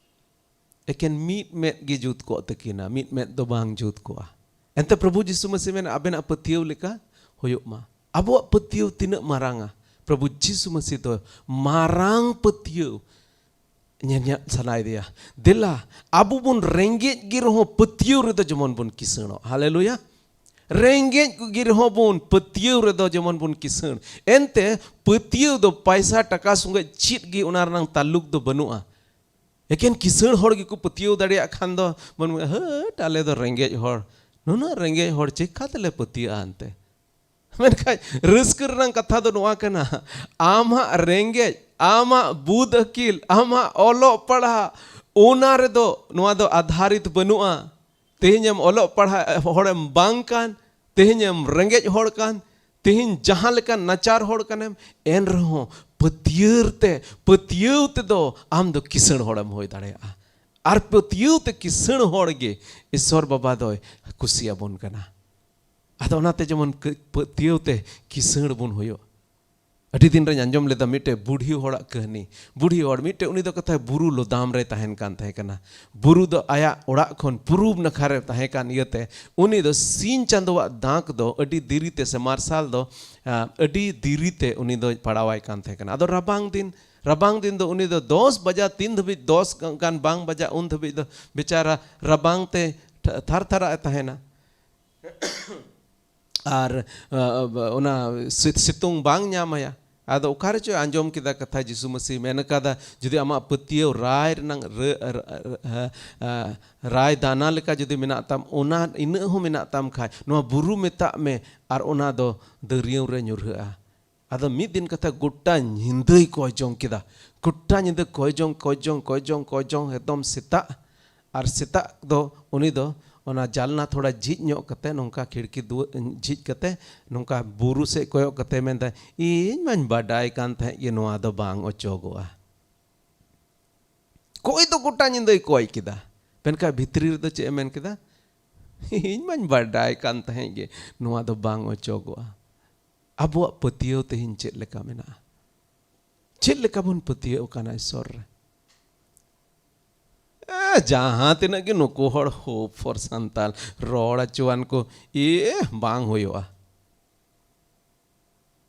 ᱮᱠᱮᱱ ᱢᱤᱫ ᱢᱮᱫ ᱜᱮ ᱡᱩᱛ ᱠᱚᱜ ᱛᱟᱹᱠᱤᱱᱟ, ᱢᱤᱫ ᱢᱮᱫ ᱫᱚ ᱵᱟᱝ ᱡᱩᱛ ᱠᱚᱜᱼᱟ᱾ ᱮᱱᱛᱮ ᱯᱨᱚᱵᱷᱩ ᱡᱤᱥᱩ ᱢᱟᱹᱥᱤ ᱢᱮᱱᱟ, ᱟᱵᱮᱱᱟᱜ ᱯᱟᱹᱛᱭᱟᱹᱣ ᱞᱮᱠᱟ ᱦᱩᱭᱩᱜ ᱢᱟ᱾ ᱟᱵᱚᱣᱟᱜ ᱯᱟᱹᱛᱭᱟᱹᱣ ᱛᱤᱱᱟᱹᱜ ᱢᱟᱨᱟᱝᱟ? ᱯᱨᱚᱵᱷᱩ ᱡᱤᱥᱩ ᱢᱟᱹᱥᱤ ᱫᱚ ᱢᱟᱨᱟᱝ ᱯᱟᱹᱛᱭᱟᱹᱣ ᱧᱮᱞ ᱧᱟᱢ ᱥᱟᱱᱟᱭᱮᱫᱮᱭᱟ᱾ ᱫᱮᱞᱟ, ᱟᱵᱚ ᱵᱚᱱ ᱨᱮᱸᱜᱮᱡ ᱜᱮ ᱨᱮᱦᱚᱸ ᱯᱟᱹᱛᱭᱟᱹᱣ ᱨᱮᱫᱚ ᱡᱮᱢᱚᱱ ᱵᱚᱱ ᱠᱤᱥᱟᱹᱬᱚᱜ᱾ ᱦᱟᱞᱮᱞᱩᱭᱟ᱾ ᱨᱮᱸᱜᱮᱡ ᱜᱮ ᱨᱮᱦᱚᱸ ᱵᱚᱱ ᱯᱟᱹᱛᱭᱟᱹᱣ ᱨᱮᱫᱚ ᱡᱮᱢᱚᱱ ᱵᱚᱱ ᱠᱤᱥᱟᱹᱬ᱾ ᱮᱱᱛᱮ ᱯᱟᱹᱛᱭᱟᱹᱣ ᱫᱚ ᱯᱟᱭᱥᱟ ᱴᱟᱠᱟ ᱥᱚᱸᱜᱮ ᱪᱮᱫ ᱜᱮ ᱚᱱᱟ ᱨᱮᱱᱟᱜ ᱛᱟᱞᱩᱠ ᱫᱚ ᱵᱟᱹᱱᱩᱜᱼᱟ᱾ ᱮᱠᱮᱱ ᱠᱤᱥᱟᱹᱬ ᱦᱚᱲ ᱜᱮᱠᱚ ᱯᱟᱹᱛᱭᱟᱹᱣ ᱫᱟᱲᱮᱭᱟᱜ ᱠᱷᱟᱱ ᱫᱚ ᱵᱚᱱ ᱢᱮᱱᱟ, ᱦᱟᱹᱴ, ᱟᱞᱮ ᱫᱚ ᱨᱮᱸᱜᱮᱡ ᱦᱚᱲ, ᱱᱩᱱᱟᱹᱜ ᱨᱮᱸᱜᱮᱡ ᱦᱚᱲ ᱪᱮᱠᱟ ᱛᱮᱞᱮ ᱯᱟᱹᱛᱭᱟᱹᱜᱼᱟ ᱮᱱᱛᱮ? ᱢᱮᱱᱠᱷᱟᱱ ᱨᱟᱹᱥᱠᱟᱹ ᱨᱮᱱᱟᱜ ᱠᱟᱛᱷᱟ ᱫᱚ ᱱᱚᱣᱟ ᱠᱟᱱᱟ, ᱟᱢᱟᱜ ᱨᱮᱸᱜᱮᱡ, ᱟᱢᱟᱜ ᱵᱩᱫ ᱟᱹᱠᱤᱞ, ᱟᱢᱟᱜ ᱚᱞᱚᱜ ᱯᱟᱲᱦᱟᱜ, ᱚᱱᱟ ᱨᱮᱫᱚ ᱱᱚᱣᱟ ᱫᱚ ᱟᱫᱷᱟᱨᱤᱛ ᱵᱟᱹᱱᱩᱜᱼᱟ᱾ ᱛᱮᱦᱮᱧ ᱮᱢ ᱚᱞᱚᱜ ᱯᱟᱲᱦᱟᱜ ᱦᱚᱲᱮᱢ ᱵᱟᱝ ᱠᱟᱱ, ᱛᱮᱦᱮᱧ ᱮᱢ ᱨᱮᱸᱜᱮᱡ ᱦᱚᱲ ᱠᱟᱱ, ᱛᱮᱦᱮᱧ ᱡᱟᱦᱟᱸ ᱞᱮᱠᱟᱱ ᱱᱟᱪᱟᱨ ᱦᱚᱲ ᱠᱟᱱᱮᱢ, ᱮᱱ ᱨᱮᱦᱚᱸ ᱯᱟᱹᱛᱭᱟᱹᱣ ᱛᱮ, ᱯᱟᱹᱛᱭᱟᱹᱣ ᱛᱮᱫᱚ ᱟᱢ ᱫᱚ ᱠᱤᱥᱟᱹᱬ ᱦᱚᱲᱮᱢ ᱦᱩᱭ ᱫᱟᱲᱮᱭᱟᱜᱼᱟ᱾ ᱟᱨ ᱯᱟᱹᱛᱭᱟᱹᱣ ᱛᱮ ᱠᱤᱥᱟᱹᱬ ᱦᱚᱲ ᱜᱮ ᱤᱥᱚᱨ ᱵᱟᱵᱟ ᱫᱚᱭ ᱠᱩᱥᱤᱭᱟᱵᱚᱱ ᱠᱟᱱᱟ᱾ ᱟᱫᱚ ᱚᱱᱟᱛᱮ ᱡᱮᱢᱚᱱ ᱠᱟᱹ-, ᱯᱟᱹᱛᱭᱟᱹᱣ ᱛᱮ ᱠᱤᱥᱟᱹᱬ ᱵᱚᱱ ᱦᱩᱭᱩᱜ᱾ ᱟᱹᱰᱤ ᱫᱤᱱ ᱨᱮᱧ ᱟᱸᱡᱚᱢ ᱞᱮᱫᱟ ᱢᱤᱫᱴᱮᱡ ᱵᱩᱰᱷᱤ ᱦᱚᱲᱟᱜ ᱠᱟᱹᱦᱱᱤ᱾ ᱵᱩᱰᱷᱤ ᱦᱚᱲ ᱢᱤᱫᱴᱮᱡ, ᱩᱱᱤ ᱫᱚ ᱠᱟᱛᱷᱟᱭ ᱵᱩᱨᱩ ᱞᱚᱫᱟᱢ ᱨᱮ ᱛᱟᱦᱮᱱ ᱠᱟᱱ ᱛᱟᱦᱮᱸ ᱠᱟᱱᱟ᱾ ᱵᱩᱨᱩ ᱫᱚ ᱟᱭᱟᱜ ᱚᱲᱟᱜ ᱠᱷᱚᱱ ᱯᱩᱨᱩᱵ ᱱᱟᱠᱷᱟ ᱨᱮ ᱛᱟᱦᱮᱸ ᱠᱟᱱ ᱤᱭᱟᱹᱛᱮ ᱩᱱᱤ ᱫᱚ ᱥᱤᱧ ᱪᱟᱸᱫᱳᱣᱟᱜ ᱫᱟᱜ ᱫᱚ ᱟᱹᱰᱤ ᱫᱮᱨᱤ ᱛᱮ ᱥᱮ ᱢᱟᱨᱥᱟᱞ ᱫᱚ, ᱟ, ᱟᱹᱰᱤ ᱫᱮᱨᱤ ᱛᱮ ᱩᱱᱤ ᱫᱚᱭ ᱯᱟᱲᱟᱣᱟᱭ ᱠᱟᱱ ᱛᱟᱦᱮᱸ ᱠᱟᱱᱟ᱾ ᱟᱫᱚ ᱨᱟᱵᱟᱝ ᱫᱤᱱ, ᱨᱟᱵᱟᱝ ᱫᱤᱱ ᱫᱚ ᱩᱱᱤ ᱫᱚ ᱫᱚᱥ ᱵᱟᱡᱟ ᱛᱤᱱ ᱫᱷᱟᱹᱵᱤᱡ, ᱫᱚᱥ ᱜᱟᱱ ᱵᱟᱝ ᱵᱟᱡᱟ ᱩᱱ ᱫᱷᱟᱹᱵᱤᱡ ᱫᱚ ᱵᱮᱪᱟᱨᱟ ᱨᱟᱵᱟᱝ ᱛᱮ ᱛᱷᱟ-, ᱛᱷᱟᱨ ᱛᱷᱟᱨᱟᱜ ᱮ ᱛᱟᱦᱮᱱᱟ᱾ ᱟᱨ, ᱟ, ᱚᱱᱟ ᱥᱤ-, ᱥᱤᱛᱩᱝ ᱵᱟᱝ ᱧᱟᱢᱟᱭᱟ᱾ ᱟᱫᱚ ᱚᱠᱟ ᱨᱮᱪᱚᱭ ᱟᱸᱡᱚᱢ ᱠᱮᱫᱟ ᱠᱟᱛᱷᱟ, ᱡᱤᱥᱩ ᱢᱟᱹᱥᱤ ᱢᱮᱱ ᱠᱟᱫᱟ, ᱡᱩᱫᱤ ᱟᱢᱟᱜ ᱯᱟᱹᱛᱭᱟᱹᱣ ᱨᱟᱭ ᱨᱮᱱᱟᱝ ᱨᱟᱹ-, ᱨᱟᱹ-, ᱨᱟᱹ-, ᱟ, ᱨᱟᱭ ᱫᱟᱱᱟ ᱞᱮᱠᱟ ᱡᱩᱫᱤ ᱢᱮᱱᱟᱜ ᱛᱟᱢ, ᱚᱱᱟ ᱤᱱᱟᱹᱜ ᱦᱚᱸ ᱢᱮᱱᱟᱜ ᱛᱟᱢ ᱠᱷᱟᱡ, ᱱᱚᱣᱟ ᱵᱩᱨᱩ ᱢᱮᱛᱟᱜ ᱢᱮ ᱟᱨ ᱚᱱᱟ ᱫᱚ ᱫᱟᱹᱨᱭᱟᱹᱣ ᱨᱮ ᱧᱩᱨᱦᱟᱹᱜᱼᱟ᱾ ᱟᱫᱚ ᱢᱤᱫ ᱫᱤᱱ ᱠᱟᱛᱷᱟ, ᱜᱚᱴᱟ ᱧᱤᱫᱟᱹᱭ ᱠᱚᱭ ᱡᱚᱝ ᱠᱮᱫᱟ᱾ ᱜᱚᱴᱟ ᱧᱤᱫᱟᱹ ᱠᱚᱭ ᱡᱚᱝ, ᱠᱚᱭ ᱡᱚᱝ, ᱠᱚᱭ ᱡᱚᱝ, ᱠᱚᱭ ᱡᱚᱝ, ᱮᱠᱫᱚᱢ ᱥᱮᱛᱟᱜ᱾ ᱟᱨ ᱥᱮᱛᱟᱜ ᱫᱚ ᱩᱱᱤ ᱫᱚ ᱚᱱᱟ ᱡᱟᱞᱱᱟ ᱛᱷᱚᱲᱟ ᱡᱷᱤᱡ ᱧᱚᱜ ᱠᱟᱛᱮ, ᱱᱚᱝᱠᱟ ᱠᱷᱤᱲᱠᱤ ᱫᱩᱣᱟᱹ-, ᱡᱷᱤᱡ ᱠᱟᱛᱮ, ᱱᱚᱝᱠᱟ ᱵᱩᱨᱩ ᱥᱮᱫ ᱠᱚᱭᱚᱜ ᱠᱟᱛᱮ ᱢᱮᱱᱫᱟ, "ᱤᱧ ᱢᱟᱧ ᱵᱟᱰᱟᱭ ᱠᱟᱱ ᱛᱟᱦᱮᱸᱫ ᱜᱮ ᱱᱚᱣᱟ ᱫᱚ ᱵᱟᱝ ᱚᱪᱚᱜᱚᱜᱼᱟ᱾ ᱠᱚᱭ ᱫᱚ ᱜᱚᱴᱟ ᱧᱤᱫᱟᱹᱭ ᱠᱚᱭ ᱠᱮᱫᱟ, ᱢᱮᱱᱠᱷᱟᱱ ᱵᱷᱤᱛᱨᱤ ᱨᱮᱫᱚ ᱪᱮᱫ ᱮ ᱢᱮᱱ ᱠᱮᱫᱟ? ᱤᱧ ᱢᱟᱧ ᱵᱟᱰᱟᱭ ᱠᱟᱱ ᱛᱟᱦᱮᱸᱫ ᱜᱮ ᱱᱚᱣᱟ ᱫᱚ ᱵᱟᱝ ᱚᱪᱚᱜᱚᱜᱼᱟ᱾" ᱟᱵᱚᱣᱟᱜ ᱯᱟᱹᱛᱭᱟᱹᱣ ᱛᱮᱦᱮᱧ ᱪᱮᱫ ᱞᱮᱠᱟ ᱢᱮᱱᱟᱜᱼᱟ? ᱪᱮᱫ ᱞᱮᱠᱟ ᱵᱚᱱ ᱯᱟᱹᱛᱭᱟᱹᱣ ᱠᱟᱱᱟ ᱤᱥᱚᱨ ᱨᱮ? ᱮ, ᱡᱟᱦᱟᱸ ᱛᱤᱱᱟᱹᱜ ᱜᱮ ᱱᱩᱠᱩ ᱦᱚᱲ Hope for Santal ᱨᱚᱲ ᱦᱚᱪᱚᱣᱟᱱ ᱠᱚ, ᱮ, ᱵᱟᱝ ᱦᱩᱭᱩᱜᱼᱟ᱾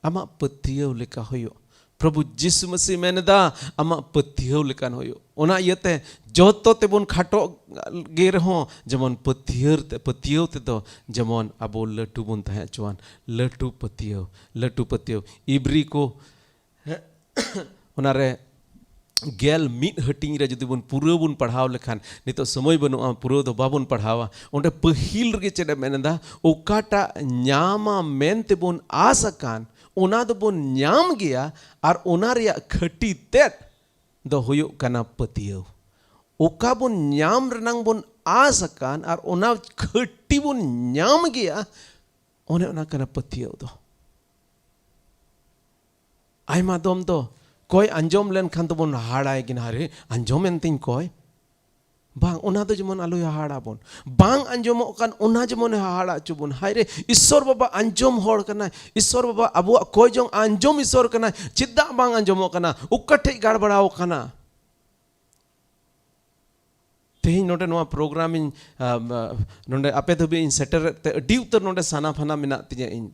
ᱟᱢᱟᱜ ᱯᱟᱹᱛᱭᱟᱹᱣ ᱞᱮᱠᱟ ᱦᱩᱭᱩᱜ᱾ ᱯᱨᱚᱵᱷᱩ ᱡᱤᱥᱩ ᱢᱟᱹᱥᱤ ᱢᱮᱱ ᱮᱫᱟ, ᱟᱢᱟᱜ ᱯᱟᱹᱛᱭᱟᱹᱣ ᱞᱮᱠᱟᱱ ᱦᱩᱭᱩᱜ᱾ ᱚᱱᱟ ᱤᱭᱟᱹᱛᱮ ᱡᱚᱛᱚ ᱛᱮᱵᱚᱱ ᱠᱷᱟᱴᱚᱜ ᱜᱮ ᱨᱮᱦᱚᱸ, ᱡᱮᱢᱚᱱ ᱯᱟᱹᱛᱭᱟᱹᱣ ᱛᱮ, ᱯᱟᱹᱛᱭᱟᱹᱣ ᱛᱮᱫᱚ ᱡᱮᱢᱚᱱ ᱟᱵᱚ ᱞᱟᱹᱴᱩ ᱵᱚᱱ ᱛᱟᱦᱮᱸ ᱦᱚᱪᱚᱣᱟᱱ, ᱞᱟᱹᱴᱩ ᱯᱟᱹᱛᱭᱟᱹᱣ, ᱞᱟᱹᱴᱩ ᱯᱟᱹᱛᱭᱟᱹᱣ᱾ ᱤᱵᱨᱤ ᱠᱚ ᱚᱱᱟᱨᱮ ᱜᱮᱞ ᱢᱤᱫ ᱦᱟᱹᱴᱤᱧ ᱨᱮ ᱡᱩᱫᱤ ᱵᱚᱱ ᱯᱩᱨᱟᱹᱣ ᱵᱚᱱ ᱯᱟᱲᱦᱟᱣ ᱞᱮᱠᱷᱟᱱ, ᱱᱤᱛᱚᱜ ᱥᱚᱢᱚᱭ ᱵᱟᱹᱱᱩᱜᱼᱟ, ᱯᱩᱨᱟᱹᱣ ᱫᱚ ᱵᱟᱵᱚᱱ ᱯᱟᱲᱦᱟᱣᱟ᱾ ᱚᱸᱰᱮ ᱯᱟᱹᱦᱤᱞ ᱨᱮᱜᱮ ᱪᱮᱫ ᱮ ᱢᱮᱱ ᱮᱫᱟ? ᱚᱠᱟᱴᱟᱜ ᱧᱟᱢᱟ ᱢᱮᱱᱛᱮ ᱵᱚᱱ ᱟᱥ ᱟᱠᱟᱱ, ᱚᱱᱟ ᱫᱚᱵᱚᱱ ᱧᱟᱢ ᱜᱮᱭᱟ, ᱟᱨ ᱚᱱᱟ ᱨᱮᱭᱟᱜ ᱠᱷᱟᱹᱴᱤ ᱛᱮᱫ ᱫᱚ ᱦᱩᱭᱩᱜ ᱠᱟᱱᱟ ᱯᱟᱹᱛᱭᱟᱹᱣ᱾ ᱚᱠᱟ ᱵᱚᱱ ᱧᱟᱢ ᱨᱮᱱᱟᱝ ᱵᱚᱱ ᱟᱥ ᱟᱠᱟᱱ ᱟᱨ ᱚᱱᱟ ᱠᱷᱟᱹᱴᱤ ᱵᱚᱱ ᱧᱟᱢ ᱜᱮᱭᱟ, ᱚᱱᱮ ᱚᱱᱟ ᱠᱟᱱᱟ ᱯᱟᱹᱛᱭᱟᱹᱣ ᱫᱚ᱾ ᱟᱭᱢᱟ ᱫᱚᱢ ᱫᱚ ᱠᱚᱭ ᱟᱸᱡᱚᱢ ᱞᱮᱱᱠᱷᱟᱱ ᱫᱚᱵᱚᱱ ᱦᱟᱦᱟᱲᱟᱭ ᱜᱮ, "ᱟᱨᱮ, ᱟᱸᱡᱚᱢ ᱮᱱ ᱛᱤᱧ ᱠᱚᱭ?" ᱵᱟᱝ, ᱚᱱᱟ ᱫᱚ ᱡᱮᱢᱚᱱ ᱟᱞᱚᱭ ᱦᱟᱦᱟᱲᱟ ᱵᱚᱱ᱾ ᱵᱟᱝ ᱟᱸᱡᱚᱢᱚᱜ ᱠᱟᱱ, ᱚᱱᱟ ᱡᱮᱢᱚᱱᱮ ᱦᱟᱦᱟᱲᱟ ᱦᱚᱪᱚ ᱵᱚᱱ᱾ ᱦᱟᱭ ᱨᱮ, ᱤᱥᱚᱨ ᱵᱟᱵᱟ ᱟᱸᱡᱚᱢ ᱦᱚᱲ ᱠᱟᱱᱟᱭ, ᱤᱥᱚᱨ ᱵᱟᱵᱟ ᱟᱵᱚᱣᱟᱜ ᱠᱚᱭ ᱡᱚᱝ ᱟᱸᱡᱚᱢ ᱤᱥᱚᱨ ᱠᱟᱱᱟᱭ, ᱪᱮᱫᱟᱜ ᱵᱟᱝ ᱟᱸᱡᱚᱢᱚᱜ ᱠᱟᱱᱟ? ᱚᱠᱟ ᱴᱷᱮᱡ ᱜᱟᱲᱵᱟᱲᱟᱣ ᱠᱟᱱᱟ? ᱛᱮᱦᱮᱧ ᱱᱚᱰᱮ ᱱᱚᱣᱟ program ᱤᱧ, ᱟᱢ, ᱟ, ᱱᱚᱰᱮ ᱟᱯᱮ ᱫᱷᱟᱹᱵᱤᱡ ᱤᱧ ᱥᱮᱴᱮᱨᱮᱫ ᱛᱮ ᱟᱹᱰᱤ ᱩᱛᱟᱹᱨ ᱱᱚᱰᱮ ᱥᱟᱱᱟ ᱯᱷᱟᱱᱟ ᱢᱮᱱᱟᱜ ᱛᱤᱧᱟᱹ ᱤᱧ᱾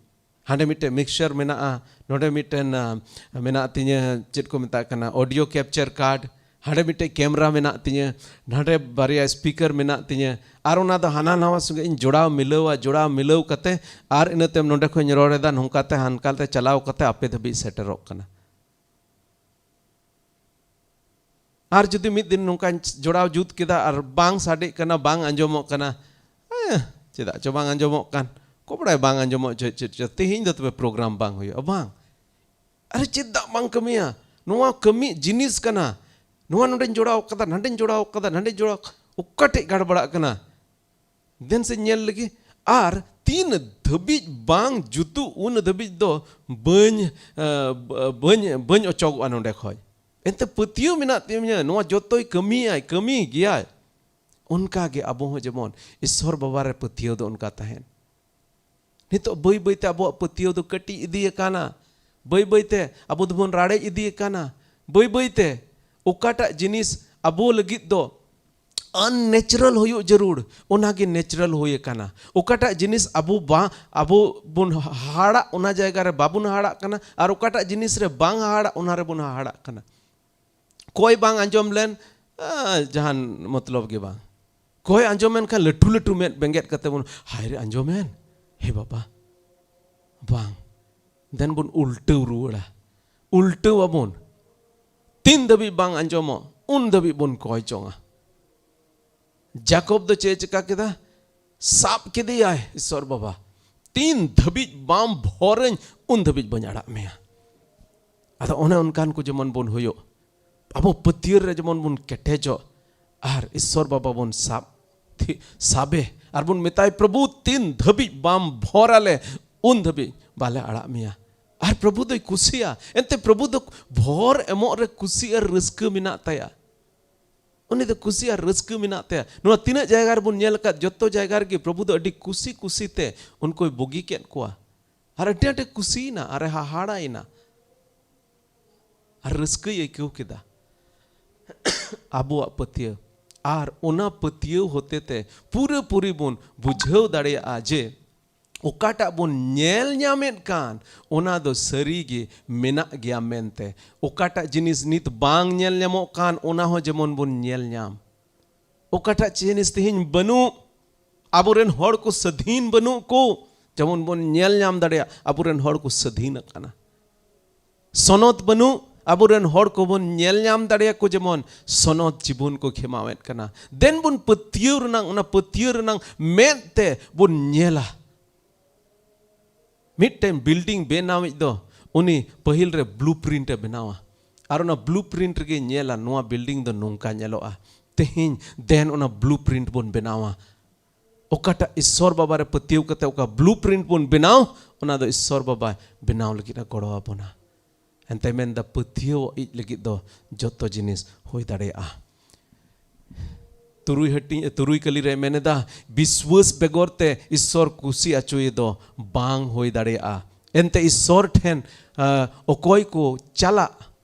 ᱦᱟᱸᱰᱮ ᱢᱤᱫᱴᱮᱱ mixer ᱢᱮᱱᱟᱜᱼᱟ, ᱱᱚᱰᱮ ᱢᱤᱫᱴᱮᱱ, ᱟ, ᱢᱮᱱᱟᱜ ᱛᱤᱧᱟᱹ, ᱪᱮᱫ ᱠᱚ ᱢᱮᱛᱟᱜ ᱠᱟᱱᱟ, audio capture card, ᱦᱟᱸᱰᱮ ᱢᱤᱫᱴᱮᱱ camera ᱢᱮᱱᱟᱜ ᱛᱤᱧᱟᱹ, ᱱᱚᱰᱮ ᱵᱟᱨᱭᱟ speaker ᱢᱮᱱᱟᱜ ᱛᱤᱧᱟᱹ, ᱟᱨ ᱚᱱᱟ ᱫᱚ ᱦᱟᱱᱟ ᱱᱟᱣᱟ ᱥᱚᱸᱜᱮ ᱤᱧ ᱡᱚᱲᱟᱣ ᱢᱤᱞᱟᱹᱣᱟ, ᱡᱚᱲᱟᱣ ᱢᱤᱞᱟᱹᱣ ᱠᱟᱛᱮ, ᱟᱨ ᱤᱱᱟᱹ ᱛᱟᱭᱚᱢ ᱱᱚᱰᱮ ᱠᱷᱚᱱ ᱤᱧ ᱨᱚᱲ ᱮᱫᱟ, ᱱᱚᱝᱠᱟᱛᱮ ᱦᱟᱱᱠᱟᱛᱮ ᱪᱟᱞᱟᱣ ᱠᱟᱛᱮ ᱟᱯᱮ ᱫᱷᱟᱹᱵᱤᱡ ᱥᱮᱴᱮᱨᱚᱜ ᱠᱟᱱᱟ᱾ ᱟᱨ ᱡᱩᱫᱤ ᱢᱤᱫ ᱫᱤᱱ ᱱᱚᱝᱠᱟᱧ ᱡᱚᱲᱟᱣ ᱡᱩᱛ ᱠᱮᱫᱟ ᱟᱨ ᱵᱟᱝ ᱥᱟᱰᱮᱜ ᱠᱟᱱᱟ, ᱵᱟᱝ ᱟᱸᱡᱚᱢᱚᱜ ᱠᱟᱱᱟ, ᱦᱮᱸ, ᱪᱮᱫᱟᱜ ᱪᱚ ᱵᱟᱝ ᱟᱸᱡᱚᱢᱚᱜ ᱠᱟᱱ, ᱠᱚ ᱵᱟᱲᱟᱭ ᱵᱟᱝ ᱟᱸᱡᱚᱢᱚᱜ ᱪᱮᱫ, ᱪᱮᱫ ᱪᱚ, ᱛᱮᱦᱮᱧ ᱫᱚ ᱛᱚᱵᱮ program ᱵᱟᱝ ᱦᱩᱭᱩᱜᱼᱟ, ᱵᱟᱝ? ᱟᱨᱮ, ᱪᱮᱫᱟᱜ ᱵᱟᱝ ᱠᱟᱹᱢᱤᱭᱟ? ᱱᱚᱣᱟ ᱠᱟᱹᱢᱤ ᱡᱤᱱᱤᱥ ᱠᱟᱱᱟ᱾ ᱱᱚᱣᱟ ᱱᱚᱰᱮᱧ ᱡᱚᱲᱟᱣ ᱠᱟᱫᱟ, ᱱᱟᱰᱮᱧ ᱡᱚᱲᱟᱣ ᱠᱟᱫᱟ, ᱱᱟᱰᱮᱧ ᱡᱚᱲᱟᱣ, ᱚᱠᱟᱴᱷᱮᱡ ᱜᱟᱲᱵᱟᱲᱟᱜ ᱠᱟᱱᱟ? ᱫᱮᱱ ᱥᱮ ᱧᱮᱞ ᱞᱮᱜᱮ, ᱟᱨ ᱛᱤᱱ ᱫᱷᱟᱹᱵᱤᱡ ᱵᱟᱝ ᱡᱩᱛᱩᱜ ᱩᱱ ᱫᱷᱟᱹᱵᱤᱡ ᱫᱚ ᱵᱟᱹᱧ ᱵᱟᱹᱧ ᱵᱟᱹᱧ ᱚᱪᱚᱜᱚᱜᱼᱟ ᱱᱚᱰᱮ ᱠᱷᱚᱱ᱾ ᱮᱱᱛᱮ ᱯᱟᱹᱛᱭᱟᱹᱣ ᱢᱮᱱᱟᱜ ᱛᱤᱧᱟᱹ, ᱱᱚᱣᱟ ᱡᱚᱛᱚᱭ ᱠᱟᱹᱢᱤᱭᱟᱭ, ᱠᱟᱹᱢᱤ ᱜᱮᱭᱟᱭ᱾ ᱚᱱᱠᱟ ᱜᱮ ᱟᱵᱚ ᱦᱚᱸ ᱡᱮᱢᱚᱱ ᱤᱥᱥᱚᱨ ᱵᱟᱵᱟ ᱨᱮ ᱯᱟᱹᱛᱭᱟᱹᱣ ᱫᱚ ᱚᱱᱠᱟ ᱛᱟᱦᱮᱱ᱾ ᱱᱤᱛᱚᱜ ᱵᱟᱹᱭ ᱵᱟᱹᱭ ᱛᱮ ᱟᱵᱚᱣᱟᱜ ᱯᱟᱹᱛᱭᱟᱹᱣ ᱫᱚ ᱠᱟᱹᱴᱤᱡ ᱤᱫᱤ ᱟᱠᱟᱱᱟ᱾ ᱵᱟᱹᱭ ᱵᱟᱹᱭ ᱛᱮ ᱟᱵᱚ ᱫᱚᱵᱚᱱ ᱨᱟᱲᱮᱡ ᱤᱫᱤ ᱟᱠᱟᱱᱟ᱾ ᱵᱟᱹᱭ ᱵᱟᱹᱭ ᱛᱮ ᱚᱠᱟᱴᱟᱜ ᱡᱤᱱᱤᱥ ᱟᱵᱚ ᱞᱟᱹᱜᱤᱫ ᱫᱚ ᱟᱱᱱᱮᱪᱟᱨᱟᱞ ᱦᱩᱭᱩᱜ ᱡᱟᱹᱨᱩᱲ, ᱚᱱᱟ ᱜᱮ ᱱᱮᱪᱟᱨᱟᱞ ᱦᱩᱭ ᱟᱠᱟᱱᱟ᱾ ᱚᱠᱟᱴᱟᱜ ᱡᱤᱱᱤᱥ ᱟᱵᱚ ᱵᱟ ᱟᱵᱚ ᱵᱚᱱ ᱦᱟᱦᱟᱲᱟᱜ, ᱚᱱᱟ ᱡᱟᱭᱜᱟ ᱨᱮ ᱵᱟᱵᱚᱱ ᱦᱟᱦᱟᱲᱟᱜ ᱠᱟᱱᱟ, ᱟᱨ ᱚᱠᱟᱴᱟᱜ ᱡᱤᱱᱤᱥ ᱨᱮ ᱵᱟᱝ ᱦᱟᱦᱟᱲᱟᱜ, ᱚᱱᱟ ᱨᱮᱵᱚᱱ ᱦᱟᱦᱟᱲᱟᱜ ᱠᱟᱱᱟ᱾ ᱠᱚᱭ ᱵᱟᱝ ᱟᱸᱡᱚᱢ ᱞᱮᱱ, ᱟᱸ, ᱡᱟᱦᱟᱱ ᱢᱚᱛᱞᱚᱵ ᱜᱮ ᱵᱟᱝ᱾ ᱠᱚᱭ ᱟᱸᱡᱚᱢᱮᱱ ᱠᱷᱟᱱ ᱞᱟᱹᱴᱩ ᱞᱟᱹᱴᱩ ᱢᱮᱫ ᱵᱮᱸᱜᱮᱫ ᱠᱟᱛᱮ ᱵᱚᱱ, "ᱦᱟᱭ ᱨᱮ, ᱟᱸᱡᱚᱢᱮᱱ, ᱦᱮ ᱵᱟᱵᱟ, ᱵᱟᱝ, ᱫᱮᱱ ᱵᱚᱱ ᱩᱞᱴᱟᱹᱣ ᱨᱩᱣᱟᱹᱲᱟ, ᱩᱞᱴᱟᱹᱣ ᱟᱵᱚᱱ, ᱛᱤᱱ ᱫᱷᱟᱹᱵᱤᱡ ᱵᱟᱝ ᱟᱸᱡᱚᱢᱚᱜ ᱩᱱ ᱫᱷᱟᱹᱵᱤᱡ ᱵᱚᱱ ᱠᱚᱭ ᱡᱚᱝᱟ᱾" ᱡᱟᱠᱚᱵ ᱫᱚ ᱪᱮᱫ ᱮ ᱪᱤᱠᱟ ᱠᱮᱫᱟ? ᱥᱟᱵ ᱠᱮᱫᱮᱭᱟᱭ ᱤᱥᱥᱚᱨ ᱵᱟᱵᱟ, "ᱛᱤᱱ ᱫᱷᱟᱹᱵᱤᱡ ᱵᱟᱢ ᱵᱷᱚᱨᱟᱹᱧ ᱩᱱ ᱫᱷᱟᱹᱵᱤᱡ ᱵᱟᱹᱧ ᱟᱲᱟᱜ ᱢᱮᱭᱟ᱾" ᱟᱫᱚ ᱚᱱᱮ ᱚᱱᱠᱟᱱ ᱠᱚ ᱡᱮᱢᱚᱱ ᱵᱚᱱ ᱦᱩᱭᱩᱜ, ᱟᱵᱚ ᱯᱟᱹᱛᱭᱟᱹᱣ ᱨᱮ ᱡᱮᱢᱚᱱ ᱵᱚᱱ ᱠᱮᱴᱮᱡᱚᱜ, ᱟᱨ ᱤᱥᱥᱚᱨ ᱵᱟᱵᱟ ᱵᱚᱱ ᱥᱟᱵ ᱛᱷᱤ- ᱥᱟᱵᱮ, ᱟᱨ ᱵᱚᱱ ᱢᱮᱛᱟᱭ, "ᱯᱨᱚᱵᱷᱩ, ᱛᱤᱱ ᱫᱷᱟᱹᱵᱤᱡ ᱵᱟᱢ ᱵᱷᱚᱨ ᱟᱞᱮ ᱩᱱ ᱫᱷᱟᱹᱵᱤᱡ ᱵᱟᱞᱮ ᱟᱲᱟᱜ ᱢᱮᱭᱟ᱾" ᱟᱨ ᱯᱨᱚᱵᱷᱩ ᱫᱚᱭ ᱠᱩᱥᱤᱭᱟ᱾ ᱮᱱᱛᱮ ᱯᱨᱚᱵᱷᱩ ᱫᱚ ᱵᱷᱚᱨ ᱮᱢᱚᱜ ᱨᱮ ᱠᱩᱥᱤ ᱟᱨ ᱨᱟᱹᱥᱠᱟᱹ ᱢᱮᱱᱟᱜ ᱛᱟᱭᱟ᱾ ᱩᱱᱤ ᱫᱚ ᱠᱩᱥᱤ ᱟᱨ ᱨᱟᱹᱥᱠᱟᱹ ᱢᱮᱱᱟᱜ ᱛᱟᱭᱟ᱾ ᱱᱚᱣᱟ ᱛᱤᱱᱟᱹᱜ ᱡᱟᱭᱜᱟ ᱨᱮᱵᱚᱱ ᱧᱮᱞ ᱟᱠᱟᱫ, ᱡᱚᱛᱚ ᱡᱟᱭᱜᱟ ᱨᱮᱜᱮ ᱯᱨᱚᱵᱷᱩ ᱫᱚ ᱟᱹᱰᱤ ᱠᱩᱥᱤ ᱠᱩᱥᱤ ᱛᱮ ᱩᱱᱠᱩᱭ ᱵᱩᱜᱤ ᱠᱮᱫ ᱠᱚᱣᱟ᱾ ᱟᱨ ᱟᱹᱰᱤ ᱟᱸᱴᱮ ᱠᱩᱥᱤᱭᱮᱱᱟ ᱟᱨᱮ ᱦᱟᱦᱟᱲᱟᱭᱮᱱᱟ᱾ ᱟᱨ ᱨᱟᱹᱥᱠᱟᱹᱭ ᱟᱹᱭᱠᱟᱹᱣ ᱠᱮᱫᱟ᱾ ᱟᱵᱚᱣᱟᱜ ᱯᱟᱹᱛᱭᱟᱹᱣ, ᱟᱨ ᱚᱱᱟ ᱯᱟᱹᱛᱭᱟᱹᱣ ᱦᱚᱛᱮ ᱛᱮ ᱯᱩᱨᱟᱹᱯᱩᱨᱤ ᱵᱚᱱ ᱵᱩᱡᱷᱟᱹᱣ ᱫᱟᱲᱮᱭᱟᱜᱼᱟ ᱡᱮ ᱚᱠᱟᱴᱟᱜ ᱵᱚᱱ ᱧᱮᱞ ᱧᱟᱢᱮᱫ ᱠᱟᱱ, ᱚᱱᱟ ᱫᱚ ᱥᱟᱹᱨᱤ ᱜᱮ ᱢᱮᱱᱟᱜ ᱜᱮᱭᱟ ᱢᱮᱱᱛᱮ᱾ ᱚᱠᱟᱴᱟᱜ ᱡᱤᱱᱤᱥ ᱱᱤᱛ ᱵᱟᱝ ᱧᱮᱞ ᱧᱟᱢᱚᱜ ᱠᱟᱱ, ᱚᱱᱟ ᱦᱚᱸ ᱡᱮᱢᱚᱱ ᱵᱚᱱ ᱧᱮᱞ ᱧᱟᱢ᱾ ᱚᱠᱟᱴᱟᱜ ᱡᱤᱱᱤᱥ ᱛᱮᱦᱮᱧ ᱵᱟᱹᱱᱩᱜ, ᱟᱵᱚᱨᱮᱱ ᱦᱚᱲ ᱠᱚ ᱥᱟᱹᱫᱷᱤᱱ ᱵᱟᱹᱱᱩᱜ ᱠᱚ, ᱡᱮᱢᱚᱱ ᱵᱚᱱ ᱧᱮᱞ ᱧᱟᱢ ᱫᱟᱲᱮᱭᱟᱜ, ᱟᱵᱚᱨᱮᱱ ᱦᱚᱲ ᱠᱚ ᱥᱟᱹᱫᱷᱤᱱ ᱟᱠᱟᱱᱟ᱾ ᱥᱚᱱᱚᱛ ᱵᱟᱹᱱᱩᱜ, ᱟᱵᱚᱨᱮᱱ ᱦᱚᱲ ᱠᱚᱵᱚᱱ ᱧᱮᱞ ᱧᱟᱢ ᱫᱟᱲᱮᱭᱟᱠᱚ, ᱡᱮᱢᱚᱱ ᱥᱚᱱᱚᱛ ᱡᱤᱵᱚᱱ ᱠᱚ ᱠᱷᱮᱢᱟᱣᱮᱫ ᱠᱟᱱᱟ᱾ ᱫᱮᱱ ᱵᱚᱱ ᱯᱟᱹᱛᱭᱟᱹᱣ ᱨᱮᱱᱟᱝ, ᱚᱱᱟ ᱯᱟᱹᱛᱭᱟᱹᱣ ᱨᱮᱱᱟᱝ ᱢᱮᱫ ᱛᱮ ᱵᱚᱱ ᱧᱮᱞᱟ᱾ ᱢᱤᱫᱴᱮᱱ ᱵᱤᱞᱰᱤᱝ ᱵᱮᱱᱟᱣᱤᱡ ᱫᱚ ᱩᱱᱤ ᱯᱟᱹᱦᱤᱞ ᱨᱮ ᱵᱞᱩ ᱯᱨᱤᱱᱴ ᱮ ᱵᱮᱱᱟᱣᱟ, ᱟᱨ ᱚᱱᱟ ᱵᱞᱩ ᱯᱨᱤᱱᱴ ᱨᱮᱜᱮ ᱧᱮᱞᱟ, ᱱᱚᱣᱟ ᱵᱤᱞᱰᱤᱝ ᱫᱚ ᱱᱚᱝᱠᱟ ᱧᱮᱞᱚᱜᱼᱟ᱾ ᱛᱮᱦᱮᱧ ᱫᱮᱱ ᱚᱱᱟ ᱵᱞᱩ ᱯᱨᱤᱱᱴ ᱵᱚᱱ ᱵᱮᱱᱟᱣᱟ᱾ ᱚᱠᱟᱴᱟᱜ ᱤᱥᱥᱚᱨ ᱵᱟᱵᱟ ᱨᱮ ᱯᱟᱹᱛᱭᱟᱹᱣ ᱠᱟᱛᱮ ᱚᱠᱟ ᱵᱞᱩ ᱯᱨᱤᱱᱴ ᱵᱚᱱ ᱵᱮᱱᱟᱣ, ᱚᱱᱟ ᱫᱚ ᱤᱥᱥᱚᱨ ᱵᱟᱵᱟᱭ ᱵᱮᱱᱟᱣ ᱞᱟᱹᱜᱤᱫ ᱮ ᱜᱚᱲᱚ ᱟᱵᱚᱱᱟ᱾ ᱮᱱᱛᱮ ᱢᱮᱱᱫᱟ, ᱯᱟᱹᱛᱭᱟᱹᱣ ᱤᱡ ᱞᱟᱹᱜᱤᱫ ᱫᱚ ᱡᱚᱛᱚ ᱡᱤᱱᱤᱥ ᱦᱩᱭ ᱫᱟᱲᱮᱭᱟᱜᱼᱟ᱾ ᱛᱩᱨᱩᱭ ᱦᱟᱹᱴᱤᱧ, ᱛᱩᱨᱩᱭ ᱠᱟᱹᱞᱤ ᱨᱮ ᱢᱮᱱᱮᱫᱟ, ᱵᱤᱥᱣᱟᱹᱥ ᱵᱮᱜᱚᱨ ᱛᱮ ᱤᱥᱥᱚᱨ ᱠᱩᱥᱤ ᱟᱪᱚᱭᱮ ᱫᱚ ᱵᱟᱝ ᱦᱩᱭ ᱫᱟᱲᱮᱭᱟᱜᱼᱟ᱾ ᱮᱱᱛᱮ ᱤᱥᱥᱚᱨ ᱴᱷᱮᱱ, ᱟ, ᱚᱠᱚᱭ ᱠᱚ ᱪᱟᱞᱟᱜ,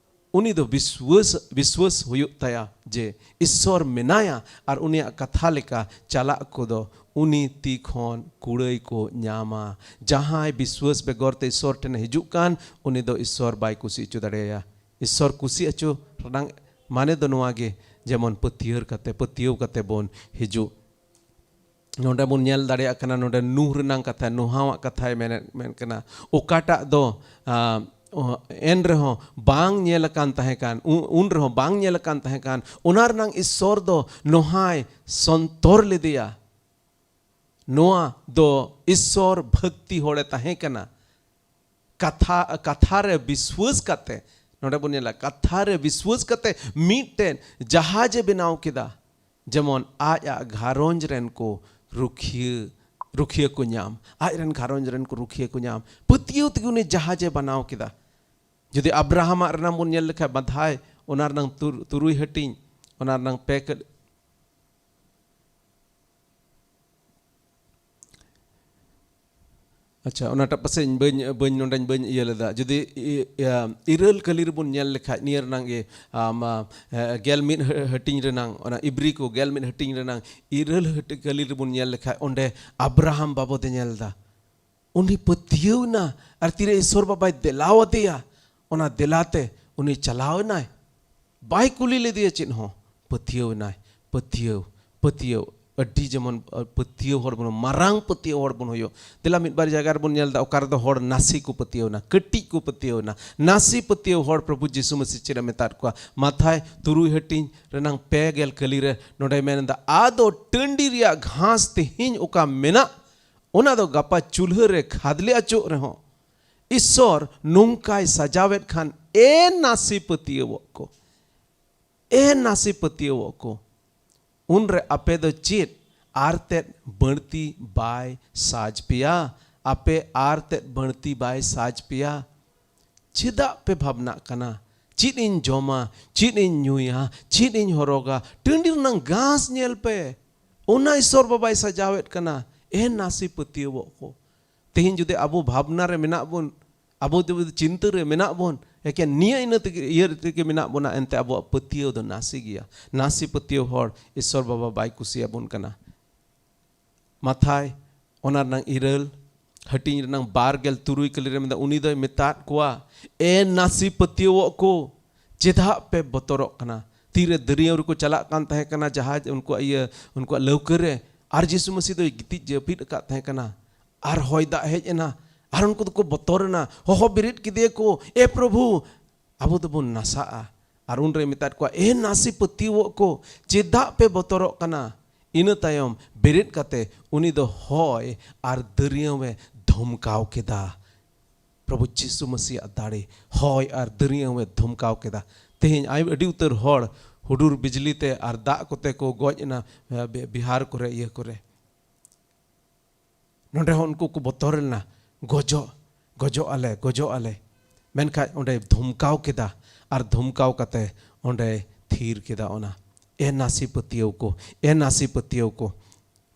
ᱩᱱᱤ ᱫᱚ ᱵᱤᱥᱣᱟᱹᱥ, ᱵᱤᱥᱣᱟᱹᱥ ᱦᱩᱭᱩᱜ ᱛᱟᱭᱟ ᱡᱮ ᱤᱥᱥᱚᱨ ᱢᱮᱱᱟᱭᱟ ᱟᱨ ᱩᱱᱤᱭᱟᱜ ᱠᱟᱛᱷᱟ ᱞᱮᱠᱟ ᱪᱟᱞᱟᱜ ᱠᱚᱫᱚ ᱩᱱᱤ ᱛᱤ ᱠᱷᱚᱱ ᱠᱩᱲᱟᱹᱭ ᱠᱚ ᱧᱟᱢᱟ᱾ ᱡᱟᱦᱟᱸᱭ ᱵᱤᱥᱣᱟᱹᱥ ᱵᱮᱜᱚᱨ ᱛᱮ ᱤᱥᱥᱚᱨ ᱴᱷᱮᱱᱮ ᱦᱤᱡᱩᱜ ᱠᱟᱱ, ᱩᱱᱤ ᱫᱚ ᱤᱥᱥᱚᱨ ᱵᱟᱭ ᱠᱩᱥᱤ ᱦᱚᱪᱚ ᱫᱟᱲᱮᱭᱟᱭᱟ᱾ ᱤᱥᱥᱚᱨ ᱠᱩᱥᱤ ᱦᱚᱪᱚ ᱨᱮᱱᱟᱜ ᱢᱟᱱᱮ ᱫᱚ ᱱᱚᱣᱟ ᱜᱮ, ᱡᱮᱢᱚᱱ ᱯᱟᱹᱛᱭᱟᱹᱨ ᱠᱟᱛᱮ, ᱯᱟᱹᱛᱭᱟᱹᱣ ᱠᱟᱛᱮ ᱵᱚᱱ ᱦᱤᱡᱩᱜ᱾ ᱱᱚᱰᱮ ᱵᱚᱱ ᱧᱮᱞ ᱫᱟᱲᱮᱭᱟᱜ ᱠᱟᱱᱟ, ᱱᱚᱰᱮ ᱱᱩᱦ ᱨᱮᱱᱟᱝ ᱠᱟᱛᱷᱟ, ᱱᱳᱦᱟᱣᱟᱜ ᱠᱟᱛᱷᱟᱭ ᱢᱮᱱᱮᱫ, ᱢᱮᱱ ᱠᱟᱱᱟ, ᱚᱠᱟᱴᱟᱜ ᱫᱚ, ᱟ, ᱚ, ᱮᱱ ᱨᱮᱦᱚᱸ ᱵᱟᱝ ᱧᱮᱞ ᱟᱠᱟᱱ ᱛᱟᱦᱮᱸ ᱠᱟᱱ, ᱩ-, ᱩᱱ ᱨᱮᱦᱚᱸ ᱵᱟᱝ ᱧᱮᱞ ᱟᱠᱟᱱ ᱛᱟᱦᱮᱸ ᱠᱟᱱ, ᱚᱱᱟ ᱨᱮᱱᱟᱝ ᱤᱥᱥᱚᱨ ᱫᱚ ᱱᱳᱦᱟᱭ ᱥᱚᱱᱛᱚᱨ ᱞᱮᱫᱮᱭᱟ᱾ ᱱᱚᱣᱟ ᱫᱚ ᱤᱥᱥᱚᱨ ᱵᱷᱟᱹᱠᱛᱤ ᱦᱚᱲᱮ ᱛᱟᱦᱮᱸ ᱠᱟᱱᱟ᱾ ᱠᱟᱛᱷᱟ, ᱠᱟᱛᱷᱟ ᱨᱮ ᱵᱤᱥᱣᱟᱹᱥ ᱠᱟᱛᱮ, ᱱᱚᱰᱮ ᱵᱚᱱ ᱧᱮᱞᱟ, ᱠᱟᱛᱷᱟ ᱨᱮ ᱵᱤᱥᱣᱟᱹᱥ ᱠᱟᱛᱮ ᱢᱤᱫᱴᱮᱱ ᱡᱟᱦᱟᱡᱮ ᱵᱮᱱᱟᱣ ᱠᱮᱫᱟ, ᱡᱮᱢᱚᱱ ᱟᱡ ᱟᱜ ᱜᱷᱟᱨᱚᱸᱡᱽ ᱨᱮᱱ ᱠᱚ ᱨᱩᱠᱷᱤᱭᱟᱹ, ᱨᱩᱠᱷᱤᱭᱟᱹ ᱠᱚ ᱧᱟᱢ, ᱟᱡ ᱨᱮᱱ ᱜᱷᱟᱨᱚᱸᱡᱽ ᱨᱮᱱ ᱠᱚ ᱨᱩᱠᱷᱤᱭᱟᱹ ᱠᱚ ᱧᱟᱢ᱾ ᱯᱟᱹᱛᱭᱟᱹᱣ ᱛᱮᱜᱮ ᱩᱱᱤ ᱡᱟᱦᱟᱡᱮ ᱵᱮᱱᱟᱣ ᱠᱮᱫᱟ᱾ ᱡᱩᱫᱤ ᱟᱵᱨᱟᱦᱟᱢᱟᱜ ᱨᱮᱱᱟᱝ ᱵᱚᱱ ᱧᱮᱞ ᱞᱮᱠᱷᱟᱱ, ᱢᱟᱛᱷᱟᱭ ᱚᱱᱟ ᱨᱮᱱᱟᱝ ᱛᱩᱨ-, ᱛᱩᱨᱩᱭ ᱦᱟᱹᱴᱤᱧ, ᱚᱱᱟ ᱨᱮᱱᱟᱝ ᱯᱮ ᱠᱟᱹ-, ᱟᱪᱪᱷᱟ, ᱚᱱᱟᱴᱟᱜ ᱯᱟᱥᱮᱡ ᱵᱟᱹᱧ, ᱵᱟᱹᱧ, ᱱᱚᱰᱮᱧ ᱵᱟᱹᱧ ᱤᱭᱟᱹ ᱞᱮᱫᱟ᱾ ᱡᱩᱫᱤ ᱤ-, ᱤᱭᱟᱹ, ᱤᱨᱟᱹᱞ ᱠᱟᱹᱞᱤ ᱨᱮᱵᱚᱱ ᱧᱮᱞ ᱞᱮᱠᱷᱟᱡ, ᱱᱤᱭᱟᱹ ᱨᱮᱱᱟᱝ ᱜᱮ, ᱟᱢ, ᱟ, ᱮ, ᱜᱮᱞ ᱢᱤᱫ ᱦᱟᱹ-, ᱦᱟᱹᱴᱤᱧ ᱨᱮᱱᱟᱝ, ᱚᱱᱟ ᱤᱵᱨᱤ ᱠᱚ ᱜᱮᱞ ᱢᱤᱫ ᱦᱟᱹᱴᱤᱧ ᱨᱮᱱᱟᱝ ᱤᱨᱟᱹᱞ ᱦᱟᱹᱴᱤᱧ ᱠᱟᱹᱞᱤ ᱨᱮᱵᱚᱱ ᱧᱮᱞ ᱞᱮᱠᱷᱟᱡ, ᱚᱸᱰᱮ ᱟᱵᱨᱟᱦᱟᱢ ᱵᱟᱵᱚᱫᱮ ᱧᱮᱞ ᱮᱫᱟ᱾ ᱩᱱᱤ ᱯᱟᱹᱛᱭᱟᱹᱣ ᱮᱱᱟ, ᱟᱨ ᱛᱤᱨᱮ ᱤᱥᱥᱚᱨ ᱵᱟᱵᱟᱭ ᱫᱮᱞᱟᱣ ᱟᱫᱮᱭᱟ, ᱚᱱᱟ ᱫᱮᱞᱟᱛᱮ ᱩᱱᱤ ᱪᱟᱞᱟᱣ ᱮᱱᱟᱭ᱾ ᱵᱟᱭ ᱠᱩᱞᱤ ᱞᱮᱫᱮᱭᱟ ᱪᱮᱫ ᱦᱚᱸ᱾ ᱯᱟᱹᱛᱭᱟᱹᱣ ᱮᱱᱟᱭ᱾ ᱯᱟᱹᱛᱭᱟᱹᱣ, ᱯᱟᱹᱛᱭᱟᱹᱣ᱾ ᱟᱹᱰᱤ ᱡᱮᱢᱚᱱ, ᱟ, ᱯᱟᱹᱛᱭᱟᱹᱣ ᱦᱚᱲ ᱵᱚᱱ, ᱢᱟᱨᱟᱝ ᱯᱟᱹᱛᱭᱟᱹᱣ ᱦᱚᱲ ᱵᱚᱱ ᱦᱩᱭᱩᱜ᱾ ᱫᱮᱞᱟ ᱢᱤᱫ ᱵᱟᱨ ᱡᱟᱭᱜᱟ ᱨᱮᱵᱚᱱ ᱧᱮᱞ ᱮᱫᱟ, ᱚᱠᱟ ᱨᱮᱫᱚ ᱦᱚᱲ ᱱᱟᱥᱮ ᱠᱚ ᱯᱟᱹᱛᱭᱟᱹᱣ ᱮᱱᱟ, ᱠᱟᱹᱴᱤᱡ ᱠᱚ ᱯᱟᱹᱛᱭᱟᱹᱣ ᱮᱱᱟ᱾ ᱱᱟᱥᱮ ᱯᱟᱹᱛᱭᱟᱹᱣ ᱦᱚᱲ ᱯᱨᱚᱵᱷᱩ ᱡᱤᱥᱩ ᱢᱟᱹᱥᱤ ᱪᱮᱫ ᱮ ᱢᱮᱛᱟᱫ ᱠᱚᱣᱟ? ᱢᱟᱛᱷᱟᱭ ᱛᱩᱨᱩᱭ ᱦᱟᱹᱴᱤᱧ ᱨᱮᱱᱟᱝ ᱯᱮ ᱜᱮᱞ ᱠᱟᱹᱞᱤ ᱨᱮ ᱱᱚᱰᱮ ᱢᱮᱱ ᱮᱫᱟ, ᱟᱫᱚ ᱴᱟᱺᱰᱤ ᱨᱮᱭᱟᱜ ᱜᱷᱟᱥ ᱛᱮᱦᱮᱧ ᱚᱠᱟ ᱢᱮᱱᱟᱜ, ᱚᱱᱟ ᱫᱚ ᱜᱟᱯᱟ ᱪᱩᱞᱦᱟᱹ ᱨᱮ ᱠᱷᱟᱫᱽᱞᱮ ᱚᱪᱚᱜ ᱨᱮᱦᱚᱸ, ᱤᱥᱥᱚᱨ ᱱᱚᱝᱠᱟᱭ ᱥᱟᱡᱟᱣᱮᱫ ᱠᱷᱟᱱ, ᱮ ᱱᱟᱥᱮ ᱯᱟᱹᱛᱭᱟᱹᱣᱚᱜ ᱠᱚ, ᱮ ᱱᱟᱥᱮ ᱯᱟᱹᱛᱭᱟᱹᱣᱚᱜ ᱠᱚ, ᱩᱱᱨᱮ ᱟᱯᱮ ᱫᱚ ᱪᱮᱫ ᱟᱨ ᱛᱮᱫ ᱵᱟᱹᱲᱛᱤ ᱵᱟᱭ ᱥᱟᱡᱽ ᱯᱮᱭᱟ? ᱟᱯᱮ ᱟᱨ ᱛᱮᱫ ᱵᱟᱹᱲᱛᱤ ᱵᱟᱭ ᱥᱟᱡᱽ ᱯᱮᱭᱟ? ᱪᱮᱫᱟᱜ ᱯᱮ ᱵᱷᱟᱵᱽᱱᱟᱜ ᱠᱟᱱᱟ? ᱪᱮᱫ ᱤᱧ ᱡᱚᱢᱟ? ᱪᱮᱫ ᱤᱧ ᱧᱩᱭᱟ? ᱪᱮᱫ ᱤᱧ ᱦᱚᱨᱚᱜᱟ? ᱴᱟᱺᱰᱤ ᱨᱮᱱᱟᱝ ᱜᱷᱟᱥ ᱧᱮᱞ ᱯᱮ, ᱚᱱᱟ ᱤᱥᱚᱨ ᱵᱟᱵᱟᱭ ᱥᱟᱡᱟᱣᱮᱫ ᱠᱟᱱᱟ᱾ ᱮ ᱱᱟᱥᱮ ᱯᱟᱹᱛᱭᱟᱹᱣᱚᱜ ᱠᱚ, ᱛᱮᱦᱮᱧ ᱡᱩᱫᱤ ᱟᱵᱚ ᱵᱷᱟᱵᱽᱱᱟ ᱨᱮ ᱢᱮᱱᱟᱜ ᱵᱚᱱ, ᱟᱵᱚ ᱡᱩᱫᱤ ᱪᱤᱱᱛᱟᱹ ᱨᱮ ᱢᱮᱱᱟᱜ ᱵᱚᱱ, ᱮᱠᱮᱱ ᱱᱤᱭᱟᱹ ᱤᱱᱟᱹ ᱛᱮᱜᱮ, ᱤᱭᱟᱹ ᱛᱮᱜᱮ ᱢᱮᱱᱟᱜ ᱵᱚᱱᱟ, ᱮᱱᱛᱮ ᱟᱵᱚᱣᱟᱜ ᱯᱟᱹᱛᱭᱟᱹᱣ ᱫᱚ ᱱᱟᱥᱮ ᱜᱮᱭᱟ᱾ ᱱᱟᱥᱮ ᱯᱟᱹᱛᱭᱟᱹᱣ ᱦᱚᱲ ᱤᱥᱚᱨ ᱵᱟᱵᱟ ᱵᱟᱭ ᱠᱩᱥᱤᱭᱟᱵᱚᱱ ᱠᱟᱱᱟ᱾ ᱢᱟᱛᱷᱟᱭ ᱚᱱᱟ ᱨᱮᱱᱟᱝ ᱤᱨᱟᱹᱞ ᱦᱟᱹᱴᱤᱧ ᱨᱮᱱᱟᱝ ᱵᱟᱨ ᱜᱮᱞ ᱛᱩᱨᱩᱭ ᱠᱟᱹᱞᱤ ᱨᱮ ᱢᱮᱱᱫᱟ, ᱩᱱᱤ ᱫᱚᱭ ᱢᱮᱛᱟᱫ ᱠᱚᱣᱟ, ᱮ ᱱᱟᱥᱮ ᱯᱟᱹᱛᱭᱟᱹᱣᱚᱜ ᱠᱚ, ᱪᱮᱫᱟᱜ ᱯᱮ ᱵᱚᱛᱚᱨᱚᱜ ᱠᱟᱱᱟ? ᱛᱤᱨᱮ ᱫᱟᱹᱨᱭᱟᱹᱣ ᱨᱮᱠᱚ ᱪᱟᱞᱟᱜ ᱠᱟᱱ ᱛᱟᱦᱮᱸ ᱠᱟᱱᱟ ᱡᱟᱦᱟᱡᱽ, ᱩᱱᱠᱩᱣᱟᱜ ᱤᱭᱟᱹ, ᱩᱱᱠᱩᱣᱟᱜ ᱞᱟᱹᱣᱠᱟᱹ ᱨᱮ, ᱟᱨ ᱡᱤᱥᱩ ᱢᱟᱹᱥᱤ ᱫᱚᱭ ᱜᱤᱛᱤᱡ ᱡᱟᱹᱯᱤᱫ ᱟᱠᱟᱫ ᱛᱟᱦᱮᱸ ᱠᱟᱱᱟ᱾ ᱟᱨ ᱦᱚᱭ ᱫᱟᱜ ᱦᱮᱡ ᱮᱱᱟ, ᱟᱨ ᱩᱱᱠᱩ ᱫᱚᱠᱚ ᱵᱚᱛᱚᱨ ᱮᱱᱟ, ᱦᱚᱦᱚ ᱵᱮᱨᱮᱫ ᱠᱮᱫᱮᱭᱟᱠᱚ, ᱮ ᱯᱨᱚᱵᱷᱩ, ᱟᱵᱚ ᱫᱚᱵᱚᱱ ᱱᱟᱥᱟᱜᱼᱟ᱾ ᱟᱨ ᱩᱱᱨᱮ ᱢᱮᱛᱟᱫ ᱠᱚᱣᱟ, ᱮ ᱱᱟᱥᱮ ᱯᱟᱹᱛᱭᱟᱹᱣᱚᱜ ᱠᱚ, ᱪᱮᱫᱟᱜ ᱯᱮ ᱵᱚᱛᱚᱨᱚᱜ ᱠᱟᱱᱟ? ᱤᱱᱟᱹ ᱛᱟᱭᱚᱢ ᱵᱮᱨᱮᱫ ᱠᱟᱛᱮ ᱩᱱᱤ ᱫᱚ ᱦᱚᱭ ᱟᱨ ᱫᱟᱹᱨᱭᱟᱹᱣ ᱮ ᱫᱷᱚᱢᱠᱟᱣ ᱠᱮᱫᱟ᱾ ᱯᱨᱚᱵᱷᱩ ᱡᱤᱥᱩ ᱢᱟᱹᱥᱤᱭᱟᱜ ᱫᱟᱲᱮ, ᱦᱚᱭ ᱟᱨ ᱫᱟᱹᱨᱭᱟᱹᱣ ᱮ ᱫᱷᱚᱢᱠᱟᱣ ᱠᱮᱫᱟ᱾ ᱛᱮᱦᱮᱧ ᱟᱭ-, ᱟᱹᱰᱤ ᱩᱛᱟᱹᱨ ᱦᱚᱲ ᱦᱩᱰᱩᱨ ᱵᱤᱡᱽᱞᱤ ᱛᱮ ᱟᱨ ᱫᱟᱜ ᱠᱚᱛᱮ ᱠᱚ ᱜᱚᱡ ᱮᱱᱟ, ᱮ, ᱵᱤ-, ᱵᱤᱦᱟᱨ ᱠᱚᱨᱮ, ᱤᱭᱟᱹ ᱠᱚᱨᱮ᱾ ᱱᱚᱰᱮ ᱦᱚᱸ ᱩᱱᱠᱩ ᱠᱚ ᱵᱚᱛᱚᱨ ᱮᱱᱟ, ᱜᱚᱡᱚᱜ, ᱜᱚᱡᱚᱜ ᱟᱞᱮ, ᱜᱚᱡᱚᱜ ᱟᱞᱮ᱾ ᱢᱮᱱᱠᱷᱟᱱ ᱚᱸᱰᱮ ᱫᱷᱚᱢᱠᱟᱣ ᱠᱮᱫᱟ, ᱟᱨ ᱫᱷᱚᱢᱠᱟᱣ ᱠᱟᱛᱮ ᱚᱸᱰᱮ ᱛᱷᱤᱨ ᱠᱮᱫᱟ ᱚᱱᱟ᱾ ᱮ ᱱᱟᱥᱮ ᱯᱟᱹᱛᱭᱟᱹᱣ ᱠᱚ, ᱮ ᱱᱟᱥᱮ ᱯᱟᱹᱛᱭᱟᱹᱣ ᱠᱚ᱾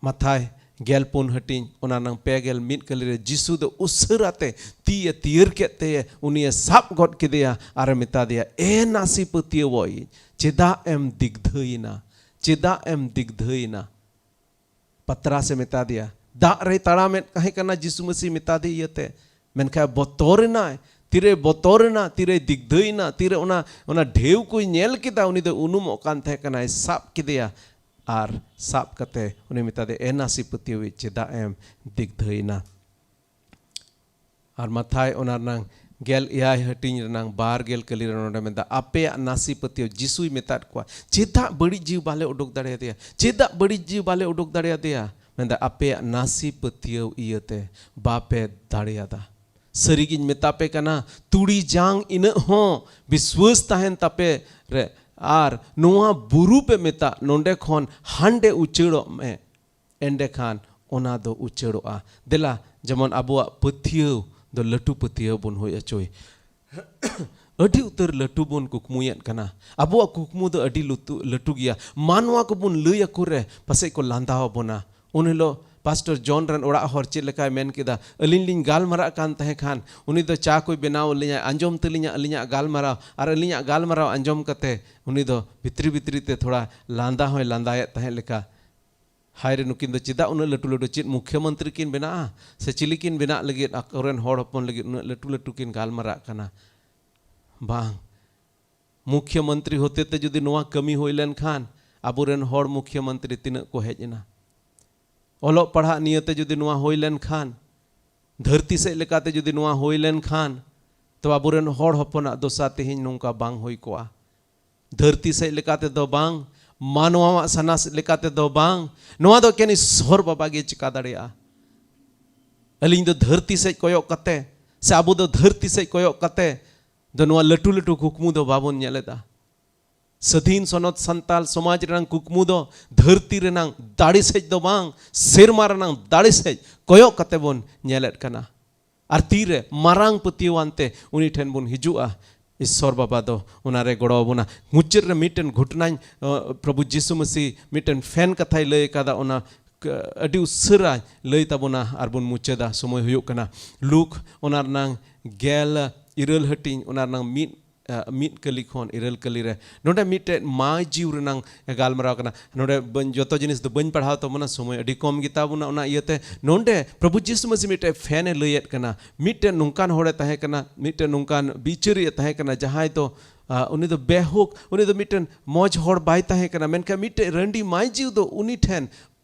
ᱢᱟᱛᱷᱟᱭ ᱜᱮᱞ ᱯᱩᱱ ᱦᱟᱹᱴᱤᱧ, ᱚᱱᱟ ᱱᱟᱝ ᱯᱮ ᱜᱮᱞ ᱢᱤᱫ ᱠᱟᱹᱞᱤ ᱨᱮ ᱡᱤᱥᱩ ᱫᱚ ᱩᱥᱟᱹᱨᱟ ᱛᱮ ᱛᱤ ᱮ ᱛᱤᱭᱟᱹᱨ ᱠᱮᱫ ᱛᱮ ᱩᱱᱤᱭᱮ ᱥᱟᱵ ᱜᱚᱫ ᱠᱮᱫᱮᱭᱟ ᱟᱨᱮ ᱢᱮᱛᱟ ᱫᱮᱭᱟ, ᱮ ᱱᱟᱥᱮ ᱯᱟᱹᱛᱭᱟᱹᱣᱚᱜ ᱤᱡ, ᱪᱮᱫᱟᱜ ᱮᱢ ᱫᱤᱜᱫᱷᱟᱹᱭᱮᱱᱟ? ᱪᱮᱫᱟᱜ ᱮᱢ ᱫᱤᱜᱫᱷᱟᱹᱭᱮᱱᱟ? ᱯᱟᱛᱨᱟᱥ ᱮ ᱢᱮᱛᱟ ᱫᱮᱭᱟ᱾ ᱫᱟᱜ ᱨᱮᱭ ᱛᱟᱲᱟᱢᱮᱫ ᱛᱟᱦᱮᱸ ᱠᱟᱱᱟ ᱡᱤᱥᱩ ᱢᱟᱹᱥᱤ ᱢᱮᱛᱟ ᱫᱮ ᱤᱭᱟᱹᱛᱮ, ᱢᱮᱱᱠᱷᱟᱱ ᱵᱚᱛᱚᱨ ᱮᱱᱟᱭ᱾ ᱛᱤᱨᱮ ᱵᱚᱛᱚᱨ ᱮᱱᱟ, ᱛᱤᱨᱮ ᱫᱤᱜᱫᱷᱟᱹᱭ ᱮᱱᱟ, ᱛᱤᱨᱮ ᱚᱱᱟ, ᱚᱱᱟ ᱰᱷᱮᱣ ᱠᱚᱭ ᱧᱮᱞ ᱠᱮᱫᱟ, ᱩᱱᱤ ᱫᱚ ᱩᱱᱩᱢᱚᱜ ᱠᱟᱱ ᱛᱟᱦᱮᱸ ᱠᱟᱱᱟᱭ, ᱥᱟᱵ ᱠᱮᱫᱮᱭᱟ᱾ ᱟᱨ ᱥᱟᱵ ᱠᱟᱛᱮ ᱩᱱᱤ ᱢᱮᱛᱟ ᱫᱮᱭᱟ, ᱮ ᱱᱟᱥᱮ ᱯᱟᱹᱛᱭᱟᱹᱣᱤᱡ, ᱪᱮᱫᱟᱜ ᱮᱢ ᱫᱤᱜᱫᱷᱟᱹᱭᱮᱱᱟ? ᱟᱨ ᱢᱟᱛᱷᱟᱭ ᱚᱱᱟ ᱨᱮᱱᱟᱝ ᱜᱮᱞ ᱮᱭᱟᱭ ᱦᱟᱹᱴᱤᱧ ᱨᱮᱱᱟᱝ ᱵᱟᱨ ᱜᱮᱞ ᱠᱟᱹᱞᱤ ᱨᱮ ᱱᱚᱰᱮ ᱢᱮᱱᱫᱟ, ᱟᱯᱮᱭᱟᱜ ᱱᱟᱥᱮ ᱯᱟᱹᱛᱭᱟᱹᱣ᱾ ᱡᱤᱥᱩᱭ ᱢᱮᱛᱟᱫ ᱠᱚᱣᱟ, ᱪᱮᱫᱟᱜ ᱵᱟᱹᱲᱤᱡ ᱡᱤᱣᱤ ᱵᱟᱞᱮ ᱩᱰᱩᱠ ᱫᱟᱲᱮᱭᱟᱫᱮᱭᱟ? ᱪᱮᱫᱟᱜ ᱵᱟᱹᱲᱤᱡ ᱡᱤᱣᱤ ᱵᱟᱞᱮ ᱩᱰᱩᱠ ᱫᱟᱲᱮᱭᱟᱫᱮᱭᱟ? ᱢᱮᱱᱫᱟ, ᱟᱯᱮᱭᱟᱜ ᱱᱟᱥᱮ ᱯᱟᱹᱛᱭᱟᱹᱣ ᱤᱭᱟᱹᱛᱮ ᱵᱟᱯᱮ ᱫᱟᱲᱮᱭᱟᱫᱟ᱾ ᱥᱟᱹᱨᱤᱜᱤᱧ ᱢᱮᱛᱟ ᱯᱮ ᱠᱟᱱᱟ, ᱛᱩᱲᱤ ᱡᱟᱝ ᱤᱱᱟᱹᱜ ᱦᱚᱸ ᱵᱤᱥᱣᱟᱹᱥ ᱛᱟᱦᱮᱱ ᱛᱟᱯᱮ ᱨᱮ, ᱟᱨ ᱱᱚᱣᱟ ᱵᱩᱨᱩ ᱯᱮ ᱢᱮᱛᱟᱜ, ᱱᱚᱰᱮ ᱠᱷᱚᱱ ᱦᱟᱸᱰᱮ ᱩᱪᱟᱹᱲᱚᱜ ᱢᱮ, ᱮᱸᱰᱮᱠᱷᱟᱱ ᱚᱱᱟ ᱫᱚ ᱩᱪᱟᱹᱲᱚᱜᱼᱟ᱾ ᱫᱮᱞᱟ, ᱡᱮᱢᱚᱱ ᱟᱵᱚᱣᱟᱜ ᱯᱟᱹᱛᱭᱟᱹᱣ ᱫᱚ ᱞᱟᱹᱴᱩ ᱯᱟᱹᱛᱭᱟᱹᱣ ᱵᱚᱱ ᱦᱩᱭ ᱦᱚᱪᱚᱭ᱾ ᱟᱹᱰᱤ ᱩᱛᱟᱹᱨ ᱞᱟᱹᱴᱩ ᱵᱚᱱ ᱠᱩᱠᱢᱩᱭᱮᱫ ᱠᱟᱱᱟ᱾ ᱟᱵᱚᱣᱟᱜ ᱠᱩᱠᱢᱩ ᱫᱚ ᱟᱹᱰᱤ ᱞᱩᱛᱩ-, ᱞᱟᱹᱴᱩ ᱜᱮᱭᱟ᱾ ᱢᱟ ᱱᱚᱣᱟ ᱠᱚᱵᱚᱱ ᱞᱟᱹᱭ ᱟᱠᱚ ᱨᱮ ᱯᱟᱥᱮᱡ ᱠᱚ ᱞᱟᱸᱫᱟ ᱟᱵᱚᱱᱟ᱾ ᱩᱱ ᱦᱤᱞᱳᱜ ᱯᱟᱥᱴᱚᱨ ᱡᱚᱱ ᱨᱮᱱ ᱚᱲᱟᱜ ᱦᱚᱲ ᱪᱮᱫ ᱞᱮᱠᱟᱭ ᱢᱮᱱ ᱠᱮᱫᱟ, "ᱟᱹᱞᱤᱧ ᱞᱤᱧ ᱜᱟᱞᱢᱟᱨᱟᱜ ᱠᱟᱱ ᱛᱟᱦᱮᱸ ᱠᱷᱟᱱ, ᱩᱱᱤ ᱫᱚ ᱪᱟ ᱠᱚᱭ ᱵᱮᱱᱟᱣ ᱟᱹᱞᱤᱧᱟ, ᱟᱸᱡᱚᱢ ᱛᱟᱹᱞᱤᱧᱟ ᱟᱹᱞᱤᱧᱟᱜ ᱜᱟᱞᱢᱟᱨᱟᱣ, ᱟᱨ ᱟᱹᱞᱤᱧᱟᱜ ᱜᱟᱞᱢᱟᱨᱟᱣ ᱟᱸᱡᱚᱢ ᱠᱟᱛᱮ ᱩᱱᱤ ᱫᱚ ᱵᱷᱤᱛᱨᱤ ᱵᱷᱤᱛᱨᱤ ᱛᱮ ᱛᱷᱚᱲᱟ ᱞᱟᱸᱫᱟ ᱦᱚᱸᱭ ᱞᱟᱸᱫᱟᱭᱮᱫ ᱛᱟᱦᱮᱸᱫ ᱞᱮᱠᱟ᱾ ᱦᱟᱭ ᱨᱮ, ᱱᱩᱠᱤᱱ ᱫᱚ ᱪᱮᱫᱟᱜ ᱩᱱᱟᱹᱜ ᱞᱟᱹᱴᱩ ᱞᱟᱹᱴᱩ, ᱪᱮᱫ ᱢᱩᱠᱷᱭᱟᱹ ᱢᱚᱱᱛᱨᱤ ᱠᱤᱱ ᱵᱮᱱᱟᱜᱼᱟ? ᱥᱮ ᱪᱤᱞᱤ ᱠᱤᱱ ᱵᱮᱱᱟᱜ ᱞᱟᱹᱜᱤᱫ ᱟᱠᱚᱨᱮᱱ ᱦᱚᱲ ᱦᱚᱯᱚᱱ ᱞᱟᱹᱜᱤᱫ ᱩᱱᱟᱹᱜ ᱞᱟᱹᱴᱩ ᱞᱟᱹᱴᱩ ᱠᱤᱱ ᱜᱟᱞᱢᱟᱨᱟᱜ ᱠᱟᱱᱟ?" ᱵᱟᱝ, ᱢᱩᱠᱷᱭᱟᱹ ᱢᱚᱱᱛᱨᱤ ᱦᱚᱛᱮ ᱛᱮ ᱡᱩᱫᱤ ᱱᱚᱣᱟ ᱠᱟᱹᱢᱤ ᱦᱩᱭ ᱞᱮᱱᱠᱷᱟᱱ, ᱟᱵᱚᱨᱮᱱ ᱦᱚᱲ ᱢᱩᱠᱷᱭᱟᱹ ᱢᱚᱱᱛᱨᱤ ᱛᱤᱱᱟᱹᱜ ᱠᱚ ᱦᱮᱡ ᱮᱱᱟ? ᱚᱞᱚᱜ ᱯᱟᱲᱦᱟᱜ ᱱᱤᱭᱟᱹᱛᱮ ᱡᱩᱫᱤ ᱱᱚᱣᱟ ᱦᱩᱭ ᱞᱮᱱᱠᱷᱟᱱ, ᱫᱷᱟᱹᱨᱛᱤ ᱥᱮᱫ ᱞᱮᱠᱟᱛᱮ ᱡᱩᱫᱤ ᱱᱚᱣᱟ ᱦᱩᱭ ᱞᱮᱱᱠᱷᱟᱱ, ᱛᱚ ᱟᱵᱚᱨᱮᱱ ᱦᱚᱲ ᱦᱚᱯᱚᱱᱟᱜ ᱫᱚᱥᱟ ᱛᱮᱦᱮᱧ ᱱᱚᱝᱠᱟ ᱵᱟᱝ ᱦᱩᱭ ᱠᱚᱜᱼᱟ᱾ ᱫᱷᱟᱹᱨᱛᱤ ᱥᱮᱫ ᱞᱮᱠᱟᱛᱮ ᱫᱚ ᱵᱟᱝ, ᱢᱟᱱᱣᱟᱣᱟᱜ ᱥᱟᱱᱟᱥ ᱞᱮᱠᱟᱛᱮ ᱫᱚ ᱵᱟᱝ, ᱱᱚᱣᱟ ᱫᱚ ᱮᱠᱮᱱ ᱤᱥᱥᱚᱨ ᱵᱟᱵᱟ ᱜᱮ ᱪᱤᱠᱟ ᱫᱟᱲᱮᱭᱟᱜᱼᱟ᱾ ᱟᱹᱞᱤᱧ ᱫᱚ ᱫᱷᱟᱹᱨᱛᱤ ᱥᱮᱫ ᱠᱚᱭᱚᱜ ᱠᱟᱛᱮ, ᱥᱮ ᱟᱵᱚ ᱫᱚ ᱫᱷᱟᱹᱨᱛᱤ ᱥᱮᱫ ᱠᱚᱭᱚᱜ ᱠᱟᱛᱮ ᱫᱚ ᱱᱚᱣᱟ ᱞᱟᱹᱴᱩ ᱞᱟᱹᱴᱩ ᱠᱩᱠᱢᱩ ᱫᱚ ᱵᱟᱵᱚᱱ ᱧᱮᱞ ᱮᱫᱟ᱾ ᱥᱟᱹᱫᱷᱤᱱ ᱥᱚᱱᱚᱛ ᱥᱟᱱᱛᱟᱞ ᱥᱚᱢᱟᱡᱽ ᱨᱮᱱᱟᱜ ᱠᱩᱠᱢᱩ ᱫᱚ ᱫᱷᱟᱹᱨᱛᱤ ᱨᱮᱱᱟᱜ ᱫᱟᱲᱮ ᱥᱮᱫ ᱫᱚ ᱵᱟᱝ, ᱥᱮᱨᱢᱟ ᱨᱮᱱᱟᱜ ᱫᱟᱲᱮ ᱥᱮᱫ ᱠᱚᱭᱚᱜ ᱠᱟᱛᱮ ᱵᱚᱱ ᱧᱮᱞᱮᱫ ᱠᱟᱱᱟ᱾ ᱟᱨ ᱛᱤᱨᱮ ᱢᱟᱨᱟᱝ ᱯᱟᱹᱛᱭᱟᱹᱣ ᱟᱱᱛᱮ ᱩᱱᱤ ᱴᱷᱮᱱ ᱵᱚᱱ ᱦᱤᱡᱩᱜᱼᱟ, ᱤᱥᱥᱚᱨ ᱵᱟᱵᱟ ᱫᱚ ᱚᱱᱟ ᱨᱮ ᱜᱚᱲᱚ ᱟᱵᱚᱱᱟ᱾ ᱢᱩᱪᱟᱹᱫ ᱨᱮ ᱢᱤᱫᱴᱮᱱ ᱜᱷᱚᱴᱚᱱᱟᱧ, ᱟᱸ, ᱯᱨᱚᱵᱷᱩ ᱡᱤᱥᱩ ᱢᱟᱹᱥᱤ ᱢᱤᱫᱴᱮᱱ ᱯᱷᱮᱱ ᱠᱟᱛᱷᱟᱭ ᱞᱟᱹᱭ ᱟᱠᱟᱫᱟ, ᱚᱱᱟ ᱠ-, ᱟᱹᱰᱤ ᱩᱥᱟᱹᱨᱟ ᱞᱟᱹᱭ ᱛᱟᱵᱚᱱᱟ ᱟᱨ ᱵᱚᱱ ᱢᱩᱪᱟᱹᱫᱟ, ᱥᱚᱢᱚᱭ ᱦᱩᱭᱩᱜ ᱠᱟᱱᱟ᱾ ᱞᱩᱠ ᱚᱱᱟ ᱨᱮᱱᱟᱝ ᱜᱮᱞ ᱤᱨᱟᱹᱞ ᱦᱟᱹᱴᱤᱧ, ᱚᱱᱟ ᱨᱮᱱᱟᱝ ᱢᱤᱫ, ᱟᱸ, ᱢᱤᱫ ᱠᱟᱹᱞᱤ ᱠᱷᱚᱱ ᱤᱨᱟᱹᱞ ᱠᱟᱹᱞᱤ ᱨᱮ᱾ ᱱᱚᱰᱮ ᱢᱤᱫᱴᱮᱡ ᱢᱟᱭ ᱡᱤᱣ ᱨᱮᱱᱟᱝ ᱜᱟᱞᱢᱟᱨᱟᱣ ᱠᱟᱱᱟ᱾ ᱱᱚᱰᱮ ᱵᱟᱹᱧ, ᱡᱚᱛᱚ ᱡᱤᱱᱤᱥ ᱫᱚ ᱵᱟᱹᱧ ᱯᱟᱲᱦᱟᱣ ᱛᱟᱵᱚᱱᱟ, ᱥᱚᱢᱚᱭ ᱟᱹᱰᱤ ᱠᱚᱢ ᱜᱮᱛᱟ ᱵᱚᱱᱟ᱾ ᱚᱱᱟ ᱤᱭᱟᱹᱛᱮ ᱱᱚᱰᱮ ᱯᱨᱚᱵᱷᱩ ᱡᱤᱥᱩ ᱢᱟᱹᱥᱤ ᱢᱤᱫᱴᱮᱡ ᱯᱷᱮᱱ ᱮ ᱞᱟᱹᱭᱮᱫ ᱠᱟᱱᱟ, ᱢᱤᱫᱴᱮᱱ ᱱᱚᱝᱠᱟᱱ ᱦᱚᱲᱮ ᱛᱟᱦᱮᱸ ᱠᱟᱱᱟ, ᱢᱤᱫᱴᱮᱱ ᱱᱚᱝᱠᱟᱱ ᱵᱤᱪᱟᱹᱨᱤᱭᱟᱹ ᱛᱟᱦᱮᱸ ᱠᱟᱱᱟ, ᱡᱟᱦᱟᱸᱭ ᱫᱚ, ᱟᱸ, ᱩᱱᱤ ᱫᱚ ᱵᱮᱦᱩᱠ, ᱩᱱᱤ ᱫᱚ ᱢᱤᱫᱴᱮᱱ ᱢᱚᱡᱽ ᱦᱚᱲ ᱵᱟᱭ ᱛᱟᱦᱮᱸ ᱠᱟᱱᱟ, ᱢᱮᱱᱠᱷᱟᱱ ᱢᱤᱫᱴᱮᱡ ᱨᱟᱺᱰᱤ ᱢᱟᱭ ᱡᱤᱣ ᱫᱚ ᱩᱱᱤ ᱴᱷᱮᱱ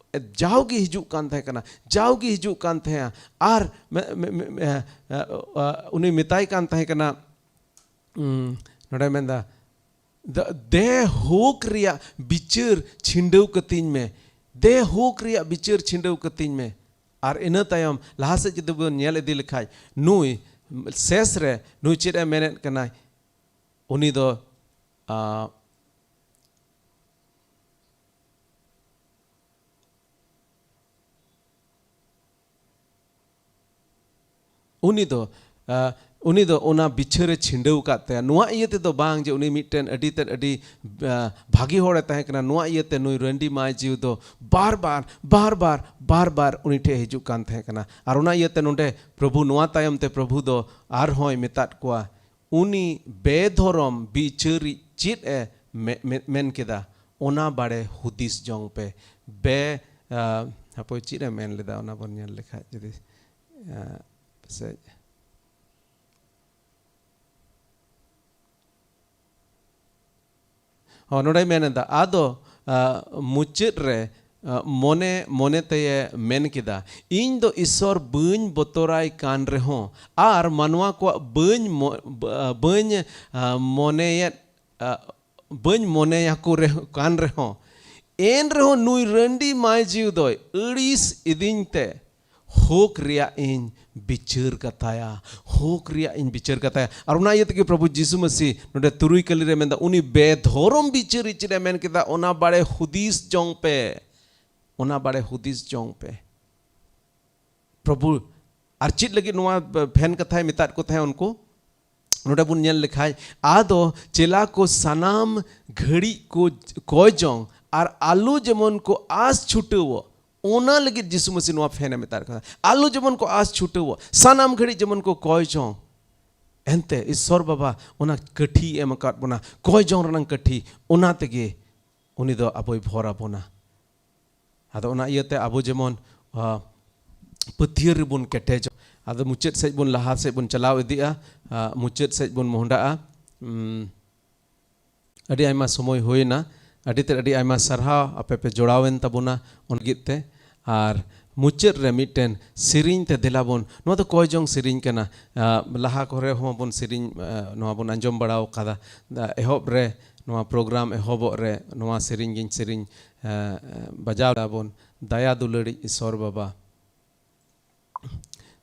ᱡᱟᱣᱜᱮ ᱦᱤᱡᱩᱜ ᱠᱟᱱ ᱛᱟᱦᱮᱸ ᱠᱟᱱᱟ, ᱡᱟᱣᱜᱮ ᱦᱤᱡᱩᱜ ᱠᱟᱱ ᱛᱟᱦᱮᱸᱜᱼᱟ᱾ ᱟᱨ ᱢᱮ-, ᱢᱮ-, ᱢᱮ-, ᱮ, ᱮ, ᱩᱱᱤ ᱢᱮᱛᱟᱭ ᱠᱟᱱ ᱛᱟᱦᱮᱸ ᱠᱟᱱᱟ, ᱩᱸ, ᱱᱚᱰᱮ ᱢᱮᱱᱫᱟ, "ᱫᱮ-, ᱫᱮ ᱦᱳᱠ ᱨᱮᱭᱟᱜ ᱵᱤᱪᱟᱹᱨ ᱪᱷᱤᱸᱰᱟᱹᱣ ᱠᱟᱹᱛᱤᱧ ᱢᱮ, ᱫᱮ ᱦᱳᱠ ᱨᱮᱭᱟᱜ ᱵᱤᱪᱟᱹᱨ ᱪᱷᱤᱸᱰᱟᱹᱣ ᱠᱟᱹᱛᱤᱧ ᱢᱮ᱾" ᱟᱨ ᱤᱱᱟᱹ ᱛᱟᱭᱚᱢ ᱞᱟᱦᱟ ᱥᱮᱫ ᱡᱩᱫᱤ ᱵᱚᱱ ᱧᱮᱞ ᱤᱫᱤ ᱞᱮᱠᱷᱟᱡ, ᱱᱩᱭ ᱥᱮᱥ ᱨᱮ ᱱᱩᱭ ᱪᱮᱫ ᱮ ᱢᱮᱱᱮᱫ ᱠᱟᱱᱟᱭ? ᱩᱱᱤ ᱫᱚ, ᱟ, ᱩᱱᱤ ᱫᱚ ᱟᱸ, ᱩᱱᱤ ᱫᱚ ᱚᱱᱟ ᱵᱤᱪᱷᱟᱹᱨᱮ ᱪᱷᱤᱸᱰᱟᱹᱣ ᱟᱠᱟᱫ ᱛᱟᱭᱟ᱾ ᱱᱚᱣᱟ ᱤᱭᱟᱹ ᱛᱮᱫᱚ ᱵᱟᱝ ᱡᱮ ᱩᱱᱤ ᱢᱤᱫᱴᱮᱱ ᱟᱹᱰᱤ ᱛᱮᱫ ᱟᱹᱰᱤ ᱟᱸ, ᱵᱷᱟᱹᱜᱤ ᱦᱚᱲᱮ ᱛᱟᱦᱮᱸ ᱠᱟᱱᱟ, ᱱᱚᱣᱟ ᱤᱭᱟᱹᱛᱮ ᱱᱩᱭ ᱨᱟᱺᱰᱤ ᱢᱟᱹᱭ ᱡᱤᱣᱤ ᱫᱚ ᱵᱟᱨ ᱵᱟᱨ ᱵᱟᱨ ᱵᱟᱨ ᱵᱟᱨ ᱵᱟᱨ ᱩᱱᱤ ᱴᱷᱮᱱ ᱦᱤᱡᱩᱜ ᱠᱟᱱ ᱛᱟᱦᱮᱸ ᱠᱟᱱᱟ᱾ ᱟᱨ ᱚᱱᱟ ᱤᱭᱟᱹᱛᱮ ᱱᱚᱰᱮ ᱯᱨᱚᱵᱷᱩ, ᱱᱚᱣᱟ ᱛᱟᱭᱚᱢ ᱛᱮ ᱯᱨᱚᱵᱷᱩ ᱫᱚ ᱟᱨᱦᱚᱸᱭ ᱢᱮᱛᱟᱫ ᱠᱚᱣᱟ, ᱩᱱᱤ ᱵᱮᱫᱷᱚᱨᱚᱢ ᱵᱤᱪᱟᱹᱨᱤᱡ ᱪᱮᱫ ᱮ ᱢᱮ-, ᱢᱮ-, ᱢᱮᱱ ᱠᱮᱫᱟ, ᱚᱱᱟ ᱵᱟᱲᱮ ᱦᱩᱫᱤᱥ ᱡᱚᱝ ᱯᱮ᱾ ᱵᱮ-, ᱟᱸ, ᱦᱟᱯᱳᱭ, ᱪᱮᱫ ᱮ ᱢᱮᱱ ᱞᱮᱫᱟ, ᱚᱱᱟ ᱵᱚᱱ ᱧᱮᱞ ᱞᱮᱠᱷᱟᱡ ᱡᱩᱫᱤ, ᱟᱸ, ᱯᱟᱥᱮᱡ᱾ ᱦᱚᱸ, ᱱᱚᱰᱮᱭ ᱢᱮᱱ ᱮᱫᱟ, ᱟᱫᱚ, ᱟᱸ, ᱢᱩᱪᱟᱹᱫ ᱨᱮ, ᱟᱸ, ᱢᱚᱱᱮ ᱢᱚᱱᱮ ᱛᱮᱭᱮ ᱢᱮᱱ ᱠᱮᱫᱟ, ᱤᱧ ᱫᱚ ᱤᱥᱚᱨ ᱵᱟᱹᱧ ᱵᱚᱛᱚᱨᱟᱭ ᱠᱟᱱ ᱨᱮᱦᱚᱸ ᱟᱨ ᱢᱟᱱᱣᱟ ᱠᱚᱣᱟᱜ ᱵᱟᱹᱧ ᱢᱚ-, ᱵᱟᱹ-, ᱵᱟᱹᱧ, ᱟᱸ, ᱢᱚᱱᱮᱭᱮᱫ, ᱟᱸ, ᱵᱟᱹᱧ ᱢᱚᱱᱮᱭᱟᱠᱚ ᱨᱮᱦᱚᱸ, ᱠᱟᱱ ᱨᱮᱦᱚᱸ, ᱮᱱ ᱨᱮᱦᱚᱸ ᱱᱩᱭ ᱨᱟᱺᱰᱤ ᱢᱟᱹᱭ ᱡᱤᱣᱤ ᱫᱚᱭ ᱟᱹᱲᱤᱥ ᱤᱫᱤᱧ ᱛᱮ ᱦᱳᱠ ᱨᱮᱭᱟᱜ ᱤᱧ ᱵᱤᱪᱟᱹᱨ ᱠᱟᱛᱟᱭᱟ, ᱦᱳᱠ ᱨᱮᱭᱟᱜ ᱤᱧ ᱵᱤᱪᱟᱹᱨ ᱠᱟᱛᱟᱭᱟ᱾ ᱟᱨ ᱚᱱᱟ ᱤᱭᱟᱹ ᱛᱮᱜᱮ ᱯᱨᱚᱵᱷᱩ ᱡᱤᱥᱩ ᱢᱟᱹᱥᱤ ᱱᱚᱰᱮ ᱛᱩᱨᱩᱭ ᱠᱟᱹᱞᱤ ᱨᱮ ᱢᱮᱱᱫᱟ, ᱩᱱᱤ ᱵᱮᱫᱷᱚᱨᱚᱢ ᱵᱤᱪᱟᱹᱨᱤᱡ ᱪᱮᱫ ᱮ ᱢᱮᱱ ᱠᱮᱫᱟ, ᱚᱱᱟ ᱵᱟᱲᱮ ᱦᱩᱫᱤᱥ ᱡᱚᱝ ᱯᱮ, ᱚᱱᱟ ᱵᱟᱲᱮ ᱦᱩᱫᱤᱥ ᱡᱚᱝ ᱯᱮ᱾ ᱯᱨᱚᱵᱷᱩ ᱟᱨ ᱪᱮᱫ ᱞᱟᱹᱜᱤᱫ ᱱᱚᱣᱟ ᱯᱷᱮᱱ ᱠᱟᱛᱷᱟᱭ ᱢᱮᱛᱟᱫ ᱠᱚ ᱛᱟᱦᱮᱸ ᱩᱱᱠᱩ? ᱱᱚᱰᱮ ᱵᱚᱱ ᱧᱮᱞ ᱞᱮᱠᱷᱟᱡ, ᱟᱫᱚ ᱪᱮᱞᱟ ᱠᱚ ᱥᱟᱱᱟᱢ ᱜᱷᱟᱹᱲᱤᱡ ᱠᱚ ᱠᱚᱭ ᱡᱚᱝ ᱟᱨ ᱟᱞᱚ ᱡᱮᱢᱚᱱ ᱠᱚ ᱟᱸᱥ ᱪᱷᱩᱴᱟᱹᱣᱚᱜ, ᱚᱱᱟ ᱞᱟᱹᱜᱤᱫ ᱡᱤᱥᱩ ᱢᱟᱹᱥᱤ ᱱᱚᱣᱟ ᱯᱷᱮᱱ ᱮ ᱢᱮᱛᱟᱫ ᱠᱟᱱᱟ᱾ ᱟᱞᱚ ᱡᱮᱢᱚᱱ ᱠᱚ ᱟᱸᱥ ᱪᱷᱩᱴᱟᱹᱣᱚᱜ, ᱥᱟᱱᱟᱢ ᱜᱷᱟᱹᱲᱤᱡ ᱡᱮᱢᱚᱱ ᱠᱚ ᱠᱚᱭ ᱡᱚᱝ᱾ ᱮᱱᱛᱮ ᱤᱥᱥᱚᱨ ᱵᱟᱵᱟ ᱚᱱᱟ ᱠᱟᱹᱴᱷᱤ ᱮᱢ ᱟᱠᱟᱫ ᱵᱚᱱᱟ, ᱠᱚᱭ ᱡᱚᱝ ᱨᱮᱱᱟᱝ ᱠᱟᱹᱴᱷᱤ, ᱚᱱᱟ ᱛᱮᱜᱮ ᱩᱱᱤ ᱫᱚ ᱟᱵᱚᱭ ᱵᱷᱚᱨ ᱟᱵᱚᱱᱟ᱾ ᱟᱫᱚ ᱚᱱᱟ ᱤᱭᱟᱹᱛᱮ ᱟᱵᱚ ᱡᱮᱢᱚᱱ, ᱟ, ᱯᱟᱹᱛᱭᱟᱹᱣ ᱨᱮᱵᱚᱱ ᱠᱮᱴᱮᱡᱚᱜ᱾ ᱟᱫᱚ ᱢᱩᱪᱟᱹᱫ ᱥᱮᱫ ᱵᱚᱱ, ᱞᱟᱦᱟ ᱥᱮᱫ ᱵᱚᱱ ᱪᱟᱞᱟᱣ ᱤᱫᱤᱜᱼᱟ, ᱟ, ᱢᱩᱪᱟᱹᱫ ᱥᱮᱫ ᱵᱚᱱ ᱢᱚᱦᱰᱟᱜᱼᱟ᱾ ᱩᱢ, ᱟᱹᱰᱤ ᱟᱭᱢᱟ ᱥᱚᱢᱚᱭ ᱦᱩᱭᱮᱱᱟ, ᱟᱹᱰᱤ ᱛᱮᱫ ᱟᱹᱰᱤ ᱟᱭᱢᱟ ᱥᱟᱨᱦᱟᱣ, ᱟᱯᱮ ᱯᱮ ᱡᱚᱲᱟᱣᱮᱱ ᱛᱟᱵᱚᱱᱟ ᱚᱱᱟ ᱞᱟᱹᱜᱤᱫ ᱛᱮ᱾ ᱟᱨ ᱢᱩᱪᱟᱹᱫ ᱨᱮ ᱢᱤᱫᱴᱮᱱ ᱥᱮᱨᱮᱧ ᱛᱮ ᱫᱮᱞᱟ ᱵᱚᱱ, ᱱᱚᱣᱟ ᱫᱚ ᱠᱚᱭ ᱡᱚᱝ ᱥᱮᱨᱮᱧ ᱠᱟᱱᱟ᱾ ᱟ, ᱞᱟᱦᱟ ᱠᱚᱨᱮ ᱦᱚᱸ ᱵᱚᱱ ᱥᱮᱨᱮᱧ, ᱟ, ᱱᱚᱣᱟ ᱵᱚᱱ ᱟᱸᱡᱚᱢ ᱵᱟᱲᱟ ᱟᱠᱟᱫᱟ᱾ ᱟ, ᱮᱦᱚᱵ ᱨᱮ, ᱱᱚᱣᱟ ᱯᱨᱳᱜᱨᱟᱢ ᱮᱦᱚᱵᱚᱜ ᱨᱮ ᱱᱚᱣᱟ ᱥᱮᱨᱮᱧ ᱜᱤᱧ ᱥᱮᱨᱮᱧ, ᱟ, ᱵᱟᱡᱟᱣ ᱫᱟᱵᱚᱱ, ᱫᱟᱭᱟ ᱫᱩᱞᱟᱹᱲᱤᱡ ᱤᱥᱚᱨ ᱵᱟᱵᱟ,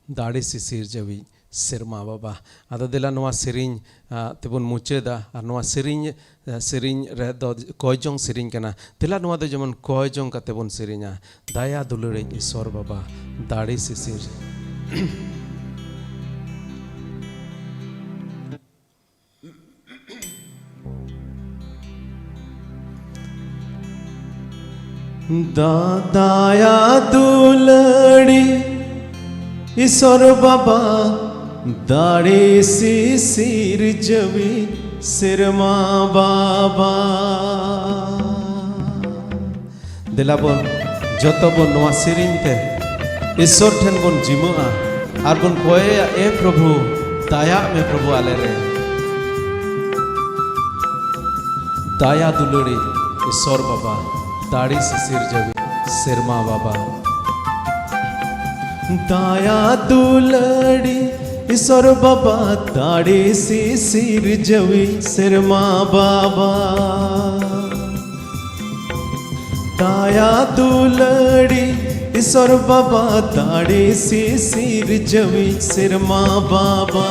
ᱫᱟᱲᱮ ᱥᱤᱥᱤᱨ ᱡᱟᱹᱣᱤᱡ ᱥᱮᱨᱢᱟ ᱵᱟᱵᱟ᱾ ᱟᱫᱚ ᱫᱮᱞᱟ ᱱᱚᱣᱟ ᱥᱮᱨᱮᱧ, ᱟ, ᱛᱮᱵᱚᱱ ᱢᱩᱪᱟᱹᱫᱟ᱾ ᱟᱨ ᱱᱚᱣᱟ ᱥᱮᱨᱮᱧ, ᱟ, ᱥᱮᱨᱮᱧ ᱨᱮᱫᱚ ᱠᱚᱭ ᱡᱚᱝ ᱥᱮᱨᱮᱧ ᱠᱟᱱᱟ᱾ ᱫᱮᱞᱟ ᱱᱚᱣᱟ ᱫᱚ ᱡᱮᱢᱚᱱ ᱠᱚᱭ ᱡᱚᱝ ᱠᱟᱛᱮ ᱵᱚᱱ ᱥᱮᱨᱮᱧᱟ, ᱫᱟᱭᱟ ᱫᱩᱞᱟᱹᱲᱤᱡ ᱤᱥᱚᱨ ᱵᱟᱵᱟ, ᱫᱟᱲᱮ ᱥᱤᱥᱤᱨ᱾ ᱫᱟᱫᱟᱭᱟ ᱫᱩᱞᱟᱹᱲᱤ ᱤᱥᱚᱨ ᱵᱟᱵᱟ, ᱫᱟᱲᱮ ᱥᱤᱥᱤᱨ ᱡᱟᱹᱣᱤ ᱥᱮᱨᱢᱟ ᱵᱟᱵᱟ᱾ ᱫᱮᱞᱟ ᱵᱚᱱ ᱡᱚᱛᱚ ᱵᱚᱱ ᱱᱚᱣᱟ ᱥᱮᱨᱮᱧ ᱛᱮ ᱤᱥᱚᱨ ᱴᱷᱮᱱ ᱵᱚᱱ ᱡᱤᱢᱟᱹᱜᱼᱟ ᱟᱨ ᱵᱚᱱ ᱠᱚᱭᱮᱭᱟ, ᱮ ᱯᱨᱚᱵᱷᱩ, ᱫᱟᱭᱟᱜ ᱢᱮ ᱯᱨᱚᱵᱷᱩ ᱟᱞᱮ ᱨᱮ᱾ ᱫᱟᱭᱟ ᱫᱩᱞᱟᱹᱲᱤ ᱤᱥᱚᱨ ᱵᱟᱵᱟ, ᱫᱟᱲᱮ ᱥᱤᱥᱤᱨ ᱡᱟᱹᱣᱤ ᱥᱮᱨᱢᱟ ᱵᱟᱵᱟ᱾ ᱫᱟᱭᱟ ᱫᱩᱞᱟᱹᱲᱤ ᱤᱥᱚᱨ ᱵᱟᱵᱟ, ᱫᱟᱲᱮ ᱥᱤᱥᱤᱨ ᱡᱟᱹᱣᱤ ᱥᱮᱨᱢᱟ ᱵᱟᱵᱟ᱾ ᱫᱟᱭᱟ ᱫᱩᱞᱟᱹᱲᱤ ᱤᱥᱚᱨ ᱵᱟᱵᱟ, ᱫᱟᱲᱮ ᱥᱤᱥᱤᱨ ᱡᱟᱹᱣᱤ ᱥᱮᱨᱢᱟ ᱵᱟᱵᱟ᱾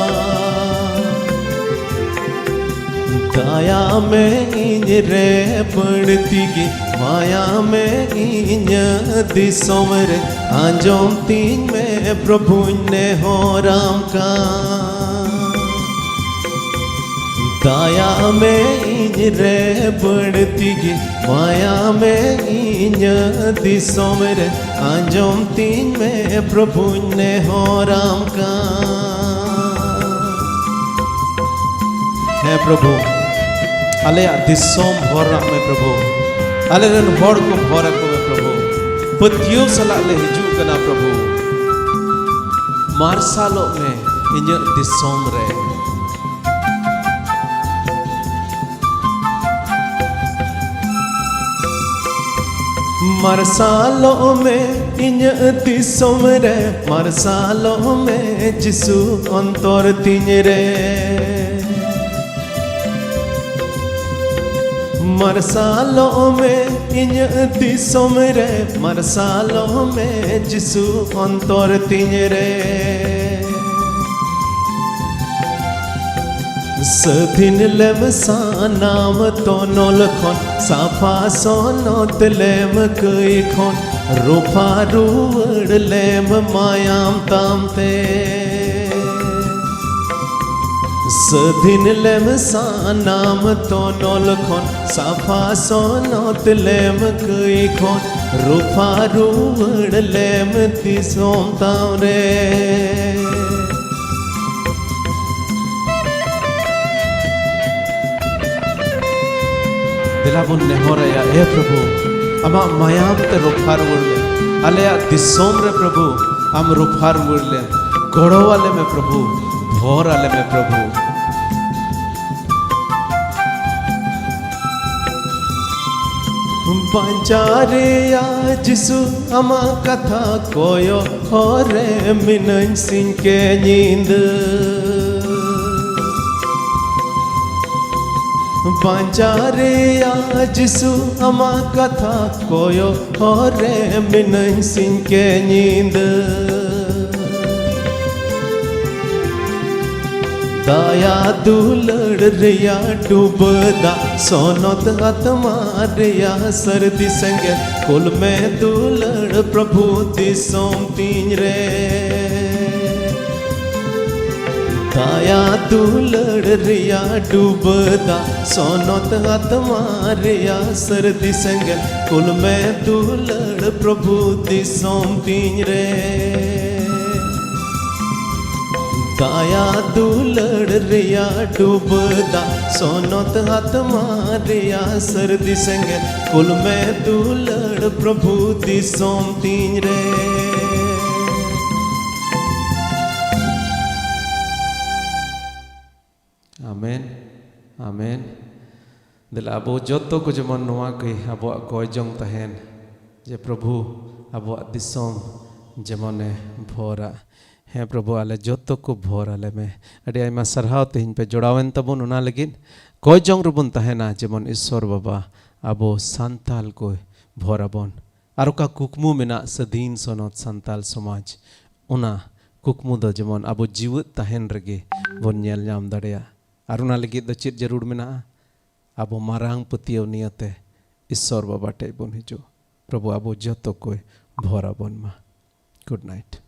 ᱫᱟᱭᱟ ᱢᱮ ᱤᱧ ᱨᱮ ᱵᱟᱹᱲᱛᱤ ᱜᱮ, ᱢᱟᱭᱟ ᱢᱮ ᱤᱧᱟᱹᱜ ᱫᱤᱥᱚᱢ ᱨᱮ, ᱟᱸᱡᱚᱢ ᱛᱤᱧ ᱢᱮ ᱯᱨᱚᱵᱷᱩᱧ ᱱᱮᱦᱚᱨᱟᱢ ᱠᱟᱱ᱾ ᱫᱟᱭᱟ ᱢᱮ ᱤᱧ ᱨᱮ ᱵᱟᱹᱲᱛᱤ ᱜᱮ, ᱢᱟᱭᱟ ᱢᱮ ᱤᱧᱟᱹᱜ ᱫᱤᱥᱚᱢ ᱨᱮ, ᱟᱸᱡᱚᱢ ᱛᱤᱧ ᱢᱮ ᱯᱨᱚᱵᱷᱩᱧ ᱱᱮᱦᱚᱨᱟᱢ ᱠᱟᱱ᱾ ᱦᱮᱸ ᱯᱨᱚᱵᱷᱩ, ᱟᱞᱮᱭᱟᱜ ᱫᱤᱥᱚᱢ ᱵᱷᱚᱨ ᱟᱜ ᱢᱮ ᱯᱨᱚᱵᱷᱩ, ᱟᱞᱮ ᱨᱮᱱ ᱦᱚᱲ ᱠᱚ ᱵᱷᱚᱨ ᱟᱠᱚ ᱢᱮ ᱯᱨᱚᱵᱷᱩ, ᱯᱟᱹᱛᱭᱟᱹᱣ ᱥᱟᱞᱟᱜ ᱞᱮ ᱦᱤᱡᱩᱜ ᱠᱟᱱᱟ ᱯᱨᱚᱵᱷᱩ, ᱢᱟᱨᱥᱟᱞᱚᱜ ᱢᱮ ᱤᱧᱟᱹᱜ ᱫᱤᱥᱚᱢ ᱨᱮ᱾ ᱢᱟᱨᱥᱟᱞᱚᱜ ᱢᱮ ᱤᱧᱟᱹᱜ ᱫᱤᱥᱚᱢ ᱨᱮ, ᱢᱟᱨᱥᱟᱞᱚᱜ ᱢᱮ ᱡᱤᱥᱩ ᱚᱱᱛᱚᱨ ᱛᱤᱧ ᱨᱮ᱾ ᱢᱟᱨᱥᱟᱞᱚᱜ ᱢᱮ ᱤᱧᱟᱹᱜ ᱫᱤᱥᱚᱢ ᱨᱮ, ᱢᱟᱨᱥᱟᱞᱚᱜ ᱢᱮ ᱡᱤᱥᱩ ᱚᱱᱛᱚᱨ ᱛᱤᱧ ᱨᱮ᱾ ᱥᱟᱹᱫᱷᱤᱱ ᱞᱮᱢ ᱥᱟᱱᱟᱢ ᱛᱚᱱᱚᱞ ᱠᱷᱚᱱ, ᱥᱟᱯᱷᱟ ᱥᱚᱱᱚᱛ ᱞᱮᱢ ᱠᱟᱹᱭ ᱠᱷᱚᱱ, ᱨᱚᱯᱷᱟ ᱨᱩᱣᱟᱹᱲ ᱞᱮᱢ ᱢᱟᱭᱟᱢ ᱛᱟᱢ ᱛᱮ᱾ ᱥᱟᱹᱫᱷᱤᱱ ᱞᱮᱢ ᱥᱟᱱᱟᱢ ᱛᱚᱱᱚᱞ ᱠᱷᱚᱱ, ᱥᱟᱯᱷᱟ ᱥᱚᱱᱚᱛ ᱞᱮᱢ ᱠᱟᱹᱭ ᱠᱷᱚᱱ, ᱨᱩᱯᱷᱟ ᱨᱩᱣᱟᱹᱲ ᱞᱮᱢ ᱫᱤᱥᱚᱢ ᱛᱟᱢ ᱨᱮ᱾ ᱫᱮᱞᱟ ᱵᱚᱱ ᱱᱮᱦᱚᱨᱟᱭᱟ, ᱮ ᱯᱨᱚᱵᱷᱩ, ᱟᱢᱟᱜ ᱢᱟᱭᱟᱢ ᱛᱮ ᱨᱩᱯᱷᱟ ᱨᱩᱣᱟᱹᱲ ᱞᱮ, ᱟᱞᱮᱭᱟᱜ ᱫᱤᱥᱚᱢ ᱨᱮ ᱯᱨᱚᱵᱷᱩ, ᱟᱢ ᱨᱩᱯᱷᱟ ᱨᱩᱣᱟᱹᱲ ᱞᱮ, ᱜᱚᱲᱚ ᱟᱞᱮ ᱢᱮ ᱯᱨᱚᱵᱷᱩ, ᱵᱷᱚᱨ ᱟᱞᱮ ᱢᱮ ᱯᱨᱚᱵᱷᱩ᱾ ᱵᱟᱧᱪᱟᱣ ᱨᱮᱭᱟᱜ ᱡᱤᱥᱩ, ᱟᱢᱟᱜ ᱠᱟᱛᱷᱟ ᱠᱚᱭᱚᱜ ᱦᱚᱨ ᱨᱮ ᱢᱤᱱᱟᱹᱧ ᱥᱤᱧ ᱠᱮ ᱧᱤᱫᱟᱹ᱾ ᱵᱟᱧᱪᱟᱣ ᱨᱮᱭᱟᱜ ᱡᱤᱥᱩ, ᱟᱢᱟᱜ ᱠᱟᱛᱷᱟ ᱠᱚᱭᱚᱜ ᱦᱚᱨ ᱨᱮ ᱢᱤᱱᱟᱹᱧ ᱥᱤᱧ ᱠᱮ ᱧᱤᱫᱟᱹ᱾ ᱫᱟᱭᱟ ᱫᱩᱞᱟᱹᱲ ᱨᱮᱭᱟᱜ ᱰᱩᱵᱟᱹ ᱫᱟᱜ, ᱥᱚᱱᱚᱛ ᱟᱛᱢᱟ ᱨᱮᱭᱟᱜ ᱥᱟᱹᱨᱫᱤ ᱥᱮᱸᱜᱮᱞ, ᱠᱩᱞ ᱢᱮ ᱫᱩᱞᱟᱹᱲ ᱯᱨᱚᱵᱷᱩ ᱫᱤᱥᱚᱢ ᱛᱤᱧ ᱨᱮ᱾ ᱫᱟᱭᱟ ᱫᱩᱞᱟᱹᱲ ᱨᱮᱭᱟᱜ ᱰᱩᱵᱟᱹ ᱫᱟᱜ, ᱥᱚᱱᱚᱛ ᱟᱛᱢᱟ ᱨᱮᱭᱟᱜ ᱥᱟᱹᱨᱫᱤ ᱥᱮᱸᱜᱮᱞ, ᱠᱩᱞ ᱢᱮ ᱫᱩᱞᱟᱹᱲ ᱯᱨᱚᱵᱷᱩ ᱫᱤᱥᱚᱢ ᱛᱤᱧ ᱨᱮ᱾ ᱫᱟᱭᱟ ᱫᱩᱞᱟᱹᱲ ᱨᱮᱭᱟᱜ ᱰᱩᱵᱟᱹ ᱫᱟᱜ, ᱥᱚᱱᱚᱛ ᱟᱛᱢᱟ ᱨᱮᱭᱟᱜ ᱥᱟᱹᱨᱫᱤ ᱥᱮᱸᱜᱮᱞ, ᱠᱩᱞ ᱢᱮ ᱫᱩᱞᱟᱹᱲ ᱯᱨᱚᱵᱷᱩ ᱫᱤᱥᱚᱢ ᱛᱤᱧ ᱨᱮ᱾ ᱟᱢᱮᱱ, ᱟᱢᱮᱱ᱾ ᱫᱮᱞᱟ ᱟᱵᱚ ᱡᱚᱛᱚ ᱠᱚ ᱡᱮᱢᱚᱱ ᱱᱚᱣᱟ ᱜᱮ ᱟᱵᱚᱣᱟᱜ ᱠᱚᱭ ᱡᱚᱝ ᱛᱟᱦᱮᱱ, ᱡᱮ ᱯᱨᱚᱵᱷᱩ ᱟᱵᱚᱣᱟᱜ ᱫᱤᱥᱚᱢ ᱡᱮᱢᱚᱱᱮ ᱵᱷᱚᱨᱟ᱾ ᱦᱮᱸ ᱯᱨᱚᱵᱷᱩ, ᱟᱞᱮ ᱡᱚᱛᱚ ᱠᱚ ᱵᱷᱚᱨ ᱟᱞᱮ ᱢᱮ᱾ ᱟᱹᱰᱤ ᱟᱭᱢᱟ ᱥᱟᱨᱦᱟᱣ ᱛᱮᱦᱮᱧ ᱯᱮ ᱡᱚᱲᱟᱣᱮᱱ ᱛᱟᱵᱚᱱ, ᱚᱱᱟ ᱞᱟᱹᱜᱤᱫ ᱠᱚᱭ ᱡᱚᱝ ᱨᱮᱵᱚᱱ ᱛᱟᱦᱮᱱᱟ ᱡᱮᱢᱚᱱ ᱤᱥᱥᱚᱨ ᱵᱟᱵᱟ ᱟᱵᱚ ᱥᱟᱱᱛᱟᱞ ᱠᱚ ᱵᱷᱚᱨ ᱟᱵᱚᱱ᱾ ᱟᱨ ᱚᱠᱟ ᱠᱩᱠᱢᱩ ᱢᱮᱱᱟᱜ ᱥᱟᱹᱫᱷᱤᱱ ᱥᱚᱱᱚᱛ ᱥᱟᱱᱛᱟᱞ ᱥᱚᱢᱟᱡᱽ, ᱚᱱᱟ ᱠᱩᱠᱢᱩ ᱫᱚ ᱡᱮᱢᱚᱱ ᱟᱵᱚ ᱡᱤᱣᱮᱫ ᱛᱟᱦᱮᱱ ᱨᱮᱜᱮ ᱵᱚᱱ ᱧᱮᱞ ᱧᱟᱢ ᱫᱟᱲᱮᱭᱟᱜ᱾ ᱟᱨ ᱚᱱᱟ ᱞᱟᱹᱜᱤᱫ ᱫᱚ ᱪᱮᱫ ᱡᱟᱹᱨᱩᱲ ᱢᱮᱱᱟᱜᱼᱟ? ᱟᱵᱚ ᱢᱟᱨᱟᱝ ᱯᱟᱹᱛᱭᱟᱹᱣ ᱱᱤᱭᱟᱹᱛᱮ ᱤᱥᱥᱚᱨ ᱵᱟᱵᱟ ᱴᱷᱮᱡ ᱵᱚᱱ ᱦᱤᱡᱩᱜ᱾ ᱯᱨᱚᱵᱷᱩ ᱟᱵᱚ ᱡᱚᱛᱚ ᱠᱚᱭ ᱵᱷᱚᱨ ᱟᱵᱚᱱ ᱢᱟ᱾ Good night.